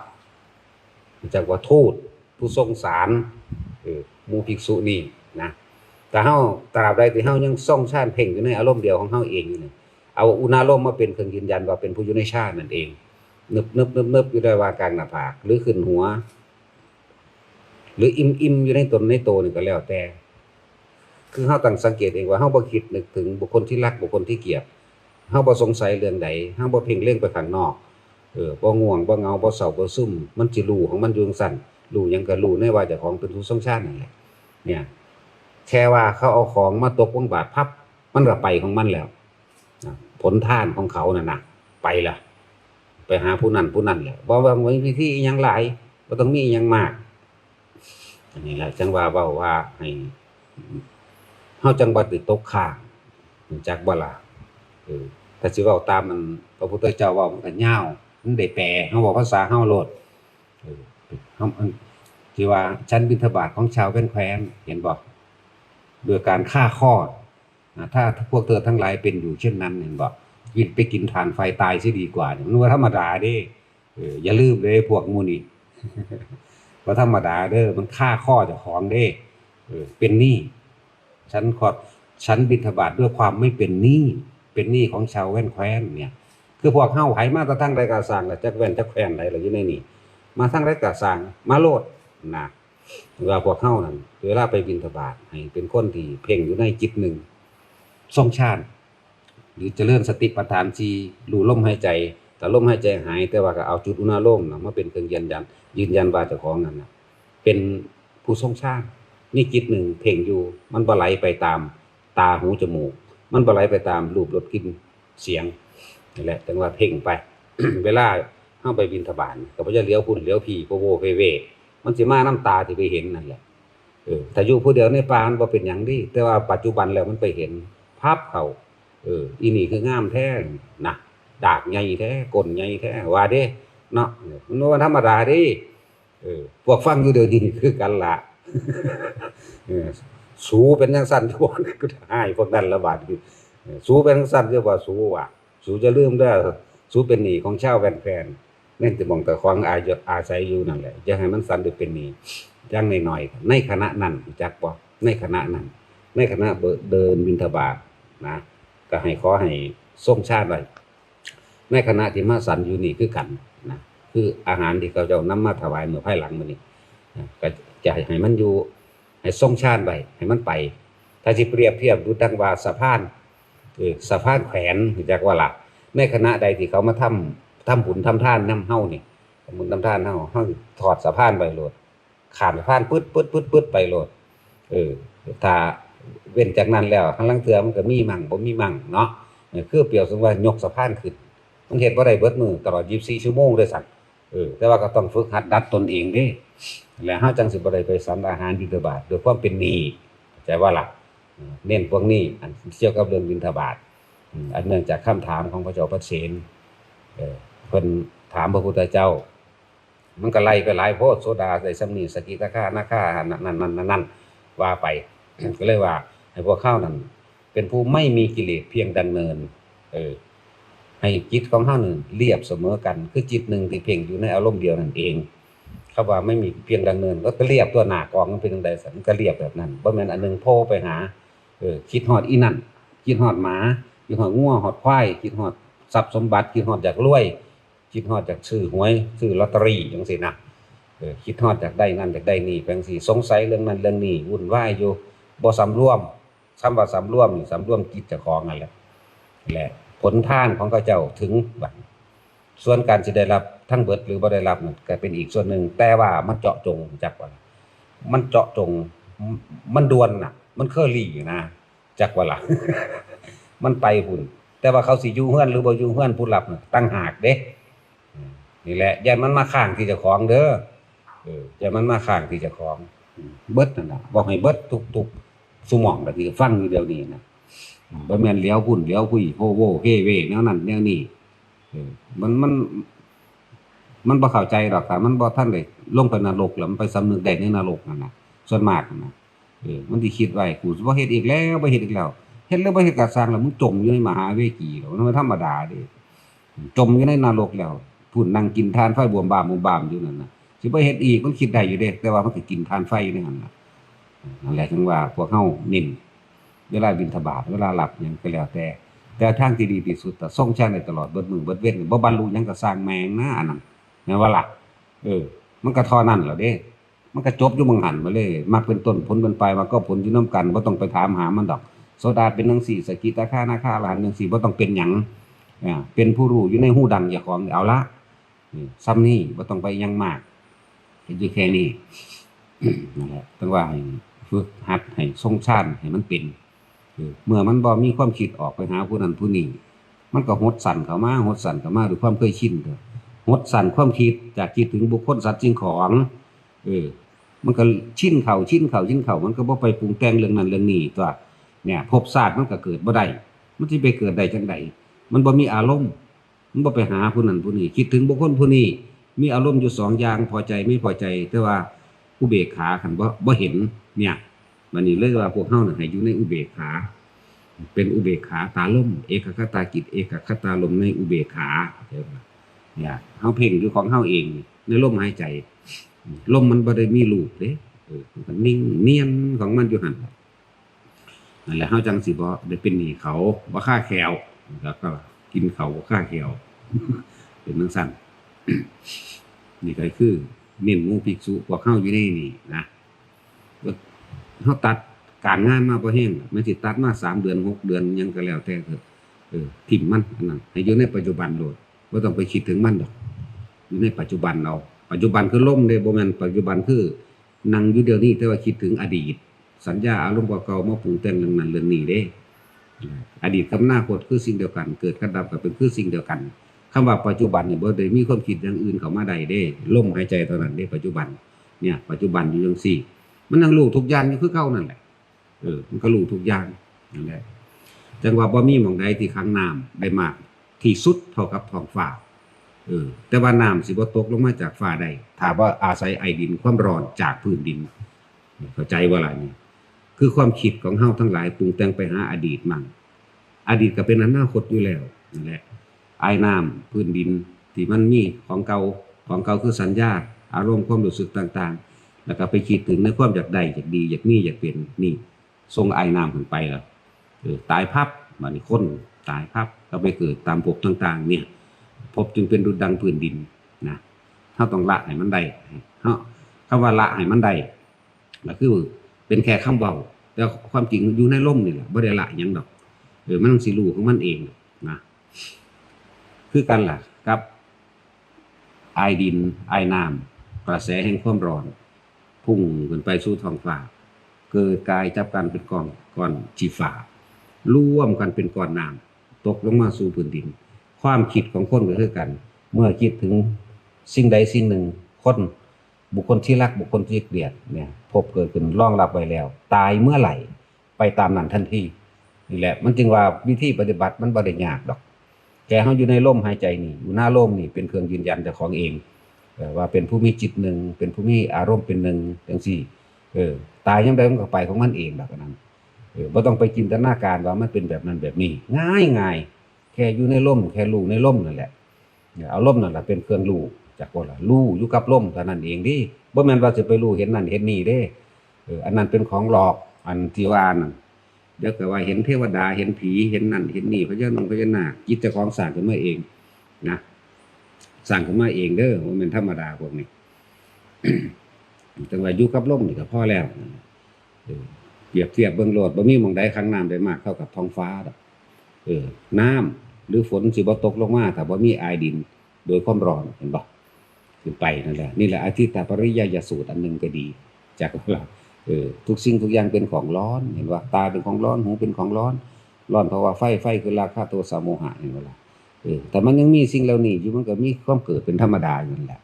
จักว่าทูตผู้ทรงสาร เออ หมู่ภิกษุนี่นะ แต่เฮา ตราบใดที่เฮายังทรงฌานเพ่งอยู่ในอารมณ์เดียวของเฮาเองอยู่นี่ เอาอุณาโลมมาเป็นเครื่องยืนยันว่าเป็นผู้อยู่ในฌานนั่นเอง นึบๆๆๆ อยู่ได้ว่ากลางหน้าผาก หรือขึ้นหัว หรืออิ่มๆอยู่ในตนในโตนี่ก็แล้วแต่ คือเฮาตั้งสังเกตเองว่าเฮาบ่คิดนึกถึงบุคคลที่รัก บุคคลที่เกลียด เฮาบ่สงสัยเรื่องใด เฮาบ่เพ่งเล็งไปข้างนอก เออ บ่ง่วง บ่เหงา บ่เศร้า บ่ซึม มันสิรู้ของมันอยู่จั่งซั้น รู้หยังก็รู้ในว่าเจ้าของเป็นผู้ทรงฌานนั่นแหละ เนี่ย แค่ว่าเขาเอาของมาตกลงบาตรพับ มันก็ไปของมันแล้ว นะ ผลทานของเขานั่นน่ะ ไปละ ไปหาผู้นั้นผู้นั้นแหละ บ่ว่ามีพิธีอิหยังหลาย บ่ต้องมีอิหยังมาก อันนี้แหละจั่งว่าเว้าว่าให้ เฮาจั่งบ่ติดตกค้าง รู้จักบ่ล่ะ เออ ถ้าสิเว้าตามอันพระพุทธเจ้าเว้ามันก็ยาว มันได้แปล เฮาเว้าภาษาเฮาโลด เออ เฮา อัน ที่ว่าฉันบิณฑบาตของชาวแคว้นแคว้น เห็นบ่ โดยการฆ่าข้อ อ่า ถ้าพวกเธอทั้งหลายเป็นอยู่เช่นนั้น เห็นบ่ กิน ไปกินถ่านไฟตายเสียดีกว่า นี่มันบ่ธรรมดาเด้ เออ อย่าลืมเด้พวกหมู่นี่ บ่ธรรมดาเด้อ มันฆ่าข้อเจ้าของเด้ เออ เป็นหนี้ ฉันขอ ฉันบิณฑบาตด้วยความไม่เป็นหนี้ เป็นหนี้ของชาวแคว้นแคว้นเนี่ย คือพวกเฮาไผมาแต่ทางใดก็ซ่างล่ะ จักแคว้นจักแคว้นใดล่ะอยู่ในนี่ มาทางใดก็ซ่าง มาโลดนะ ว่าพวกเฮานั่น เวลาไปบิณฑบาตให้เป็นคนที่เพ่งอยู่ในจิตหนึ่ง ทรงฌาน หรือเจริญสติปัฏฐานสี่ รู้ลมหายใจ ถ้าลมหายใจหาย แต่ว่าก็เอาจุดอุณาโลมน่ะมาเป็นเครื่องยืนยัน ยืนยันว่าเจ้าของนั่นน่ะ เป็นผู้ทรงฌาน มีจิตหนึ่งเพ่งอยู่ มันบ่ไหลไปตามตาหูจมูก มันบ่ไหลไปตามรูปรสกลิ่นเสียง นี่แหละ จั่งว่าเพ่งไป เวลาเฮาไปบิณฑบาตก็บ่จะเหลียวพุ้นเหลียวพี้ โพโวเพเว มันสิมาน้ำตาที่ไปเห็นนั่นแหละ เออ ถ้าอยู่ผู้เดียวในป่ามันบ่เป็นหยังเด้ แต่ว่าปัจจุบันแล้วมันไปเห็น พับเข้า เออ อีนี่คืองามแท้นะ ดากใหญ่แท้ ก้นใหญ่แท้ ว่าเด้ เนาะ มันบ่ธรรมดาเด้ เออ พวกฟังอยู่เดี๋ยวนี้คือกันล่ะ เออ สูเป็นจั่งซั้นอยู่บ่ กูจะให้พวกนั้นละบาดนี้ เออ สูเป็นจั่งซั้นอยู่บ่ สูว่ะ สูจะลืมเด้อ สูเป็นหนี้ของชาวแว่นแพน แม่นแต่หม่องแต่ของอายุ อาศัยอยู่นั่นแหละ อย่าให้มันสันได้เป็นหนี้ อย่างน้อยๆ ในขณะนั้น รู้จักบ่ ในขณะนั้น ในขณะเดินบิณฑบาตนะ ก็ให้ขอให้ทรงฌานไว้ ในขณะที่มาสันอยู่นี่คือกันนะ คืออาหารที่เขาเจ้านำมาถวายเมื่อภายหลังมื้อนี้นะ ก็จะให้มันอยู่ ให้ทรงฌานไว้ ให้มันไป ถ้าสิเปรียบเทียบดูดังว่าสะพาน เออ สะพานแขวน รู้จักว่าล่ะ ในขณะใดที่เขามาทำ ทำบุญทำทานนำเฮานี่ ทำบุญทำทานเฮา เฮาถอดสะพานไปโลด ข้ามสะพานปึ๊ดปึ๊ดปึ๊ดปึ๊ดไปโลด เออ ถ้าเว้นจากนั้นแล้ว ลางเทื่อมันก็มีมั่งบ่มีมั่งเนาะ เออ คือเปรียบเสมือนว่ายกสะพานขึ้น มันเฮ็ดบ่ได้เบิดมื้อตลอดยี่สิบสี่ชั่วโมงด้วยซ้ำ เออ แต่ว่าก็ต้องฝึกหัดดัดตนเองเด้ แล้วเฮาจั่งสิบ่ได้ไปสันอาหารบิณฑบาตด้วยความเป็นหนี้ เข้าใจบ่ล่ะ เออ เน้นพวกนี้ อันเกี่ยวกับเรื่องบิณฑบาต อืม อันเนื่องจากคำถามของพระเจ้าปเสน เออ เพิ่นถามพระพุทธเจ้า มันก็ไล่ไปหลายโพด โสดาได้ส่ำนี้ สกิทาคานาคา นั่น นั่น นั่น นั่น ว่าไป ก็เลยว่าให้พวกเฮานั่นเป็นผู้ไม่มีกิเลสเพียงดำเนิน เออ ให้จิตของเฮานั่นเรียบเสมอกัน คือจิตหนึ่งที่เพ่งอยู่ในอารมณ์เดียวนั่นเอง คำว่าไม่มีเพียงดำเนิน ก็เรียบตัวหน้ากองมันเป็นจั่งใด มันก็เรียบแบบนั้น บ่แม่นอันหนึ่งโผล่ไปหา เออ คิดฮอดอีนั่น คิดฮอดหมา คิดฮอดงัวฮอดควาย คิดฮอดทรัพย์สมบัติ คิดฮอดอยากรวย คิดฮอดอยากซื้อหวย ซื้อลอตเตอรี่จั่งซี้นะ เออ คิดฮอดอยากได้นั่นอยากได้นี่ ไปจั่งซี้ สงสัยเรื่องนั้นเรื่องนี้ วุ่นวายอยู่ บ่สำรวม คำว่าสำรวมนี่ สำรวมจิตเจ้าของนั่นแหละ และผลทานของเขาเจ้าถึงบัด ส่วนการสิได้รับทั้งเบิดหรือบ่ได้รับนั่นก็เป็นอีกส่วนหนึ่ง แต่ว่ามันเจาะจง จักว่า มันเจาะจง มันด่วนน่ะ มันเคอรี่นะ จักว่าล่ะ มันไปพุ้น แต่ว่าเขาสิอยู่เฮือนหรือบ่อยู่เฮือนผู้รับน่ะ ต่างหากเด้ อืม นี่แหละ ย่านมันมาค้างที่เจ้าของเด้อ เออ ย่านมันมาค้างที่เจ้าของ อืม เบิดนั่นน่ะ บอกให้เบิดทุกๆ ซุหม่องล่ะที่ฟังอยู่เดี๋ยวนี้น่ะ อืม บ่แม่นเหลียวพุ้นเหลียวพุ้ย โฮโวเฮเว แนวนั้นแนวนี้ เออ มัน มัน มันบ่เข้าใจดอก ถ้ามันบ่ทันได้ลงไปนรกแล้ว มันไปสำนึกได้ในนรกนั่นน่ะ ส่วนมากนั่นน่ะ เออ มันสิคิดไว้ กูสิบ่เฮ็ดอีกแล้ว บ่เฮ็ดอีกแล้ว เฮ็ดแล้วบ่เฮ็ดก็ซ่างแล้ว มึงจมอยู่ในมหาเวจีแล้ว มันธรรมดาเด้ จมอยู่ในนรกแล้ว พุ้นนั่งกินถ่านไฟบวมบามบวมบามอยู่นั่นน่ะ สิบ่เฮ็ดอีก มันคิดได้อยู่เด้ แต่ว่ามันก็กินถ่านไฟอยู่ในหั่นน่ะ นั่นแหละ ถึงว่าพวกเฮาเน้น เวลาบิณฑบาต เวลารับหยังก็แล้วแต่ แต่ทางที่ดีที่สุด ถ้าทรงฌานได้ตลอดเบิดมื้อเบิดเว็น บ่บรรลุหยังก็ซ่างแม่งนะ อันนั้น แม่นบ่ล่ะ เออ มันก็เท่านั้นล่ะเด้ มันก็จบอยู่หม่องหั่นไปเลย มรรคเป็นต้น ผลเป็นปลาย มรรคกับผลอยู่นำกัน บ่ต้องไปถามหามันดอก โสดาเป็นจั่งซี้ สกิทาคานาคาอรหันต์จั่งซี้ บ่ต้องเป็นหยัง อ่า เป็นผู้รู้อยู่ในฮูดังเจ้าของ เอาละ อืม ส่ำนี้ บ่ต้องไปหยังมาก เฮ็ดอยู่แค่นี้ นั่นแหละ ต้องว่าให้ฝึกหัด ให้ทรงฌาน ให้มันเป็น เออ เมื่อมันบ่มีความคิดออกไปหาผู้นั้นผู้นี้ มันก็หดสั้นเข้ามา หดสั้นเข้ามาด้วยความเคยชินเด้อ หดสั้นความคิด จากคิดถึงบุคคลสัตว์สิ่งของ เออ มันก็ชินเข้า ชินเข้า ชินเข้า มันก็บ่ไปปรุงแต่งเรื่องนั้นเรื่องนี้ตั๊ว เนี่ย ภพชาติมันก็เกิดบ่ได้ มันสิไปเกิดได้จั่งใด มันบ่มีอารมณ์ มันบ่ไปหาผู้นั้นผู้นี้ คิดถึงบุคคลผู้นี้ มีอารมณ์อยู่สองอย่าง พอใจไม่พอใจ แต่ว่าอุเบกขาคันบ่ บ่เห็น เนี่ย บัดนี้เลยว่าพวกเฮาน่ะให้อยู่ในอุเบกขา เป็นอุเบกขาตาลม เอกัคคตาจิต เอกัคคตารมณ์ในอุเบกขา เข้าใจบ่ล่ะ เนี่ย เฮาเพ่งอยู่ของเฮาเอง ในลมหายใจ ลมมันบ่ได้มีรูปเด้ เออ มันก็นิ่งเนียนของมันอยู่หั่น นั่นแหละ เฮาจั่งสิบ่ได้เป็นหนี้เขา บ่คาแข้ว แล้วก็กินเขาบ่คาแข้ว เป็นจั่งซั้น นี่ก็คือเน้นหมู่ภิกษุพวกเฮาอยู่ในนี่นะ เฮาตัดการงานมาบ่แฮง แม่นสิตัดมาสามเดือน หกเดือน หยังก็แล้วแต่เถาะ เออ ถิ่มมัน อันนั้น ให้อยู่ในปัจจุบันโลด บ่ต้องไปคิดถึงมันดอก อยู่ในปัจจุบันเอา ปัจจุบันคือลมเด้ บ่แม่นปัจจุบันคือนั่งอยู่เดี๋ยวนี้ แต่ว่าคิดถึงอดีต สัญญาอารมณ์เก่าๆ มาปรุงแต่งเรื่องนั้นเรื่องนี้เด้ อดีตกับอนาคตคือสิ่งเดียวกัน เกิดกับดับก็เป็นคือสิ่งเดียวกัน คำว่าปัจจุบันนี่บ่ได้มีความคิดอย่างอื่นเข้ามาได้เด้ ลมหายใจเท่านั้นเด้ ปัจจุบัน เนี่ย ปัจจุบันอยู่จังซี่ มันยังรู้ทุกอย่างอยู่คือเก่านั่นแหละ เออ มันก็รู้ทุกอย่างนั่นแหละ จังว่าบ่มีหม่องใดที่ขังน้ำได้มากที่สุดเท่ากับท้องฟ้า เออ แต่ว่าน้ำสิบ่ตกลงมาจากฟ้าได้ ถ้าบ่อาศัยไอดินความร้อนจากพื้นดิน เข้าใจบ่ล่ะนี่ คือความคิดของเฮาทั้งหลายปรุงแต่งไปหาอดีตมั่ง อดีตก็เป็นอนาคตอยู่แล้วนั่นแหละ ไอน้ำพื้นดินที่มันมีของเก่า ของเก่าคือสัญญา อารมณ์ความรู้สึกต่างๆ แล้วก็ไปคิดถึงในความอยากได้ อยากดี อยากมี อยากเป็น นี่ ส่งไอน้ำขึ้นไปแล้ว เออ ตายพับ บัดนี้คนตายพับ ก็ไปเกิดตามภพต่างๆ เนี่ย ภพจึงเป็นดุจดังพื้นดินนะ เฮาต้องละให้มันได้ เฮา คำว่าละให้มันได้ ก็คือเป็นแค่คำเว้า แต่ความจริงอยู่ในลมนี่แหละ บ่ได้ละหยังดอก เออ มันสิรู้ของมันเองนะ คือกันล่ะ กับ ไอดิน ไอน้ำ กระแสแห่งความร้อน พุ่งขึ้นไปสู่ท้องฟ้า เกิดกายจับกันเป็นก้อน ก้อนสีฟ้า รวมกันเป็นก้อนน้ำ ตกลงมาสู่พื้นดิน ความคิดของคนก็คือกัน เมื่อคิดถึงสิ่งใดสิ่งหนึ่ง คน บุคคลที่รัก บุคคลที่เกลียดเนี่ย ภพเกิดขึ้นรองรับไว้แล้ว ตายเมื่อไหร่ ไปตามนั้นทันที นี่แหละ มันจึงว่าวิธีปฏิบัติมันบ่ได้ยากดอก แค่เฮาอยู่ในลมหายใจนี่ อยู่หน้าลมนี่ เป็นเครื่องยืนยันเจ้าของเอง เอ่อ ว่าเป็นผู้มีจิตหนึ่ง เป็นผู้มีอารมณ์เป็นหนึ่ง จังซี่ เออ ตายยามใดมันก็ไปของมันเองดอกอันนั้น เออ บ่ต้องไปจินตนาการว่ามันเป็นแบบนั้นแบบนี้ ง่ายง่าย แค่อยู่ในลม แค่รู้ในลมนั่นแหละ เนี่ย เอาลมนั่นแหละเป็นเครื่องรู้จักบ่ล่ะ รู้อยู่กับลมเท่านั้นเองเด้ บ่แม่นว่าสิไปรู้เห็นนั่นเห็นนี่เด้ เออ อันนั้นเป็นของหลอก อันที่ว่านั่น เดี๋ยวก็ว่าเห็นเทวดา เห็นผี เห็นนั่นเห็นนี่ พญานาค พญานาค จิตเจ้าของสร้างขึ้นมาเองนะ สร้างขึ้นมาเองเด้อ บ่แม่นธรรมดาพวกนี้ จังว่าอยู่กับลมนี่ก็พอแล้ว เออ เปรียบเทียบเบิ่งโลด บ่มีหม่องใดขังน้ำได้มากเท่ากับท้องฟ้าดอก เออ น้ำหรือฝนสิบ่ตกลงมา ถ้าบ่มีไอดิน โดยความร้อน เห็นบ่ ขึ้นไปนั่นแหละ นี่แหละอทิฏฐปริยายสูตรอันหนึ่งก็ดี จักว่า เออ ทุกสิ่งทุกอย่างเป็นของร้อน เห็นบ่ ตาเป็นของร้อน หูเป็นของร้อน ร้อนเพราะว่าไฟ ไฟคือราคะ โทสะ โมหะ เห็นบ่ล่ะ เออ แต่มันยังมีสิ่งเหล่านี้อยู่ มันก็มีความเกิดเป็นธรรมดาอยู่นั่นแหละ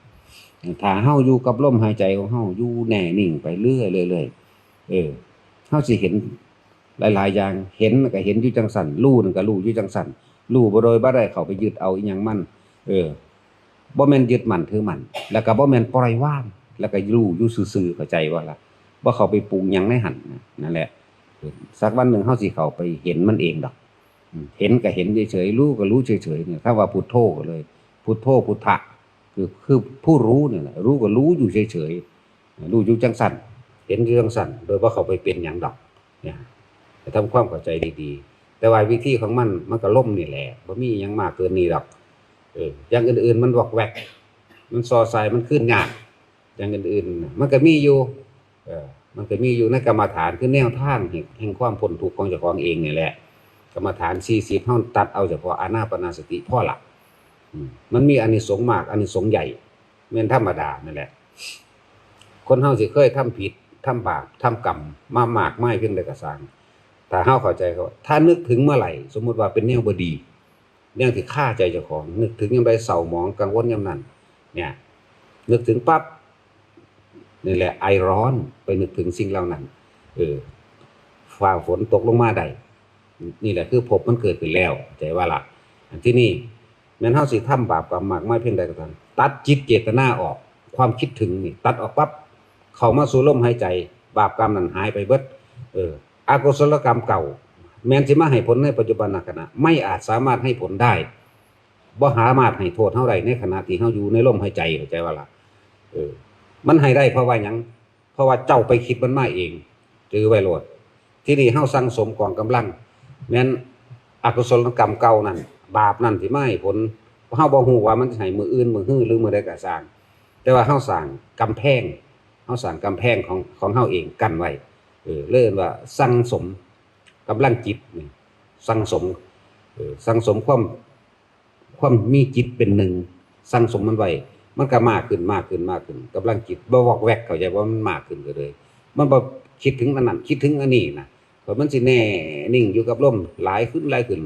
ถ้าเฮาอยู่กับลมหายใจของเฮา อยู่แน่นิ่งไปเรื่อยๆ เออ เฮาสิเห็นหลายๆ อย่าง เห็นก็เห็นอยู่จังซั่น รู้นั่นก็รู้อยู่จังซั่น รู้บ่โดยบ่ได้เข้าไปยึดเอาอิหยังมัน เออ บ่แม่นยึดมั่นถือมั่น แล้วก็บ่แม่นปล่อยวาง แล้วก็รู้อยู่ซื่อๆ เข้าใจบ่ล่ะ บ่เข้าไปปรุงหยังในหั่นน่ะ นั่นแหละ เออ สักวันหนึ่งเฮาสิเข้าไปเห็นมันเองดอก อืม เห็นก็เห็นเฉยๆ รู้ก็รู้เฉยๆ เนี่ย คำว่าพุทโธก็เลย พุทโธ พุทธะ คือ คือผู้รู้เนี่ยแหละ รู้ก็รู้อยู่เฉยๆ รู้อยู่จังซั่น เห็นอยู่จังซั่น โดยบ่เข้าไปเป็นหยังดอก เนี่ย ให้ทำความเข้าใจดีๆ แต่ว่าวิธีของมัน มันก็ลมนี่แหละ บ่มีหยังมากเกินนี้ดอก เออ อย่างอื่นๆ มันวอกแวก มันซอสาย มันคืนยาก อย่างอื่นๆน่ะ มันก็มีอยู่ เออ มันก็มีอยู่ในกรรมฐาน คือแนวทางแห่ง แห่งความพ้นทุกข์ของเจ้าของเองนี่แหละ กรรมฐานสี่สิบ เฮาตัดเอาเฉพาะอานาปานสติพอละ อืม มันมีอานิสงส์มาก อานิสงส์ใหญ่ แม่นธรรมดานั่นแหละ คนเฮาสิเคยทำผิด ทำบาป ทำกรรมมามากมายเพียงใดก็ซ่าง ถ้าเฮาเข้าใจเขา ถ้านึกถึงเมื่อไหร่ สมมุติว่าเป็นแนวบ่ดี แนวที่คาใจเจ้าของ นึกถึงยามใดเศร้าหมองกังวลยามนั้น เนี่ย นึกถึงปั๊บ นี่แหละไอร้อน ไปนึกถึงสิ่งเหล่านั้น เออ ฟ้าฝนตกลงมาได้ นี่แหละคือภพมันเกิดขึ้นแล้ว เข้าใจว่าล่ะ อันที่นี่ แม้นเฮาสิทำบาปกรรมมากมายเพียงใดก็ตาม ตัดจิตเจตนาออก ความคิดถึงนี่ ตัดออกปั๊บ เข้ามาสู่ลมหายใจ บาปกรรมนั้นหายไปเบิด เออ อกุศลกรรมเก่า แม้นสิมาให้ผลในปัจจุบันขณะ ไม่อาจสามารถให้ผลได้ บ่สามารถให้โทษเฮาได้ในขณะที่เฮาอยู่ในลมหายใจ เข้าใจว่าล่ะ เออ มันให้ได้เพราะว่าหยัง เพราะว่าเจ้าไปคิดมันมาเอง จื่อไว้โลด ที่นี่เฮาสั่งสมกองกำลัง แม้นอกุศลกรรมเก่านั่น บาปนั่นที่มาให้ผล เฮาบ่ฮู้ว่ามันสิให้มื้ออื่น มื้อฮือ หรือมื้อใดก็ซ่าง แต่ว่าเฮาสร้างกำแพง เฮาสร้างกำแพงของ ของเฮาเองกั้นไว้ เออ เลยเอิ้นว่าสั่งสมกำลังจิตนี่ สั่งสม เออ สั่งสมความ ความมีจิตเป็นหนึ่ง สั่งสมมันไว้ มันก็มากขึ้น มากขึ้น มากขึ้น กำลังจิตบ่วอกแวก เข้าใจว่ามันมากขึ้นก็เลย มันบ่คิดถึงอันนั้น คิดถึงอันนี้นะ เพราะมันสิแน่นิ่งอยู่กับลม หลายขึ้น หลายขึ้น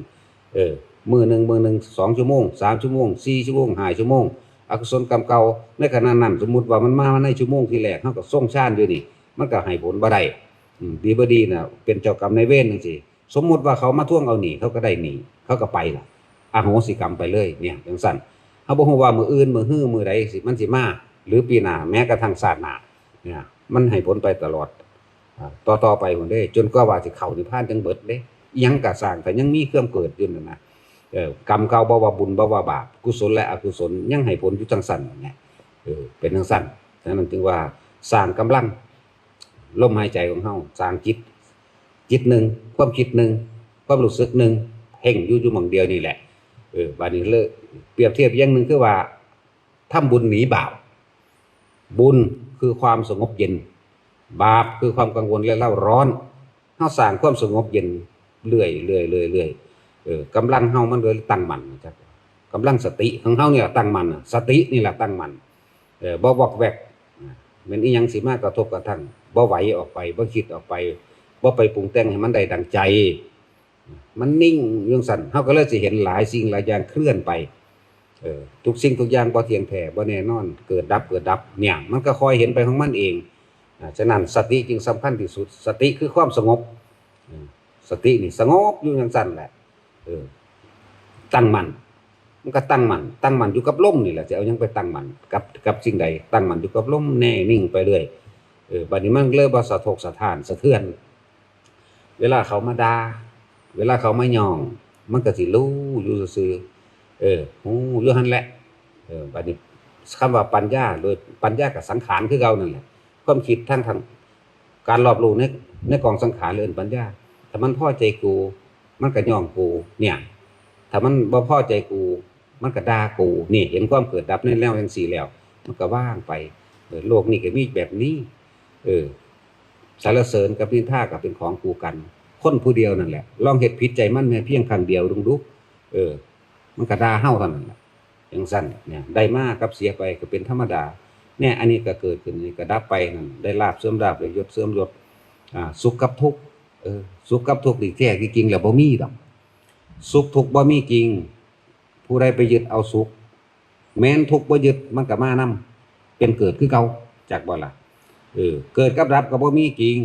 เออ มื้อหนึ่ง มื้อหนึ่ง สองชั่วโมง สามชั่วโมง สี่ชั่วโมง ห้าชั่วโมง อกุศลกรรมเก่าในขณะนั้น สมมุติว่ามันมาในชั่วโมงที่แรก เฮาก็ทรงฌานอยู่นี่ มันก็ให้ผลบ่ได้ อืม ดีบ่ดีน่ะ เป็นเจ้ากรรมนายเวรจั่งซี้ สมมุติว่าเขามาทวงเอาหนี้ เขาก็ได้หนี้ เขาก็ไปล่ะ อโหสิกรรมไปเลย เนี่ย จั่งซั้น เฮาบ่ฮู้ว่ามื้ออื่น มื้อฮือ มื้อใดสิ มันสิมา หรือปีหน้า แม้กระทั่งชาติหน้า เนี่ย มันให้ผลไปตลอด อ่า ต่อๆ ไปพู้นเด้ จนกว่าว่าสิเข้านิพพานจั่งเบิดเด้ อิหยังก็ซ่าง ถ้ายังมีความเกิดอยู่นั่นนะ เออ กรรมเก่า บ่ว่าบุญ บ่ว่าบาป กุศลและอกุศล ยังให้ผลอยู่จั่งซั้นนั่นแหละ เออ เป็นจั่งซั้น ฉะนั้นจึงว่าสร้างกำลัง ลมหายใจของเฮา สร้างจิต จิตหนึ่ง ความคิดหนึ่ง ความรู้สึกหนึ่ง เพ่งอยู่ อยู่หม่องเดียวนี่แหละ เออ บาดนี้เลย เปรียบเทียบอย่างหนึ่งคือว่า ทำบุญหนีบาป บุญคือความสงบเย็น บาปคือความกังวลและเร่าร้อน เฮาสร้างความสงบเย็นเรื่อยๆ เรื่อยๆ เออ กำลังเฮามันเลยตั้งมั่นนะครับ กำลังสติของเฮาเนี่ยตั้งมั่นน่ะ สตินี่แหละตั้งมั่น เออ บ่วอกแวก แม่นอิหยังสิมากระทบกระทั่ง บ่ไหวออกไป บ่คิดออกไป บ่ไปปรุงแต่งให้มันได้ดังใจ มันนิ่งอยู่จั่งซั้น เฮาก็เลยสิเห็นหลายสิ่งหลายอย่างเคลื่อนไป เออ ทุกสิ่งทุกอย่างบ่เที่ยงแท้ บ่แน่นอน เกิดดับ เกิดดับ เนี่ย มันก็ค่อยเห็นไปของมันเอง อ่า ฉะนั้นสติจึงสำคัญที่สุด สติคือความสงบ อืม สตินี่สงบอยู่จั่งซั้นแหละ เออ ตั้งมั่น มันก็ตั้งมั่น ตั้งมั่นอยู่กับลมนี่แหละ จะเอาหยังไปตั้งมั่นกับ กับสิ่งใด ตั้งมั่นอยู่กับลม แน่นิ่งไปเรื่อย เออ บัดนี้มันเลยบ่สะทกสะท้านสะเทือน เวลาเขามาด่า เวลาเขามาหย่อง มันก็สิรู้อยู่ซื่อๆ เออ รู้อยู่หั่นแหละ เออ บัดนี้คำว่าปัญญา โดยปัญญากับสังขารคือเก่านั่นแหละ ความคิดทั้ง ทั้งการรอบรู้ใน ในกองสังขารเอิ้นปัญญา ถ้ามันพอใจกู มันก็หย่องกู เนี่ย ถ้ามันบ่พอใจกู มันก็ด่ากู นี่ เห็นความเกิดดับในแนวจั่งซี้แล้ว มันก็ว่างไป เออ โลกนี้ก็มีแบบนี้ เออ สรรเสริญกับนินทาก็เป็นของคู่กัน คนผู้เดียวนั่นแหละ ลองเฮ็ดผิดใจมันแม้เพียงครั้งเดียวเบิ่งดู เออ มันก็ด่าเฮาเท่านั้นแหละ จั่งซั้น เนี่ย ได้มากับเสียไปก็เป็นธรรมดา เนี่ย อันนี้ก็เกิดขึ้น อันนี้ก็ดับไปนั่น ได้ลาภเสื่อมลาภ ได้ยศเสื่อมยศ อ่า สุขกับทุกข์ เออ สุขกับทุกข์นี่แท้ที่จริงแล้วบ่มีดอก สุขทุกข์บ่มีจริง ผู้ใดไปยึดเอาสุข แม้นทุกข์บ่ยึด มันก็มานำ เป็นเกิดคือเก่า จักบ่ล่ะ เออ เกิดกับดับก็บ่มีจริง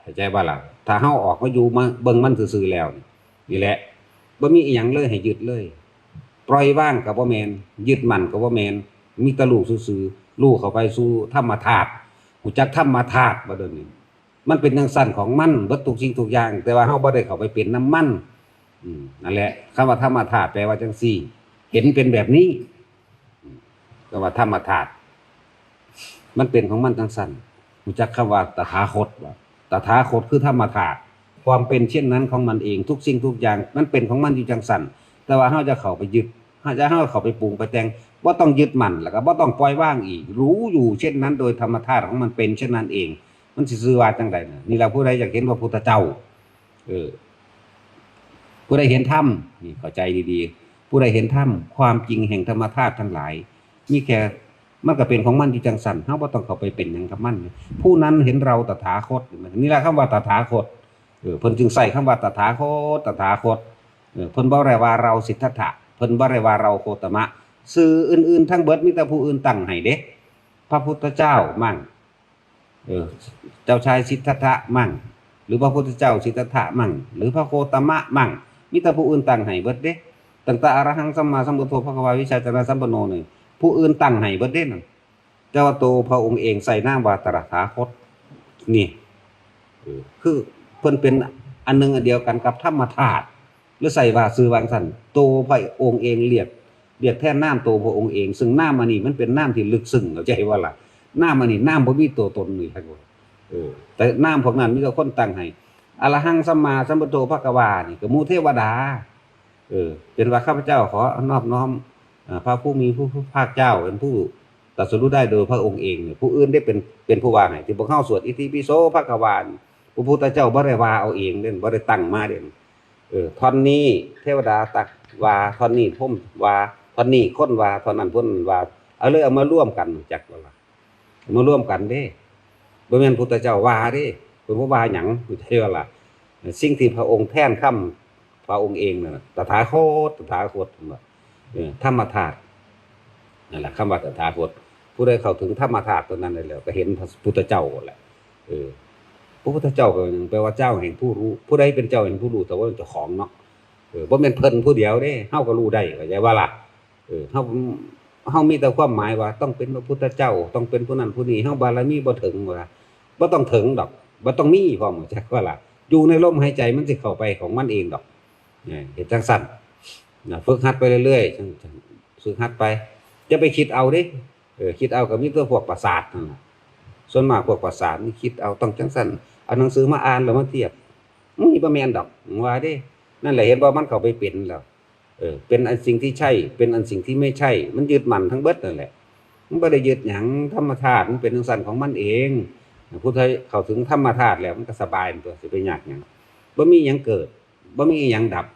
เข้าใจบ่ล่ะ ถ้าเฮาออกมาอยู่มาเบิ่งมันซื่อๆแล้วนี่ นี่แหละ บ่มีอิหยังเลยให้ยึดเลย ปล่อยวางก็บ่แม่น ยึดมั่นก็บ่แม่น มีแต่รู้ซื่อๆ รู้เข้าไปสู่ธรรมธาตุ รู้จักธรรมธาตุบ่เดี๋ยวนี้ มันเป็นจั่งซั้นของมัน เบิดทุกสิ่งทุกอย่าง แต่ว่าเฮาบ่ได้เข้าไปเป็นนำมัน อืม นั่นแหละ คำว่าธรรมธาตุแปลว่าจั่งซี้ เห็นเป็นแบบนี้ อืม คำว่าธรรมธาตุ มันเป็นของมันจั่งซั้น รู้จักคำว่าตถาคตบ่ ตถาคตคือธรรมธาตุ ความเป็นเช่นนั้นของมันเอง ทุกสิ่งทุกอย่าง มันเป็นของมันอยู่จั่งซั้น แต่ว่าเฮาจะเข้าไปยึด เฮาจะ เฮาเข้าไปปรุงไปแต่ง บ่ต้องยึดมั่น แล้วก็บ่ต้องปล่อยวางอีก รู้อยู่เช่นนั้น โดยธรรมธาตุของมันเป็นเช่นนั้นเอง มันสิชื่อว่าจั่งใดน่ะ นี่ล่ะ ผู้ใดอยากเห็นพระพุทธเจ้า เออ ผู้ใดเห็นธรรม นี่เข้าใจดีๆ ผู้ใดเห็นธรรม ความจริงแห่งธรรมธาตุทั้งหลาย มีแค่ มันก็เป็นของมันอยู่จั่งซั้น เฮาบ่ต้องเข้าไปเป็นหยังกับมัน ผู้นั้นเห็นเราตถาคต นี่ล่ะคำว่าตถาคต เออ เพิ่นจึงใช้คำว่าตถาคต ตถาคต เออ เพิ่นบ่ได้ว่าเราสิทธัตถะ เพิ่นบ่ได้ว่าเราโคตมะ ชื่ออื่นๆ ทั้งเบิดมีแต่ผู้อื่นตั้งให้เด้ พระพุทธเจ้ามั่ง เออ เจ้าชายสิทธัตถะมั่ง หรือพระพุทธเจ้าสิทธัตถะมั่ง หรือพระโคตมะมั่ง มีแต่ผู้อื่นตั้งให้เบิดเด้ ตั้งแต่อรหังสัมมาสัมพุทโธภะคะวาวิชาจารณะสัมปันโนนี่ ผู้อื่นตั้งให้เบิดเด้นั่น แต่ว่าโตพระองค์เองใส่นามว่าตถาคต นี่ เออ คือเพิ่นเป็นอันหนึ่งอันเดียวกันกับธรรมธาตุ หรือใส่ว่าชื่อว่าจั่งซั้น โตพระองค์เองเรียก เรียกแทนนามโตพระองค์เอง ซึ่งนามอันนี้มันเป็นนามที่ลึกซึ้ง เข้าใจบ่ล่ะ นามอันนี้นามบ่มีตัวตนนี่ครับ เออ แต่นามพวกนั้นมีแต่คนตั้งให้ อรหังสัมมาสัมพุทโธภะคะวานี่ก็หมู่เทวดา เออ เป็นว่าข้าพเจ้าขอนอบน้อม อ่า พระผู้มีพระภาคเจ้า เป็นผู้ตรัสรู้ได้โดยพระองค์เองเนี่ย ผู้อื่นได้เป็น เป็นผู้ว่าให้ ที่พวกเฮาสวดอิติปิโสภะคะวานี่ พระพุทธเจ้าบ่ได้ว่าเอาเองเด้ บ่ได้ตั้งมาเด้ เออ ท่อนนี้เทวดาตักว่า ท่อนนี้พรหมว่า ท่อนนี้คนว่า ท่อนนั้นเพิ่นว่า เอาเลยเอามารวมกัน จักว่าล่ะ เอามารวมกันเด้ บ่แม่นพุทธเจ้าว่าเด้ เพิ่นบ่ว่าหยัง เข้าใจบ่ล่ะ สิ่งที่พระองค์แทนคำพระองค์เองนั่นน่ะ ตถาคต ตถาคต เออ ธรรมธาตุ นั่นแหละคำว่าตถาคต ผู้ใดเข้าถึงธรรมธาตุตัวนั้นได้แล้ว ก็เห็นพระพุทธเจ้าแหละ เออ พระพุทธเจ้าก็แปลว่าเจ้าแห่งผู้รู้ ผู้ใดเป็นเจ้าแห่งผู้รู้ แต่ว่าเจ้าของเนาะ เออ บ่แม่นเพิ่นผู้เดียวเด้ เฮาก็รู้ได้ เข้าใจว่าล่ะ เออ เฮา เฮามีแต่ความหมายว่าต้องเป็นพระพุทธเจ้า ต้องเป็นผู้นั้นผู้นี้ เฮาบารมีบ่ถึงว่า บ่ต้องถึงดอก บ่ต้องมีพร้อม เข้าใจว่าล่ะ อยู่ในลมหายใจมันสิเข้าไปของมันเองดอก เนี่ย เฮ็ดจั่งซั่น นะ ฝึกหัดไปเรื่อยๆ ฝึกหัดไป อย่าไปคิดเอาเด้ เออ คิดเอาก็มีแต่พวกประสาทนั่นล่ะ ส่วนมากพวกประสาทนี่คิดเอา ต้องจั่งซั่น เอาหนังสือมาอ่านแล้วมาเทียบ มันบ่แม่นดอก ว่าเด้ นั่นแหละ เห็นบ่ มันเข้าไปเป็นแล้ว เออ เป็นอันสิ่งที่ใช่ เป็นอันสิ่งที่ไม่ใช่ มันยึดมั่นทั้งเบิดนั่นแหละ มันบ่ได้ยึดหยัง ธรรมชาติมันเป็นจั่งซั่นของมันเอง ผู้ใดเข้าถึงธรรมชาติแล้วมันก็สบายตัว สิไปยากหยัง บ่มีหยังเกิด บ่มีหยังดับ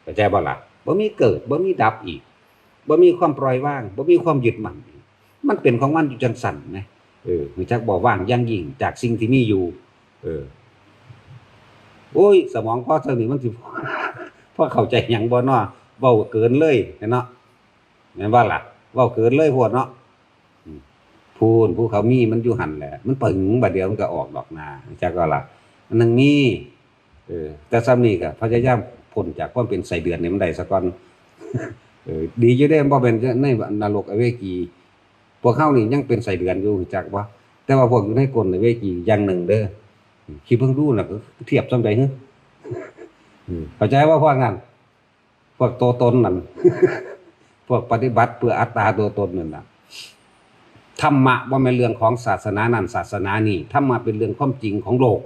เข้าใจบ่ล่ะ บ่มีเกิด บ่มีดับอีก บ่มีความปล่อยวาง บ่มีความยึดมั่นอีก มันเป็นของมันอยู่จั่งซั่นนะ เออ รู้จักบ่ ว่างอย่างยิ่งจากสิ่งที่มีอยู่ เออ โอ้ย สมองพอเท่านี้มันสิ พอเข้าใจหยังบ่เนาะ เว้าเกินเลยเนาะ แม่นบ่ล่ะ เว้าเกินเลยโพดเนาะ อืม พู้น ผู้เขามีมันอยู่หั่นแหละ มันปึง บัดเดียวมันก็ออกดอกนา จักว่าล่ะ มันยังมี เออ แต่ส่ำนี้ก็พยายามพ้นจากความเป็นไส้เดือนนี่มันได้ซะก่อน เออ ดีอยู่เด้ บ่แม่นในนรกอเวจี พวกเฮานี่ยังเป็นไส้เดือนอยู่ จักบ่ แต่ว่าพวกอยู่ในก้นอเวจีอย่างหนึ่งเด้อ คิดเบิ่งดูน่ะ เทียบส่ำใด๋ อืม เข้าใจบ่ พวกนั้น พวกตัวตนนั่น พวกปฏิบัติเพื่ออัตตาตัวตนนั่นน่ะ ธรรมะบ่แม่นเรื่องของศาสนานั่นศาสนานี่ ธรรมะเป็นเรื่องความจริงของโลก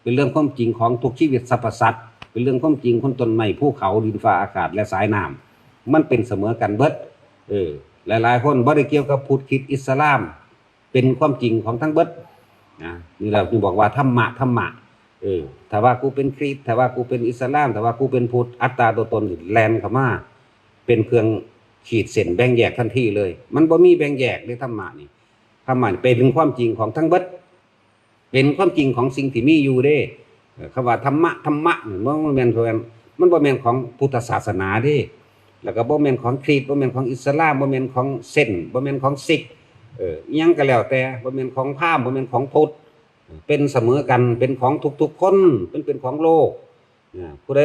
เป็นเรื่องความจริงของทุกชีวิตสรรพสัตว์ เป็นเรื่องความจริงคนต้นไม้ภูเขาดินฟ้าอากาศและสายน้ำ มันเป็นเสมอกันเบิด เออ หลายๆคนบ่ได้เกี่ยวกับพุทธคริสต์อิสลาม เป็นความจริงของทั้งเบิด นะ นี่แหละจึงบอกว่าธรรมะ ธรรมะ เออ ถ้าว่ากูเป็นคริสต์ ถ้าว่ากูเป็นอิสลาม ถ้าว่ากูเป็นพุทธ อัตตาตัวตนนี่แล่นเข้ามา เป็นเครื่องขีดเส้นแบ่งแยกทันทีเลย มันบ่มีแบ่งแยกในธรรมะนี่ ธรรมะนี่เป็นความจริงของทั้งเบิด เป็นความจริงของสิ่งที่มีอยู่เด้ เอ่อ คำว่าธรรมะ ธรรมะนี่มันบ่แม่น มันบ่แม่นของพุทธศาสนาเด้ แล้วก็บ่แม่นของคริสต์ บ่แม่นของอิสลาม บ่แม่นของเซนต์ บ่แม่นของซิก เอ่อ อิหยังก็แล้วแต่ บ่แม่นของพราหมณ์ บ่แม่นของพุทธ เป็นเสมอกัน เป็นของทุกๆคน เป็น เป็นของโลก อ่า ผู้ใด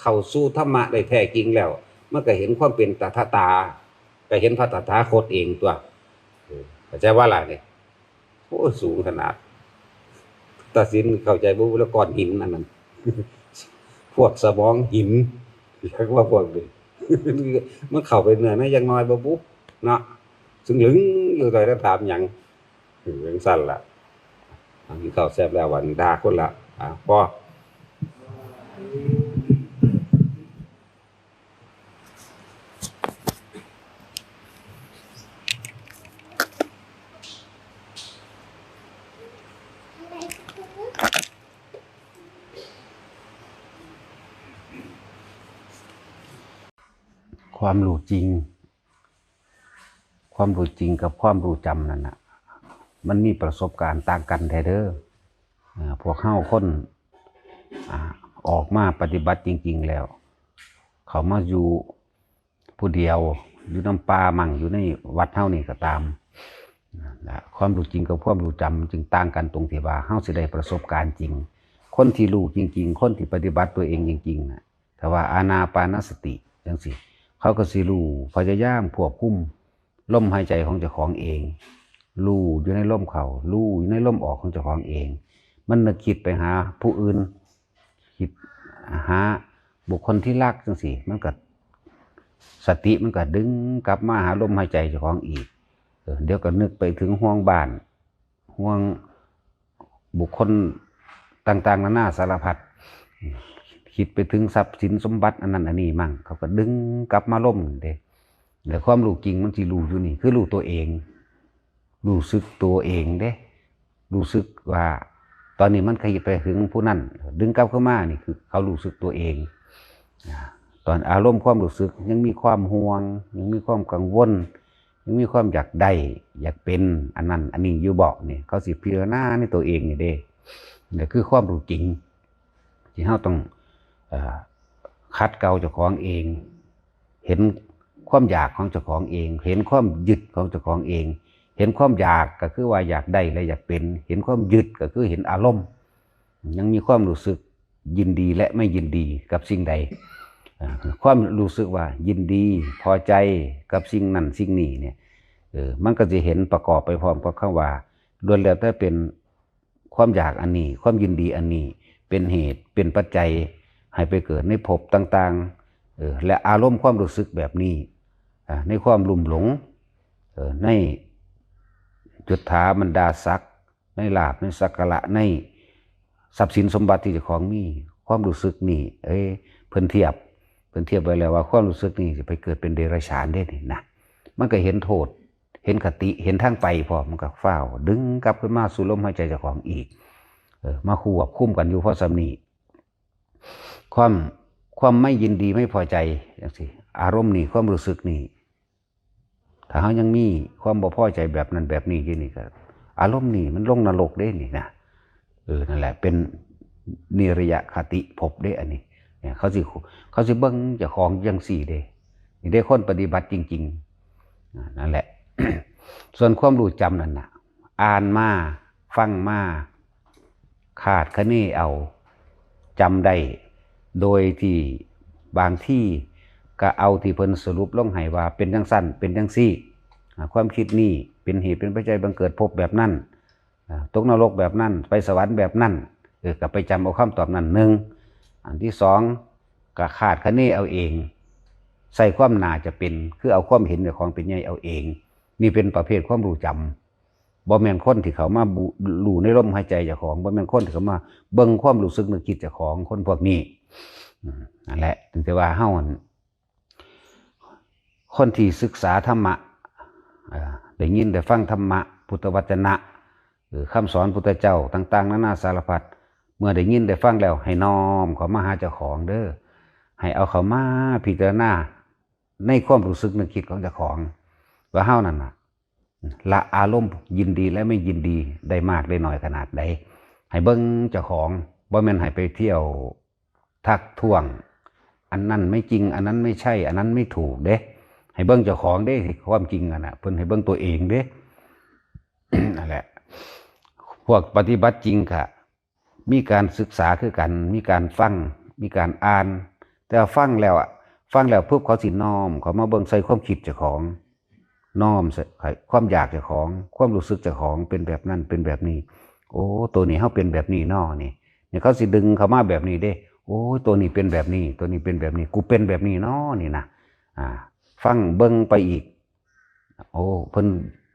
เข้าสู่ธรรมะได้แท้จริงแล้ว มันก็เห็นความเป็นตถาตา ก็เห็นพระตถาคตเองตัว เออ เข้าใจว่าล่ะเนี่ย โอ้ สูงขนาด ตัดสินเข้าใจบ่ แล้วก้อนหินอันนั้น พวกสมองหิน เรียกว่าพวกนี้ มันเข้าไปเนื้อในอย่างน้อยบ่บุ เนาะ ซึ่งลึงอยู่ แต่ถามหยัง เออ จั่งซั่นล่ะ เอา กินข้าวแซ่บแล้ว วันนี้ด่าคนละ อ่ะ พอ ความรู้จริง ความรู้จริงกับความรู้จำนั่นน่ะ มันมีประสบการณ์ต่างกันแท้เด้อ อ่า พวกเฮาคน อ่า ออกมาปฏิบัติจริงๆแล้ว เข้ามาอยู่ผู้เดียว อยู่นำป่ามั่ง อยู่ในวัดเฮานี่ก็ตาม และความรู้จริงกับความรู้จำมันจึงต่างกันตรงที่ว่าเฮาสิได้ประสบการณ์จริง คนที่รู้จริงๆ คนที่ปฏิบัติตัวเองจริงๆน่ะ ถ้าว่าอานาปานสติจั่งซี้ เขาก็สิรู้ พยายามควบคุมลมหายใจของเจ้าของเอง รู้อยู่ในลมเข้า รู้อยู่ในลมออกของเจ้าของเอง มันนึกคิดไปหาผู้อื่น คิดหาบุคคลที่รักจั่งซี้ มันก็ สติมันก็ดึงกลับมาหาลมหายใจเจ้าของอีก เออ เดี๋ยวก็นึกไปถึงห่วงบ้าน ห่วงบุคคลต่างๆนานาสารพัด คิดไปถึงทรัพย์สินสมบัติอันนั้นอันนี้มั่ง เขาก็ดึงกลับมาลมเด้ แล้วความรู้จริงมันสิรู้อยู่นี่ คือรู้ตัวเอง รู้สึกตัวเองเด้ รู้สึกว่า ตอนนี้มันขยิบไปถึงผู้นั้น ดึงกลับเข้ามานี่คือเขารู้สึกตัวเอง อ่า ตอนอารมณ์ความรู้สึกยังมีความห่วง ยังมีความกังวล ยังมีความอยากได้ อยากเป็น อันนั้นอันนี้อยู่บ่นี่ เขาสิพิจารณาในตัวเองนี่เด้ นี่คือความรู้จริง ที่เฮาต้อง เอ่อ ขัดเกลาเจ้าของเอง เห็น ความอยากของเจ้าของเอง เห็นความยึดของเจ้าของเอง เห็นความอยากก็คือว่าอยากได้และอยากเป็น เห็นความยึดก็คือเห็นอารมณ์ ยังมีความรู้สึกยินดีและไม่ยินดีกับสิ่งใด อ่า ความรู้สึกว่ายินดีพอใจกับสิ่งนั้นสิ่งนี้เนี่ย เออ มันก็จะเห็นประกอบไปพร้อมกับคำว่าล้วนแล้วแต่เป็นความอยากอันนี้ ความยินดีอันนี้ เป็นเหตุเป็นปัจจัยให้ไปเกิดในภพต่างๆ เออ และอารมณ์ความรู้สึกแบบนี้ อ่า ในความลุ่มหลง เออ ในจุฑาบรรดาศักดิ์ ในลาภ ในสักการะ ในทรัพย์สินสมบัติที่เจ้าของมี ความรู้สึกนี่ เอ้ย เพิ่นเทียบ เพิ่นเทียบไว้แล้วว่าความรู้สึกนี่จะไปเกิดเป็นเดรัจฉานได้นี่นะ มันก็เห็นโทษ เห็นคติ เห็นทางไปพร้อม มันก็ฟ้าวดึงกลับขึ้นมาสู่ลมหายใจเจ้าของอีก เออ มาควบคุมกันอยู่พอส่ำนี้ ความ ความไม่ยินดีไม่พอใจจังซี้ อารมณ์นี่ ความรู้สึกนี่ ถ้าเฮายังมีความบ่พอใจแบบนั้นแบบนี้อยู่นี่ก็ อารมณ์นี่มันลงนรกเด้นี่นะ เออ นั่นแหละ เป็นนิรยคติภพเด้อันนี้ เนี่ย เขาสิ เขาสิเบิ่งเจ้าของจังซี้เด้ นี่เด้คนปฏิบัติจริงๆ อ่า นั่นแหละ ส่วนความรู้จำนั่นน่ะ อ่านมา ฟังมา คาดคะเนเอา จำได้ โดยที่บางทีก็เอาที่เพิ่นสรุปลงให้ว่าเป็นจังซั่น เป็นจังซี่ อ่า ความคิดนี้เป็นเหตุเป็นปัจจัยบังเกิดภพแบบนั้น อ่า ตกนรกแบบนั้น ไปสวรรค์แบบนั้น เออ ก็ไปจำเอาคำตอบนั้นหนึ่ง อันที่สอง ก็คาดคะเนเอาเอง ใส่ความน่าจะเป็น คือเอาความเห็นเจ้าของเป็นใหญ่เอาเอง นี่เป็นประเภทความรู้จำ บ่แม่นคนที่เขามาบุ รู้ในลมหายใจเจ้าของ บ่แม่นคนที่เขามาเบิ่งความรู้สึกนึกคิดเจ้าของ คนพวกนี้ อืม นั่นแหละ ถึงแต่ว่าเฮาหั่น คนที่ศึกษาธรรมะ เอ่อ ได้ยินได้ฟังธรรมะ พุทธวจนะ หรือคำสอนพุทธเจ้าต่างๆ นานาสารพัด เมื่อได้ยินได้ฟังแล้ว ให้น้อมเข้ามาหาเจ้าของเด้อ ให้เอาเข้ามาพิจารณาในความรู้สึกนึกคิดของเจ้าของ ว่าเฮานั่นน่ะ ละอารมณ์ยินดีและไม่ยินดีได้มากได้น้อยขนาดใด ให้เบิ่งเจ้าของ บ่แม่นให้ไปเที่ยวทักท้วง อันนั้นไม่จริง อันนั้นไม่ใช่ อันนั้นไม่ถูกเด้ ให้เบิ่งเจ้าของเด้ ความจริงอะนะ เพิ่นให้เบิ่งตัวเองเด้ นั่นแหละ พวกปฏิบัติจริงค่ะ มีการศึกษาคือกัน มีการฟัง มีการอ่าน แต่ว่าฟังแล้วอะ ฟังแล้วปุ๊บเขาสิน้อมเข้ามาเบิ่งใส่ความคิดเจ้าของ น้อมใส่ความอยากเจ้าของ ความรู้สึกเจ้าของเป็นแบบนั้น เป็นแบบนี้ โอ้ ตัวนี้เฮาเป็นแบบนี้น้อนี่ เนี่ยเขาสิดึงเข้ามาแบบนี้เด้ โอ้ ตัวนี้เป็นแบบนี้ ตัวนี้เป็นแบบนี้ กูเป็นแบบนี้น้อนี่นะ อ่า ฟังเบิ่งไปอีก โอ้ เพิ่น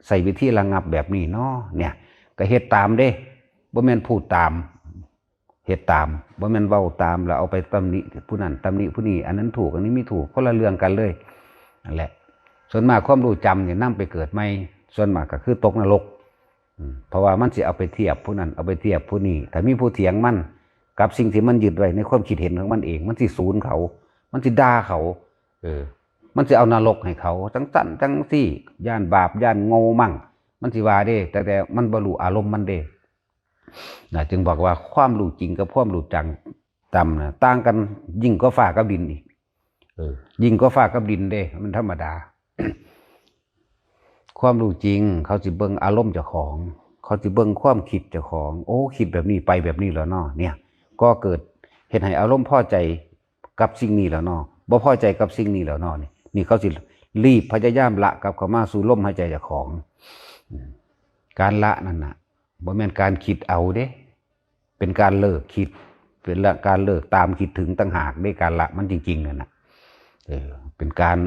ใช้วิธีระงับแบบนี้น้อ เนี่ย ก็เฮ็ดตามเด้ บ่แม่นพูดตาม เฮ็ดตาม บ่แม่นเว้าตามแล้วเอาไปตำหนิผู้นั้นตำหนิผู้นี้ อันนั้นถูก อันนี้ไม่ถูก คนละเรื่องกันเลย นั่นแหละ ส่วนมากความรู้จำเนี่ยนำไปเกิดใหม่ ส่วนมากก็คือตกนรก อืม เพราะว่ามันสิเอาไปเทียบผู้นั้น เอาไปเทียบผู้นี้ ถ้ามีผู้เถียงมัน กับสิ่งที่มันยึดไว้ในความคิดเห็นของมันเอง มันสิสูนเขา มันสิด่าเขา เออ มันสิเอานรกให้เขา จังซั่นจังซี่ ย้านบาป ย้านโง่มั่ง มันสิว่าเด้ แต่ แต่มันบ่รู้อารมณ์มันเด้ นะ จึงบอกว่าความรู้จริงกับความรู้จังจำนะ ต่างกันยิ่งกว่าฟ้ากับดินอีก เออ ยิ่งกว่าฟ้ากับดินเด้ มันธรรมดา ความรู้จริง เขาสิเบิ่งอารมณ์เจ้าของ เขาสิเบิ่งความคิดเจ้าของ โอ้ คิดแบบนี้ไปแบบนี้แล้วเนาะ เนี่ย ก็เกิดเฮ็ดให้อารมณ์พอใจกับสิ่งนี้แล้วเนาะ บ่พอใจกับสิ่งนี้แล้วเนาะ นี่ นี่เขาสิรีบพยายามละกลับเข้ามาสู่ลมหายใจเจ้าของ อืม การละนั่นน่ะ บ่แม่นการคิดเอาเด้ เป็นการเลิกคิด เป็นละ การเลิกตามคิดถึงต่างหากเด้ การละมันจริงๆนั่นน่ะ เออ เป็นการ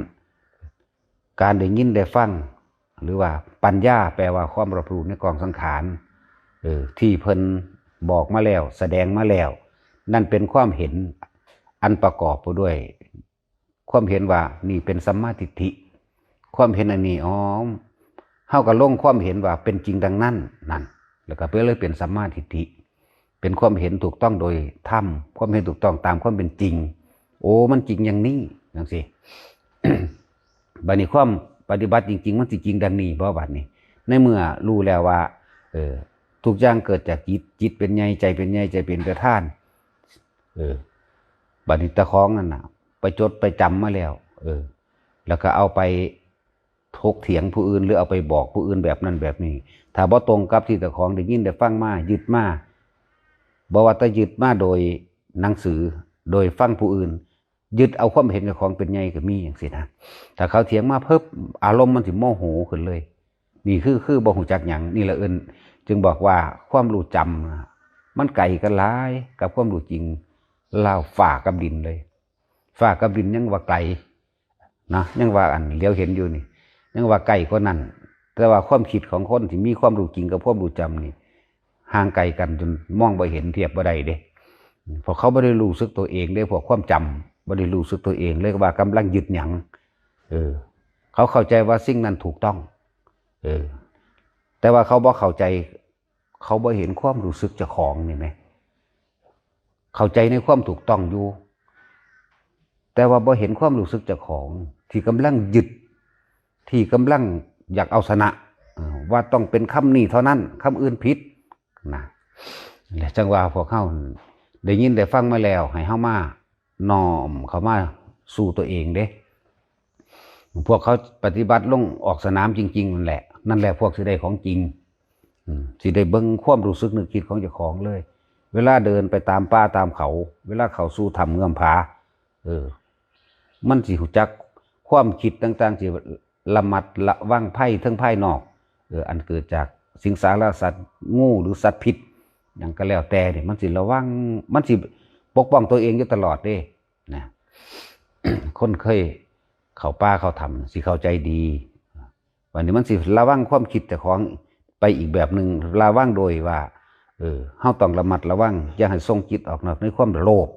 การได้ยินได้ฟัง หรือว่าปัญญา แปลว่าความรับรู้ในกองสังขาร เออ ที่เพิ่นบอกมาแล้ว แสดงมาแล้ว นั่นเป็นความเห็นอันประกอบไปด้วย ความเห็นว่านี่เป็นสัมมาทิฏฐิ ความเห็นอันนี้ อ๋อ เฮาก็ลงความเห็นว่าเป็นจริงดังนั้น นั่น แล้วก็ไปเลยเป็นสัมมาทิฏฐิ เป็นความเห็นถูกต้องโดยธรรม ความเห็นถูกต้องตามความเป็นจริง โอ้ มันจริงอย่างนี้ จังซี่ บัดนี้ความปฏิบัติจริงๆ มันสิจริงดังนี้บ่ บัดนี้ ในเมื่อรู้แล้วว่า เออ ทุกอย่างเกิดจากจิต จิตเป็นใหญ่ ใจเป็นใหญ่ ใจเป็นประธาน เออ บัดนี้เจ้าของนั่นน่ะ ไปจดไปจำมาแล้ว เออ แล้วก็เอาไปถกเถียงผู้อื่น หรือเอาไปบอกผู้อื่นแบบนั้นแบบนี้ ถ้าบ่ตรงกับที่เจ้าของได้ยินได้ฟังมา ยึดมา บ่ว่าแต่ยึดมาโดยหนังสือ โดยฟังผู้อื่น ยึดเอาความเห็นเจ้าของเป็นใหญ่ก็มีจังซี้นะ ถ้าเขาเถียงมาเพิ่บ อารมณ์มันสิโมโหขึ้นเลย นี่คือ คือบ่ฮู้จักหยัง นี่ละเอิ้น จึงบอกว่าความรู้จำน่ะ มันไกลกันหลายกับความรู้จริง ราวฟ้ากับดินเลย ฟ้ากับดินยังว่าไกลนะ ยังว่าอันเหลียวเห็นอยู่นี่ ยังว่าไกลกว่านั้น แต่ว่าความคิดของคนที่มีความรู้จริงกับความรู้จำนี่ ห่างไกลกันจนมองบ่เห็น เทียบบ่ได้เด้ เพราะเขาบ่ได้รู้สึกตัวเองเด้ พวกความจำบ่ได้รู้สึกตัวเองเลย ว่ากำลังยึดหยัง เออ เขาเข้าใจว่าสิ่งนั้นถูกต้อง เออ แต่ว่าเขาบ่เข้าใจ เขาบ่เห็นความรู้สึกเจ้าของนี่แหม เข้าใจในความถูกต้องอยู่ แต่ว่าบ่เห็นความรู้สึกเจ้าของ ที่กำลังยึด ที่กำลังอยากเอาชนะ เออ ว่าต้องเป็นคำนี้เท่านั้น คำอื่นผิดนะ และจังว่าพวกเฮาได้ยินได้ฟังมาแล้ว ให้เฮามาน้อมเข้ามาสู่ตัวเองเด้ พวกเขาปฏิบัติลงออกสนามจริงๆ นั่นแหละ นั่นแหละพวกสิได้ของจริง อืม สิได้เบิ่งความรู้สึกนึกคิดของเจ้าของเลย เวลาเดินไปตามป่าตามเขา เวลาเข้าสู่ถ้ำเงื้อมผา เออ มันสิรู้จักความคิดต่างๆ ที่ระมัดระวังภัยทั้งภายนอก เออ อันเกิดจากสิงสารสัตว์ งูหรือสัตว์พิษหยังก็แล้วแต่นี่ มันสิระวัง มันสิปกป้องตัวเองอยู่ตลอดเด้ นะ คนเคยเข้าป่าเข้าถ้ำสิเข้าใจดี วันนี้มันสิระวังความคิดเจ้าของไปอีกแบบหนึ่ง ระวังโดยว่า เออ เฮาต้องระมัดระวัง อย่าให้ส่งจิตออกนอกในความโลภ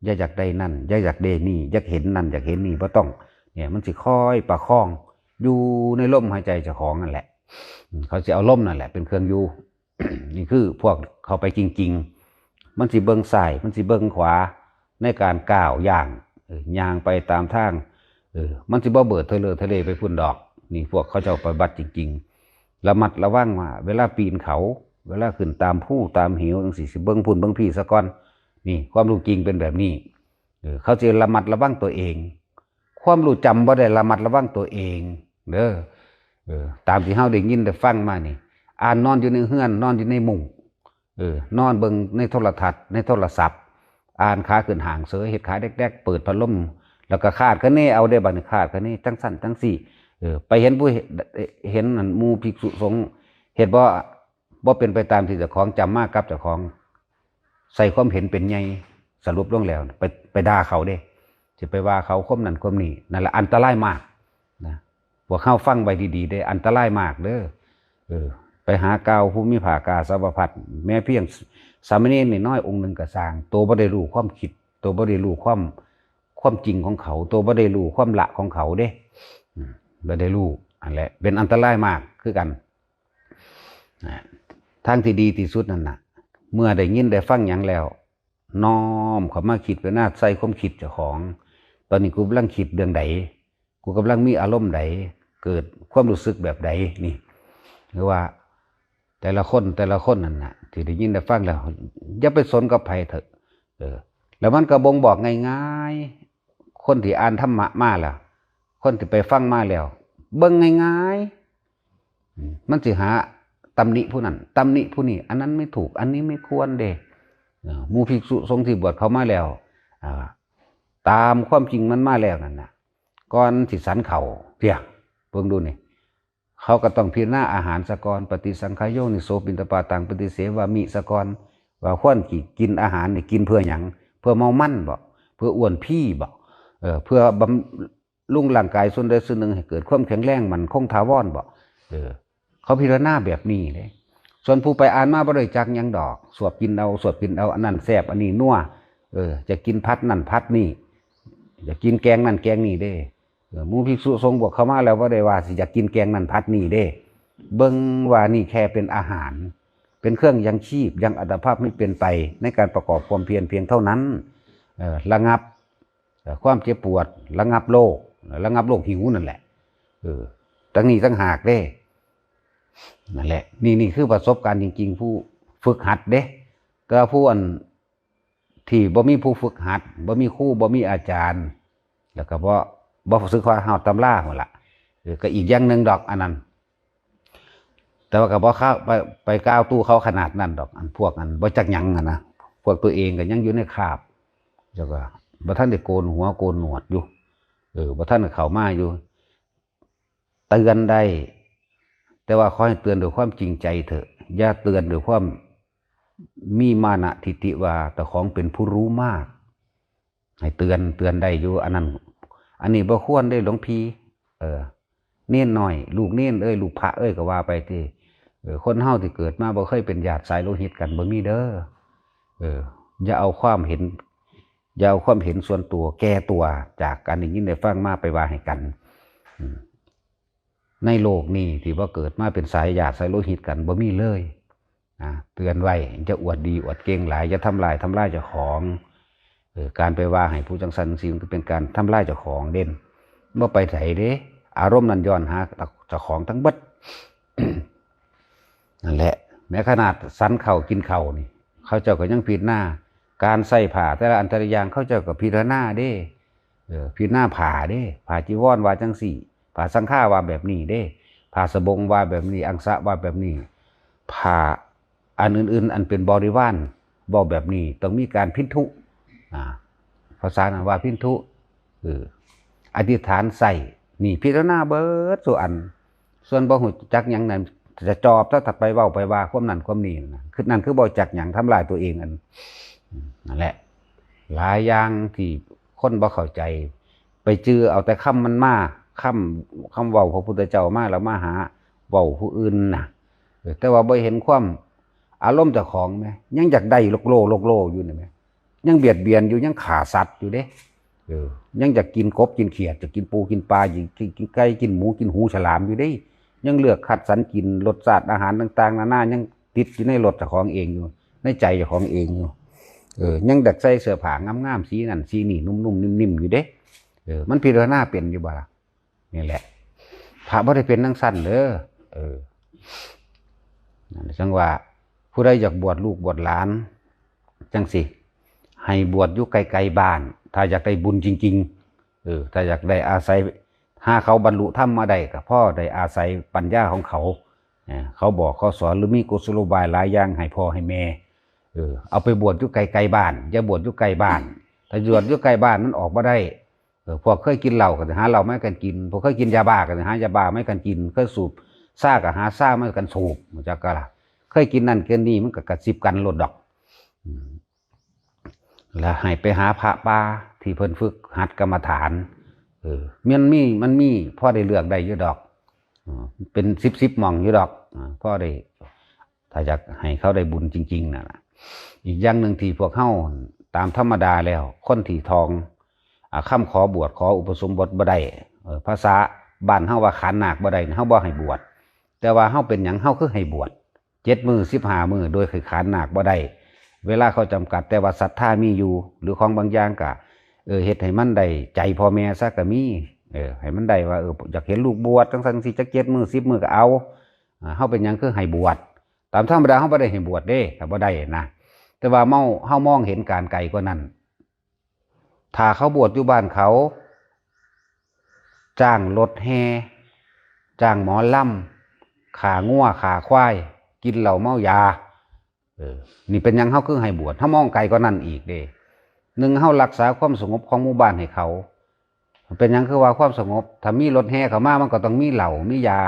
อย่าอยากได้นั่น อย่าอยากได้นี่ อยากเห็นนั่น อยากเห็นนี่ บ่ต้อง เนี่ย มันสิคอยประคอง อยู่ในลมหายใจเจ้าของนั่นแหละ อืม เขาสิเอาลมนั่นแหละเป็นเครื่องอยู่ นี่คือพวกเข้าไปจริงๆ มันสิเบิ่งซ้าย มันสิเบิ่งขวา ในการก้าวย่าง เออ ย่างไปตามทาง เออ มันสิบ่เบิดเทเลอทะเลไปพุ้นดอก นี่พวกเขาเจ้าปฏิบัติจริงๆ ระมัดระวังว่า เวลาปีนเขา เวลาขึ้นตามภูตามเหวจังซี้ สิเบิ่งพุ้นเบิ่งพี้ซะก่อน นี่ความรู้จริงเป็นแบบนี้ เออ เขาสิระมัดระวังตัวเอง ความรู้จำบ่ได้ระมัดระวังตัวเองเด้อ เออ ตามที่เฮาได้ยินได้ฟังมานี่ อ่านนอนอยู่ในเฮือน นอนอยู่ในมุ้ง เออ นอนเบิ่งในโทรทัศน์ ในโทรศัพท์ อ่านขาขึ้นห้างเสย เฮ็ดขาแดกๆ เปิดพัดลม แล้วก็คาดคะเนเอาเด้ บัดนี้คาดคะเนจังซั่นจังซี่ เออ ไปเห็นผู้ เห็นอันหมู่ภิกษุสงฆ์ เฮ็ดบ่ บ่เป็นไปตามที่เจ้าของจำมากับเจ้าของ ใส่ความเห็นเป็นใหญ่ สรุปลงแล้ว ไป ไปด่าเขาเด้ สิไปว่าเขาความนั้นความนี้ นั่นแหละอันตรายมากนะ พวกเฮาฟังไว้ดีๆ เด้อ อันตรายมากเด้อ เออ ไปหากล่าวผู้มีผ้ากาสาวพัสตร์ แม้เพียงสามเณรน้อยๆ องค์หนึ่งก็ซ่าง โตบ่ได้รู้ความคิด โตบ่ได้รู้ความ ความจริงของเขา โตบ่ได้รู้ความละของเขาเด้ อืม บ่ได้รู้ อันแหละ เป็นอันตรายมากคือกัน นะ ทางที่ดีที่สุดนั่นน่ะ เมื่อได้ยินได้ฟังหยังแล้ว น้อมเข้ามาคิดไว้หน้าใส่ความคิดเจ้าของ ตอนนี้กูกำลังคิดเรื่องใด กูกำลังมีอารมณ์ใด เกิดความรู้สึกแบบใด นี่ หรือว่า แต่ละคน แต่ละคนนั่นน่ะ ที่ได้ยินได้ฟังแล้ว อย่าไปสนกับไผเถอะ เออ แล้วมันก็บ่งบอกง่ายๆ คนที่อ่านธรรมะมาแล้ว คนที่ไปฟังมาแล้ว เบิ่งง่ายๆ อืม มันสิหาตำหนิผู้นั้น ตำหนิผู้นี้ อันนั้นไม่ถูก อันนี้ไม่ควรเด้ เออ หมู่ภิกษุสงฆ์ที่บวชเข้ามาแล้ว อ่า ตามความจริงมันมาแล้วนั่นน่ะ ก่อนสิฉันข้าว เพียง เบิ่งดูนี่ เขาก็ต้องพิจารณาอาหารซะก่อน ปฏิสังขายโยนิโส ปิณฑปาตัง ปฏิเสวามิ ซะก่อน ว่าควรสิกินอาหารนี่กินเพื่อหยัง เพื่อเมามันบ่ เพื่ออ้วนพีบ่ เออ เพื่อบำรุงร่างกายส่วนใดส่วนหนึ่งให้เกิดความแข็งแรงมั่นคงถาวรบ่ เออ เขาพิจารณาแบบนี้เด้ ส่วนผู้ไปอ่านมาบ่ได้จักหยังดอก สวบกินเอา สวบกินเอา อันนั้นแซ่บ อันนี้นัว เออ จะกินผัดนั่นผัดนี่ อยากกินแกงนั่นแกงนี่เด้ เออ หมู่ภิกษุสงฆ์บวชเข้ามาแล้วบ่ได้ว่าสิอยากกินแกงนั่นผัดนี่เด้ เบิ่งว่านี่แค่เป็นอาหาร เป็นเครื่องยังชีพ ยังอัตภาพให้เป็นไปในการประกอบความเพียรเพียงเท่านั้น เออ ระงับ เอ่อ ความเจ็บปวด ระงับโรค ระงับโรคหิวนั่นแหละ เออ ตั้งนี้ตั้งหากเด้ นั่นแหละ นี่ นี่คือประสบการณ์จริงๆ ผู้ฝึกหัดเด้ แต่ว่าผู้อันที่บ่มีผู้ฝึกหัด บ่มีครู บ่มีอาจารย์ แล้วก็บ่ บ่ซื้อข้อห้ามตำราหั่นล่ะ เออ ก็อีกอย่างหนึ่งดอกอันนั้น แต่ว่าก็บ่เข้าไป ไปก้าวตู้เขาขนาดนั้นดอก อันพวกอันบ่จักหยังอะนะ พวกตัวเองก็ยังอยู่ในคราบ แล้วก็บ่ทันได้โกนหัวโกนหนวดอยู่ เออ บ่ทันได้เข้ามาอยู่ เตือนได้ แต่ว่าขอให้เตือนด้วยความจริงใจเถอะ อย่าเตือนด้วยความมีมานะทิฐิว่าเจ้าของเป็นผู้รู้มาก ให้เตือน เตือนได้อยู่ อันนั้น อันนี้บ่ควรได้หลวงพี่ เออ เณรน้อย ลูกเณรเอ้ย ลูกพระเอ้ย ก็ว่าไปติ เออ คนเฮาที่เกิดมาบ่เคยเป็นญาติสายโลหิตกัน บ่มีเด้อ เออ อย่าเอาความเห็น อย่าเอาความเห็นส่วนตัวแก่ตัว จากการได้ยินได้ฟังมาไปว่าให้กัน อืม ในโลกนี้ที่ว่าเกิดมาเป็นสายญาติสายโลหิตกัน บ่มีเลย นะ เตือนไว้ จะอวดดีอวดเก่งหลาย อย่าทำลาย ทำลายเจ้าของ เออ การไปว่าให้ผู้จังซั่นจังซี่ มันก็เป็นการทำลายเจ้าของเด่น บ่ไปไสเด้ อารมณ์นั้นย้อนหาเจ้าของทั้งเบิด นั่นแหละ แม้ขนาดสันข้าวกินข้าวนี่ เขาเจ้าก็ยังพิจารณา การใส่ผ้าแต่ละอันแต่ละอย่าง เขาเจ้าก็พิจารณาเด้ เออ พิจารณาผ้าเด้ ผ้าจีวรว่าจังซี่ ผ้าสังฆาว่าแบบนี้เด้ ผ้าสบงว่าแบบนี้ อังสะว่าแบบนี้ ผ้าอันอื่นๆ อันเป็นบริวารเว้าแบบนี้ ต้องมีการพินทุ อ่า ภาษานั้นว่าพินทุ เออ อธิษฐานใส่ นี่พิจารณาเบิดสู่อัน ส่วนบ่ฮู้จักหยังนั้น จะจอบถ้าไปเว้าไปว่าความนั้นความนี้นะ คือนั่นคือบ่จักหยัง ทำลายตัวเองอัน นั่นแหละ หลายอย่างที่คนบ่เข้าใจ ไปจื่อเอาแต่คำมันมา คำ คำเว้าพระพุทธเจ้ามา แล้วมาหาเว้าผู้อื่นน่ะ เออ แต่ว่าบ่เห็นความ อารมณ์เจ้าของแหม ยังอยากได้โลกโล โลกโลอยู่นี่แหม ยังเบียดเบียนอยู่ ยังฆ่าสัตว์อยู่เด้ เออ ยังอยากกินกบกินเขียด อยากกินปูกินปลา อยากกิน กินไก่ กินหมู กินหูฉลามอยู่เด้ ยังเลือกคัดสรรกินรสชาติอาหารต่างๆ นานา ยังติดอยู่ในรสเจ้าของเองอยู่ ในใจเจ้าของเองอยู่ เออ ยังอยากใส่เสื้อผ้างามๆ สีนั่นสีนี่ นุ่มๆ นิ่มๆ อยู่เด้ เออ มันพิจารณาเป็นอยู่บ่ล่ะ นี่แหละ พระบ่ได้เป็นจังซั่นเด้อ เออ นั่นจังว่า ผู้ใดอยากบวชลูกบวชหลาน จังสิ ให้บวชอยู่ไกลๆ บ้าน ถ้าอยากได้บุญจริงๆ เออ ถ้าอยากได้อาศัย หาเขาบรรลุธรรมมาได้ ก็พอได้อาศัยปัญญาของเขา เออ เขาบอกเขาสอน หรือมีกุศโลบายหลายอย่างให้พ่อให้แม่ เออ เอาไปบวชอยู่ไกลๆ บ้าน อย่าบวชอยู่ใกล้บ้าน ถ้าบวชอยู่ใกล้บ้านมันออกบ่ได้ เออ พวกเคยกินเหล้าก็สิหาเหล้ามาให้กันกิน พวกเคยกินยาบ้าก็สิหายาบ้ามาให้กันกิน เคยสูบซ่าก็หาซ่ามาให้กันสูบ รู้จักกะล่ะ เคยกินนั่นกินนี่ มันก็กระซิบกันโลดดอก อืม แล้วให้ไปหาพระป่าที่เพิ่นฝึกหัดกรรมฐาน เออ มันมี มันมีพอได้เลือกได้อยู่ดอก เออ เป็นสิบสิบหม่องอยู่ดอก เออ พอได้ ถ้าอยากให้เขาได้บุญจริงๆ นั่นล่ะ อีกอย่างหนึ่งที่พวกเฮาตามธรรมดาแล้ว คนที่ทอง อ่า คำขอบวชขออุปสมบทบ่ได้ เออ ภาษาบ้านเฮาว่าขานนาคบ่ได้ เฮาบ่ให้บวช แต่ว่าเฮาเป็นหยัง เฮาคือให้บวช เจ็ดมื้อ สิบห้ามื้อ โดยขานนาคบ่ได้ เวลาเขาจำกัด แต่ว่าศรัทธามีอยู่ หรือของบางอย่างก็ เออ เฮ็ดให้มันได้ใจพ่อแม่ซะก็มี เออ ให้มันได้ว่า เออ อยากเห็นลูกบวชจังซั่นจังซี่ จักเจ็ดมื้อ สิบมื้อก็เอา อ่า เฮาเป็นหยังคือให้บวช ตามธรรมดาเฮาบ่ได้ให้บวชเด้ ถ้าบ่ได้นะ แต่ว่าเฮา เฮามองเห็นการไกลกว่านั้น ถ้าเขาบวชอยู่บ้านเขา จ้างรถแห่ จ้างหมอลำ ฆ่างัว ฆ่าควาย กินเหล้าเมายา เออ นี่เป็นหยังเฮาคือให้บวช เฮามองไกลกว่านั้นอีกเด้ หนึ่ง เฮารักษาความสงบของหมู่บ้านให้เขา เป็นหยังคือว่าความสงบ ถ้ามีรถแห่เข้ามา มันก็ต้องมีเหล้า มียา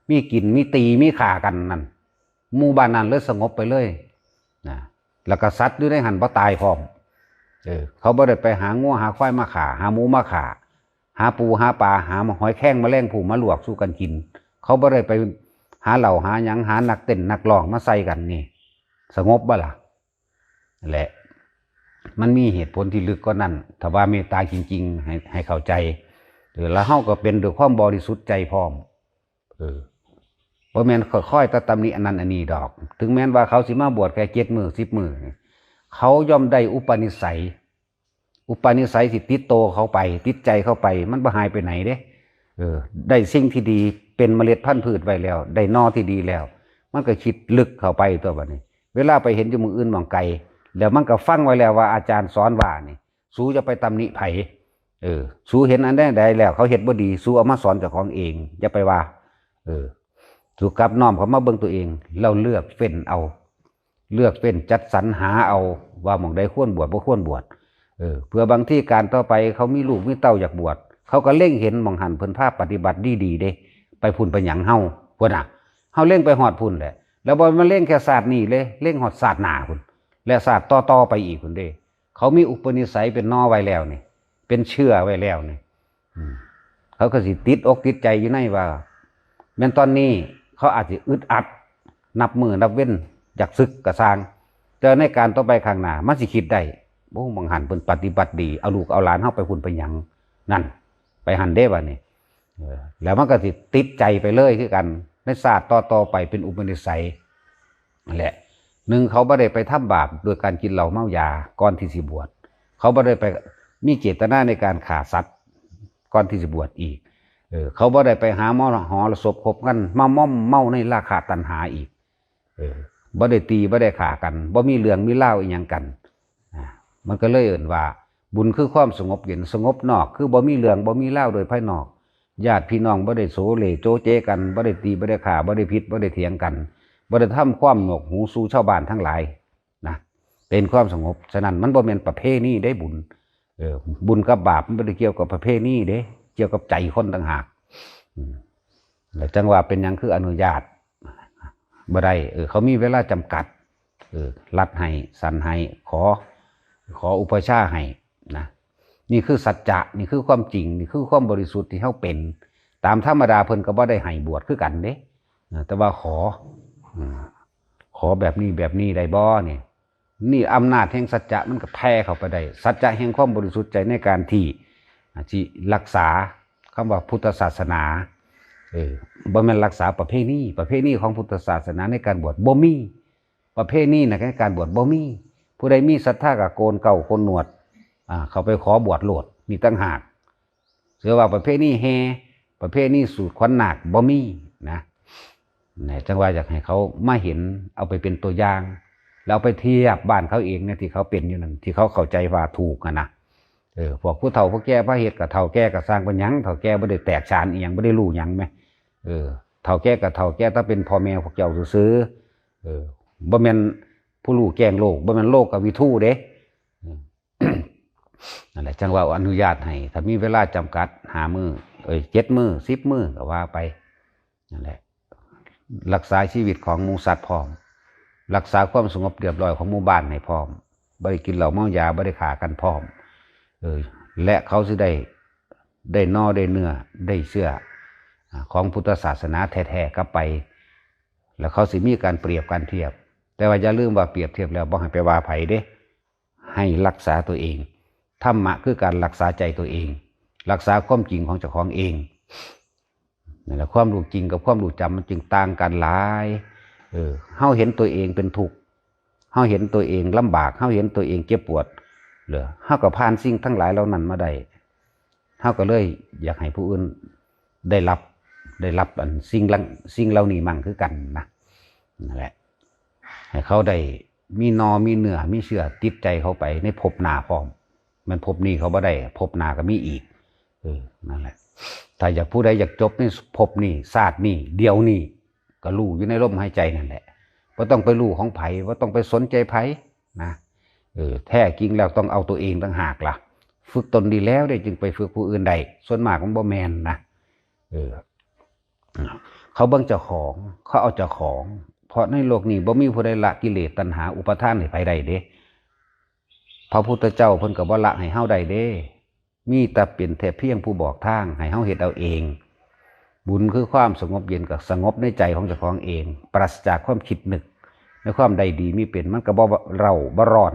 มีกิน มีตี มีฆ่ากันนั่น หมู่บ้านนั้นเลยสงบไปเลย นะ แล้วก็สัตว์อยู่ในหั้นบ่ตายพร้อม เออ เขาบ่ได้ไปหางัวหาควายมาฆ่า หาหมูมาฆ่า หาปูหาปลา หาหอยแครงแมลงภู่มาลวกสู่กันกิน เขาบ่ได้ไปหาเหล้าหาหยัง หานักเต้นนักร้องมาใส่กันนี่ สงบบ่ล่ะ แหละ มันมีเหตุผลที่ลึกกว่านั้น ถ้าว่าเมตตาจริงๆ ให้ ให้เข้าใจ เออ แล้วเฮาก็เป็นด้วยความบริสุทธิ์ใจพร้อม เออ บ่แม่นค่อยๆ แต่ตำหนิอันนั้นอันนี้ดอก ถึงแม้นว่าเขาสิมาบวชแค่เจ็ดมื้อ สิบมื้อ เขาย่อมได้อุปนิสัย อุปนิสัยที่ติดโตเขาไป ติดใจเขาไป มันบ่หายไปไหนเด้ เออ ได้สิ่งที่ดีเป็นเมล็ดพันธุ์พืชไว้แล้ว ได้หน่อที่ดีแล้ว มันก็คิดลึกเข้าไปตัวบัดนี้ เวลาไปเห็นอยู่หม่องอื่นหม่องไกล แล้วมันก็ฟังไว้แล้วว่าอาจารย์สอนว่านี่ สูอย่าไปตำหนิไผ เออ สูเห็นอันใดใดแล้ว เขาเฮ็ดบ่ดี สูเอามาสอนเจ้าของเอง อย่าไปว่า เออ สูกลับน้อมเข้ามาเบิ่งตัวเอง แล้วเลือกเฟ้นเอา เลือกเฟ้นจัดสรรหาเอา ว่าหม่องใดควรบวชบ่ควรบวช เออ เพื่อบางทีการต่อไปเขามีลูกมีเต้าอยากบวช เขาก็เล็งเห็นหม่องหั้นเพิ่นพาปฏิบัติดีๆเด้ ไปพุ้นไปหยังเฮา พุ้นน่ะ เฮาเล็งไปฮอดพุ้นแหละ แล้วบ่มาเล็งแค่ชาตินี้เลย เล็งฮอดชาติหน้าพุ้น และชาติต่อๆไปอีกพุ้นเด้ เขามีอุปนิสัยเป็นหน่อไว้แล้วนี่ เป็นเชื้อไว้แล้วนี่ อืม เขาก็สิติดอกติดใจอยู่ในว่า แม่นตอนนี้เขาอาจสิอึดอัด นับมื้อนับเว็น อยากสึกก็ซ่าง แต่ในการต่อไปข้างหน้า มันสิคิดได้ โอ้ หม่องหั้นเพิ่นปฏิบัติดี เอาลูกเอาหลานเฮาไปพุ้นไปหยัง นั่น ไปหั้นเด้บัดนี้ เออ แล้วมันก็สิติดใจไปเลยคือกัน ในชาติต่อๆไปเป็นอุปนิสัย นั่นแหละ หนึ่ง เขาบ่ได้ไปทำบาปโดยการกินเหล้าเมายาก่อนที่สิบวช เขาบ่ได้ไปมีเจตนาในการฆ่าสัตว์ก่อนที่สิบวชอีก เออ เขาบ่ได้ไปหาหมอหอสพคบกัน มาม่อมเมาในราคะตัณหาอีก เออ บ่ได้ตี บ่ได้ฆ่ากัน บ่มีเรื่องมีราวอิหยังกัน อ่า มันก็เลยเอิ้นว่า บุญคือความสงบเย็น สงบนอก คือบ่มีเรื่อง บ่มีราวโดยภายนอก ญาติพี่น้องบ่ได้โสเหล่โจเจกัน บ่ได้ตี บ่ได้ฆ่า บ่ได้ผิด บ่ได้เถียงกัน บ่ได้ทำความหนวกหูสู่ชาวบ้านทั้งหลายนะ เป็นความสงบ ฉะนั้นมันบ่แม่นประเพณีเด้บุญ เออ บุญกับบาปมันบ่ได้เกี่ยวกับประเพณีเด้ เกี่ยวกับใจคนต่างหาก อืม แล้วจั่งว่าเป็นหยังคืออนุญาตบ่ได้ เออ เขามีเวลาจำกัด เออ รัดให้ สั้นให้ ขอ ขออุปัชฌาย์ให้นะ นี่คือสัจจะ นี่คือความจริง นี่คือความบริสุทธิ์ที่เฮาเป็น ตามธรรมดาเพิ่นก็บ่ได้ให้บวชคือกันเด้ เออ แต่ว่าขอ อืม ขอแบบนี้แบบนี้ได้บ่นี่ นี่อำนาจแห่งสัจจะมันก็แผ่เข้าไปได้ สัจจะแห่งความบริสุทธิ์ใจในการที่ อ่า ที่รักษาคำว่าพุทธศาสนา เออ บ่แม่นรักษาประเพณี ประเพณีของพุทธศาสนาในการบวชบ่มี ประเพณีนะในการบวชบ่มี ผู้ใดมีศรัทธาก็โกนเกล้าโกนหนวด อ่า เข้าไปขอบวชโลด นี่ต่างหาก เชื่อว่าประเพณีแห่ ประเพณีสูดขวัญนาคบ่มีนะ เนี่ย จั่งว่าอยากให้เขามาเห็น เอาไปเป็นตัวอย่าง แล้วเอาไปเทียบบ้านเขาเองเนี่ย ที่เขาเป็นอยู่นั่น ที่เขาเข้าใจว่าถูกอะนะ เออ พวกผู้เฒ่าผู้แก่พาเฮ็ดก็เฒ่าแก่ก็ซ่าง เป็นหยัง เฒ่าแก่บ่ได้แตกฉานอีหยัง บ่ได้รู้หยังแหม เออ เฒ่าแก่ก็เฒ่าแก่ แต่เป็นพ่อแม่พวกเจ้าซื่อๆ เออ บ่แม่นผู้รู้แจ้งโลก บ่แม่นโลกวิทูเด้ อืม นั่นแหละ จั่งว่าอนุญาตให้ ถ้ามีเวลาจำกัด ห้ามื้อ เอ้ย เจ็ดมื้อ สิบมื้อ ก็ว่าไป นั่นแหละ รักษาชีวิตของหมู่สัตว์พร้อม รักษาความสงบเรียบร้อยของหมู่บ้านให้พร้อม บ่ได้กินเหล้าเมายา บ่ได้ฆ่ากันพร้อม เออ และเขาสิได้ ได้หน่อ ได้เนื้อ ได้เชื้อ อ่า ของพุทธศาสนาแท้ๆกลับไป แล้วเขาสิมีการเปรียบการเทียบ แต่ว่าอย่าลืมว่าเปรียบเทียบแล้วบ่ให้ไปว่าไผเด้ ให้รักษาตัวเอง ธรรมะคือการรักษาใจตัวเอง รักษาความจริงของเจ้าของเอง นั่นแหละ ความรู้จริงกับความรู้จำมันจึงต่างกันหลาย เออ เฮาเห็นตัวเองเป็นทุกข์ เฮาเห็นตัวเองลำบาก เฮาเห็นตัวเองเจ็บปวด เหรอ เฮาก็ผ่านสิ่งทั้งหลายเหล่านั้นมาได้ เฮาก็เลยอยากให้ผู้อื่นได้รับ ได้รับอันสิ่งหลัง สิ่งเหล่านี้มั่งคือกันนะ นั่นแหละ ให้เขาได้มีหน่อ มีเนื้อ มีเชื้อติดใจเขาไปในภพหน้าพร้อม แม่นภพนี้เขาบ่ได้ ภพหน้าก็มีอีก เออ นั่นแหละ ถ้าอยาก ผู้ใดอยากจบในภพนี้ ชาตินี้ เดี๋ยวนี้ ก็รู้อยู่ในลมหายใจนั่นแหละ บ่ต้องไปรู้ของไผ บ่ต้องไปสนใจไผนะ เออ แท้จริงแล้วต้องเอาตัวเองต่างหากล่ะ ฝึกตนดีแล้วเด้ จึงไปฝึกผู้อื่นได้ ส่วนมากมันบ่แม่นนะ เออ เขาเบิ่งเจ้าของ เขาเอาเจ้าของ เพราะในโลกนี้บ่มีผู้ใดละกิเลสตัณหาอุปาทานให้ไผได้เด้ พระพุทธเจ้าเพิ่นก็บ่ละให้เฮาได้เด้ มีแต่เป็นแต่เพียงผู้บอกทางให้เฮาเฮ็ดเอาเอง บุญคือความสงบเย็นก็สงบในใจของเจ้าของเอง ปราศจากความคิดนึกในความใดดีมีเป็น มันก็บ่เร่าบ่ร้อน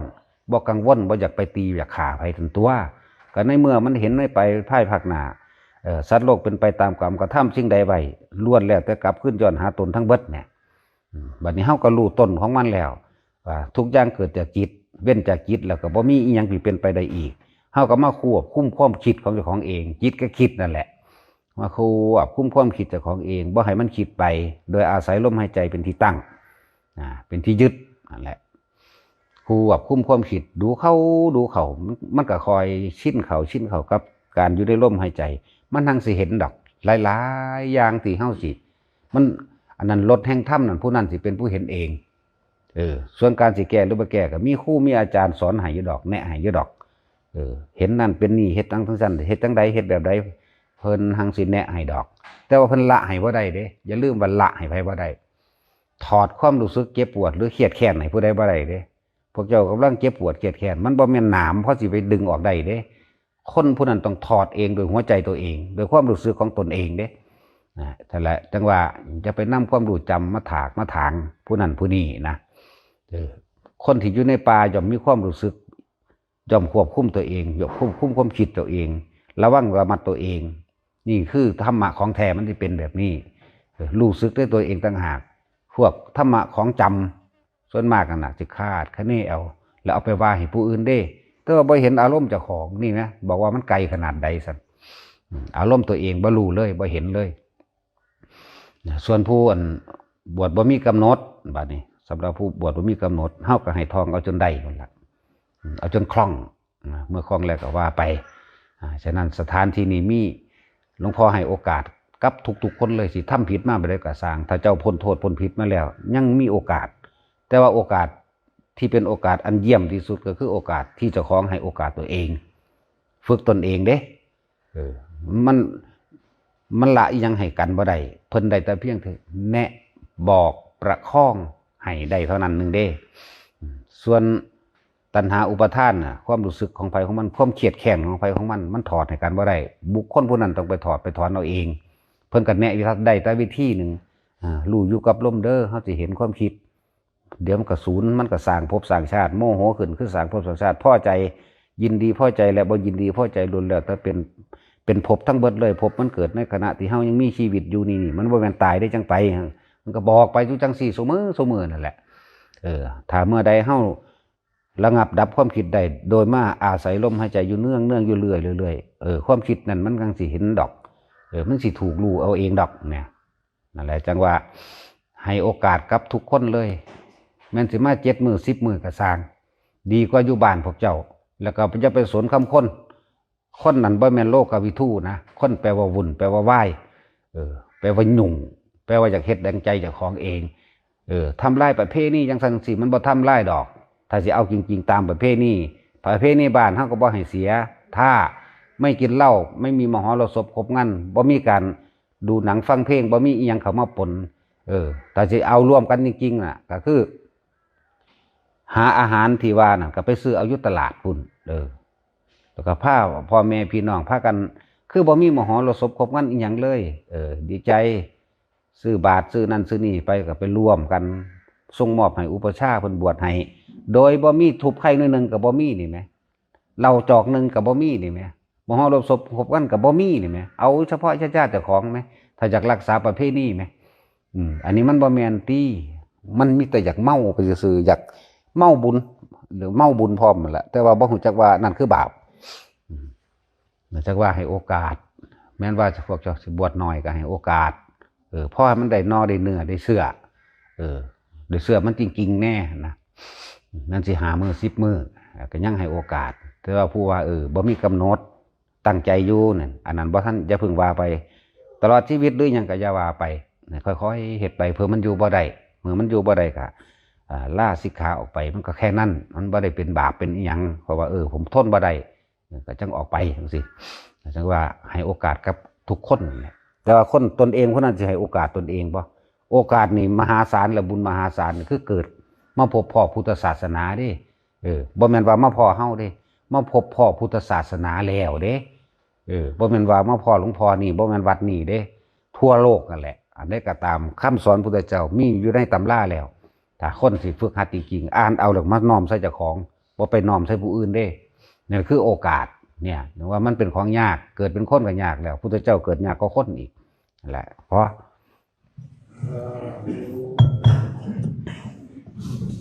บ่กังวล บ่อยากไปตีอยากฆ่าไผตันตัว ก็ในเมื่อมันเห็นในไปภายภาคหน้า เอ่อ สัตว์โลกเป็นไปตามกรรมกระทำสิ่งใดไว้ ล้วนแล้วแต่กลับคืนย้อนหาตนทั้งเบิดเนี่ย อืม บัดนี้เฮาก็รู้ต้นของมันแล้ว ว่าทุกอย่างเกิดจากจิต เว้นจากจิตแล้วก็บ่มีอีหยังที่เป็นไปได้อีก เฮาก็มาควบคุมความคิดของเจ้าของเอง จิตก็คิดนั่นแหละ มาควบคุมความคิดเจ้าของเอง บ่ให้มันคิดไป โดยอาศัยลมหายใจเป็นที่ตั้ง อ่า เป็นที่ยึด นั่นแหละ ควบคุมความคิด ดูเข้า ดูเข้า มัน มันก็คอยชินเข้า ชินเข้ากับ การอยู่ในลมหายใจ มันทั้งสิเห็นดอก หลายๆอย่างที่เฮาสิ มัน อันนั้นรถแห่งธรรมนั่น ผู้นั้นสิเป็นผู้เห็นเอง เออ ส่วนการสิแก้หรือบ่แก้ก็มีครูมีอาจารย์สอนให้อยู่ดอก แนะให้อยู่ดอก เออ เห็นนั่นเป็นนี่ เฮ็ดจั่งซั่น เฮ็ดจั่งใด เฮ็ดแบบใด เพิ่นหังสิแนะให้ดอก แต่ว่าเพิ่นละให้บ่ได้เด้ อย่าลืมว่าละให้ไผบ่ได้ ถอดความรู้สึกเจ็บปวดหรือเครียดแค้นให้ผู้ใดบ่ได้เด้ พวกเจ้ากำลังเจ็บปวดเครียดแค้น มันบ่แม่นหนามพอสิไปดึงออกได้เด้ คนผู้นั้นต้องถอดเองโดยหัวใจตัวเอง โดยความรู้สึกของตนเองเด้ นะ นั่นแหละ จั่งว่าจะไปนำความรู้จำมาถากมาถางผู้นั้นผู้นี้นะ เออ คนที่อยู่ในป่าย่อมมีความรู้สึก ย่อมควบคุมตัวเอง ย่อมควบคุมความคิดตัวเอง ระวังระมัดตัวเอง นี่คือธรรมะของแท้มันสิเป็นแบบนี้ เออ รู้สึกด้วยตัวเองต่างหาก พวกธรรมะของจำ ส่วนมากนั่นน่ะสิคาดคะเนเอา แล้วเอาไปว่าให้ผู้อื่นเด้ แต่ว่าบ่เห็นอารมณ์เจ้าของนี่นะ บอกว่ามันไกลขนาดใดซั่น อืม อารมณ์ตัวเองบ่รู้เลย บ่เห็นเลย นะ ส่วนผู้อันบวชบ่มีกำหนด บัดนี้ สำหรับผู้บวชบ่มีกำหนด เฮาก็ให้ท่องเอาจนได้นั่นล่ะ อืม เอาจนคล่อง นะ เมื่อคล่องแล้วก็ว่าไป อ่า ฉะนั้นสถานที่นี้มี หลวงพ่อให้โอกาสกับทุกๆคนเลย สิทำผิดมาบ่ได้ก็ซ่าง ถ้าเจ้าพ้นโทษพ้นผิดมาแล้ว ยังมีโอกาส แต่ว่าโอกาสที่เป็นโอกาสอันเยี่ยมที่สุดก็คือโอกาสที่เจ้าของให้โอกาสตัวเอง ฝึกตนเองเด้ เออ มัน มันละอิหยังให้กันบ่ได้ เพิ่นได้แต่เพียงแต่แนะบอกประคองให้ได้เท่านั้นหนึ่งเด้ ส่วนตัณหาอุปาทานน่ะ ความรู้สึกของไผของมัน ความเครียดแค้นของไผของมัน มันถอดให้กันบ่ได้ บุคคลผู้นั้นต้องไปถอดไปถอนเอาเอง เพิ่นก็แนะอยู่ได้แต่วิธีหนึ่ง อ่า รู้อยู่กับลมเด้อ เฮาสิเห็นความคิด เดี๋ยวมันก็สูญ มันก็สร้างภพสร้างชาติ โมโหขึ้นคือสร้างภพสร้างชาติ พอใจ ยินดีพอใจและบ่ยินดีพอใจล้วนแล้วแต่เป็น เป็นภพทั้งเบิดเลย ภพมันเกิดในขณะที่เฮายังมีชีวิตอยู่นี่ นี่ มันบ่แม่นตายได้จั่งไป มันก็บอกไปอยู่จั่งซี่ซุมื้อซุมื้อนั่นแหละ เออ ถ้าเมื่อใดเฮาระงับดับความคิดได้ โดยมาอาศัยลมหายใจอยู่เนืองเนืองอยู่เรื่อยเรื่อยๆ เออ ความคิดนั่นมันจั่งสิเห็นดอก เออ มันสิถูกรู้เอาเองดอกเนี่ย นั่นแหละ จั่งว่าให้โอกาสกับทุกคนเลย แม่นสิมาเจ็ดมื้อสิบมื้อก็ซ่าง ดีกว่าอยู่บ้านพวกเจ้า แล้วก็อย่าไปสนคำคน คนนั้นบ่แม่นโลกวิทูนะ คนแปลว่าวุ่น แปลว่าวาย เออ แปลว่ายุ่ง แปลว่าอยากเฮ็ดดังใจเจ้าของเอง เออ ทำลายประเพณีจั่งซั่นจั่งซี้ มันบ่ทำลายดอก ถ้าสิเอาจริงๆ ตามประเพณี ประเพณีบ้านเฮาก็บ่ให้เสีย ถ้าไม่กินเหล้า ไม่มีมหรสพคบงัน บ่มีการดูหนังฟังเพลง บ่มีอิหยังเข้ามาปน เออ ถ้าสิเอารวมกันจริงๆ น่ะ ก็คือ หาอาหารที่ว่านั่นก็ไปซื้อเอาอยู่ตลาดพุ้น เออ แล้วก็พาพ่อแม่พี่น้องพากัน คือบ่มีมหรสพคบงันอิหยังเลย เออ ดีใจ ซื้อบาตรซื้อนั่นซื้อนี่ไปก็ไปร่วมกัน ส่งมอบให้อุปัชฌาย์เพิ่นบวชให้ โดยบ่มีทุบไข่หน่วยหนึ่งก็บ่มีนี่แหม เหล้าจอกหนึ่งก็บ่มีนี่แหม มหรสพคบงันก็บ่มีนี่แหม เอาเฉพาะญาติเจ้าของแหม ถ้าอยากรักษาประเพณีแหม อืม อันนี้มันบ่แม่นติ มันมีแต่อยากเมาไปซื่อๆ อยากเมาบุญ หรือเมาบุญพร้อมนั่นแหละ แต่ว่าบ่ฮู้จักว่านั่นคือบาป อืม จักว่าให้โอกาส แม้นว่าพวกเจ้าสิบวชน้อยก็ให้โอกาส เออ พอให้มันได้หน่อได้เนื้อได้เสื้อ เออ ได้เสื้อมันจริงๆ แน่นะ นั่นสิห้ามื้อสิบมื้อ ก็ยังให้โอกาส แต่ว่าผู้ว่า เออ บ่มีกำหนด ตั้งใจอยู่นั่น อันนั้นบ่ทัน อย่าเพิ่งว่าไป ตลอดชีวิตหรือหยังก็อย่าว่าไป ค่อยๆ เฮ็ดไป เผื่อมันอยู่บ่ได้ เมื่อมันอยู่บ่ได้ก็ อ่า ลาสิกขาออกไป มันก็แค่นั้น มันบ่ได้เป็นบาปเป็นอิหยัง เพราะว่า เออ ผมทนบ่ได้ เออ ก็จั่งออกไปจั่งซี้ จั่งว่าให้โอกาสกับทุกคนนั่นแหละ แต่ว่าคนตนเองคนนั้นสิให้โอกาสตนเองบ่ โอกาสนี่มหาศาล และบุญมหาศาล คือเกิดมาพบพ้อพุทธศาสนาเด้ เออ บ่แม่นว่ามาพ้อเฮาเด้ มาพบพ้อพุทธศาสนาแล้วเด้ เออ บ่แม่นว่ามาพ้อหลวงพ่อนี่ บ่แม่นวัดนี่เด้ ทั่วโลกนั่นแหละ อันใดก็ตาม คำสอนพุทธเจ้ามีอยู่ในตำราแล้ว ถ้าคนสิฝึกหัดจริงๆ อ่านเอาแล้วมาน้อมใส่เจ้าของ บ่ไปน้อมใส่ผู้อื่นเด้ นั่นคือโอกาส เนี่ย ว่ามันเป็นของยาก เกิดเป็นคนก็ยากแล้ว พุทธเจ้าเกิดยากกว่าคนอีก นั่นแหละ เพราะ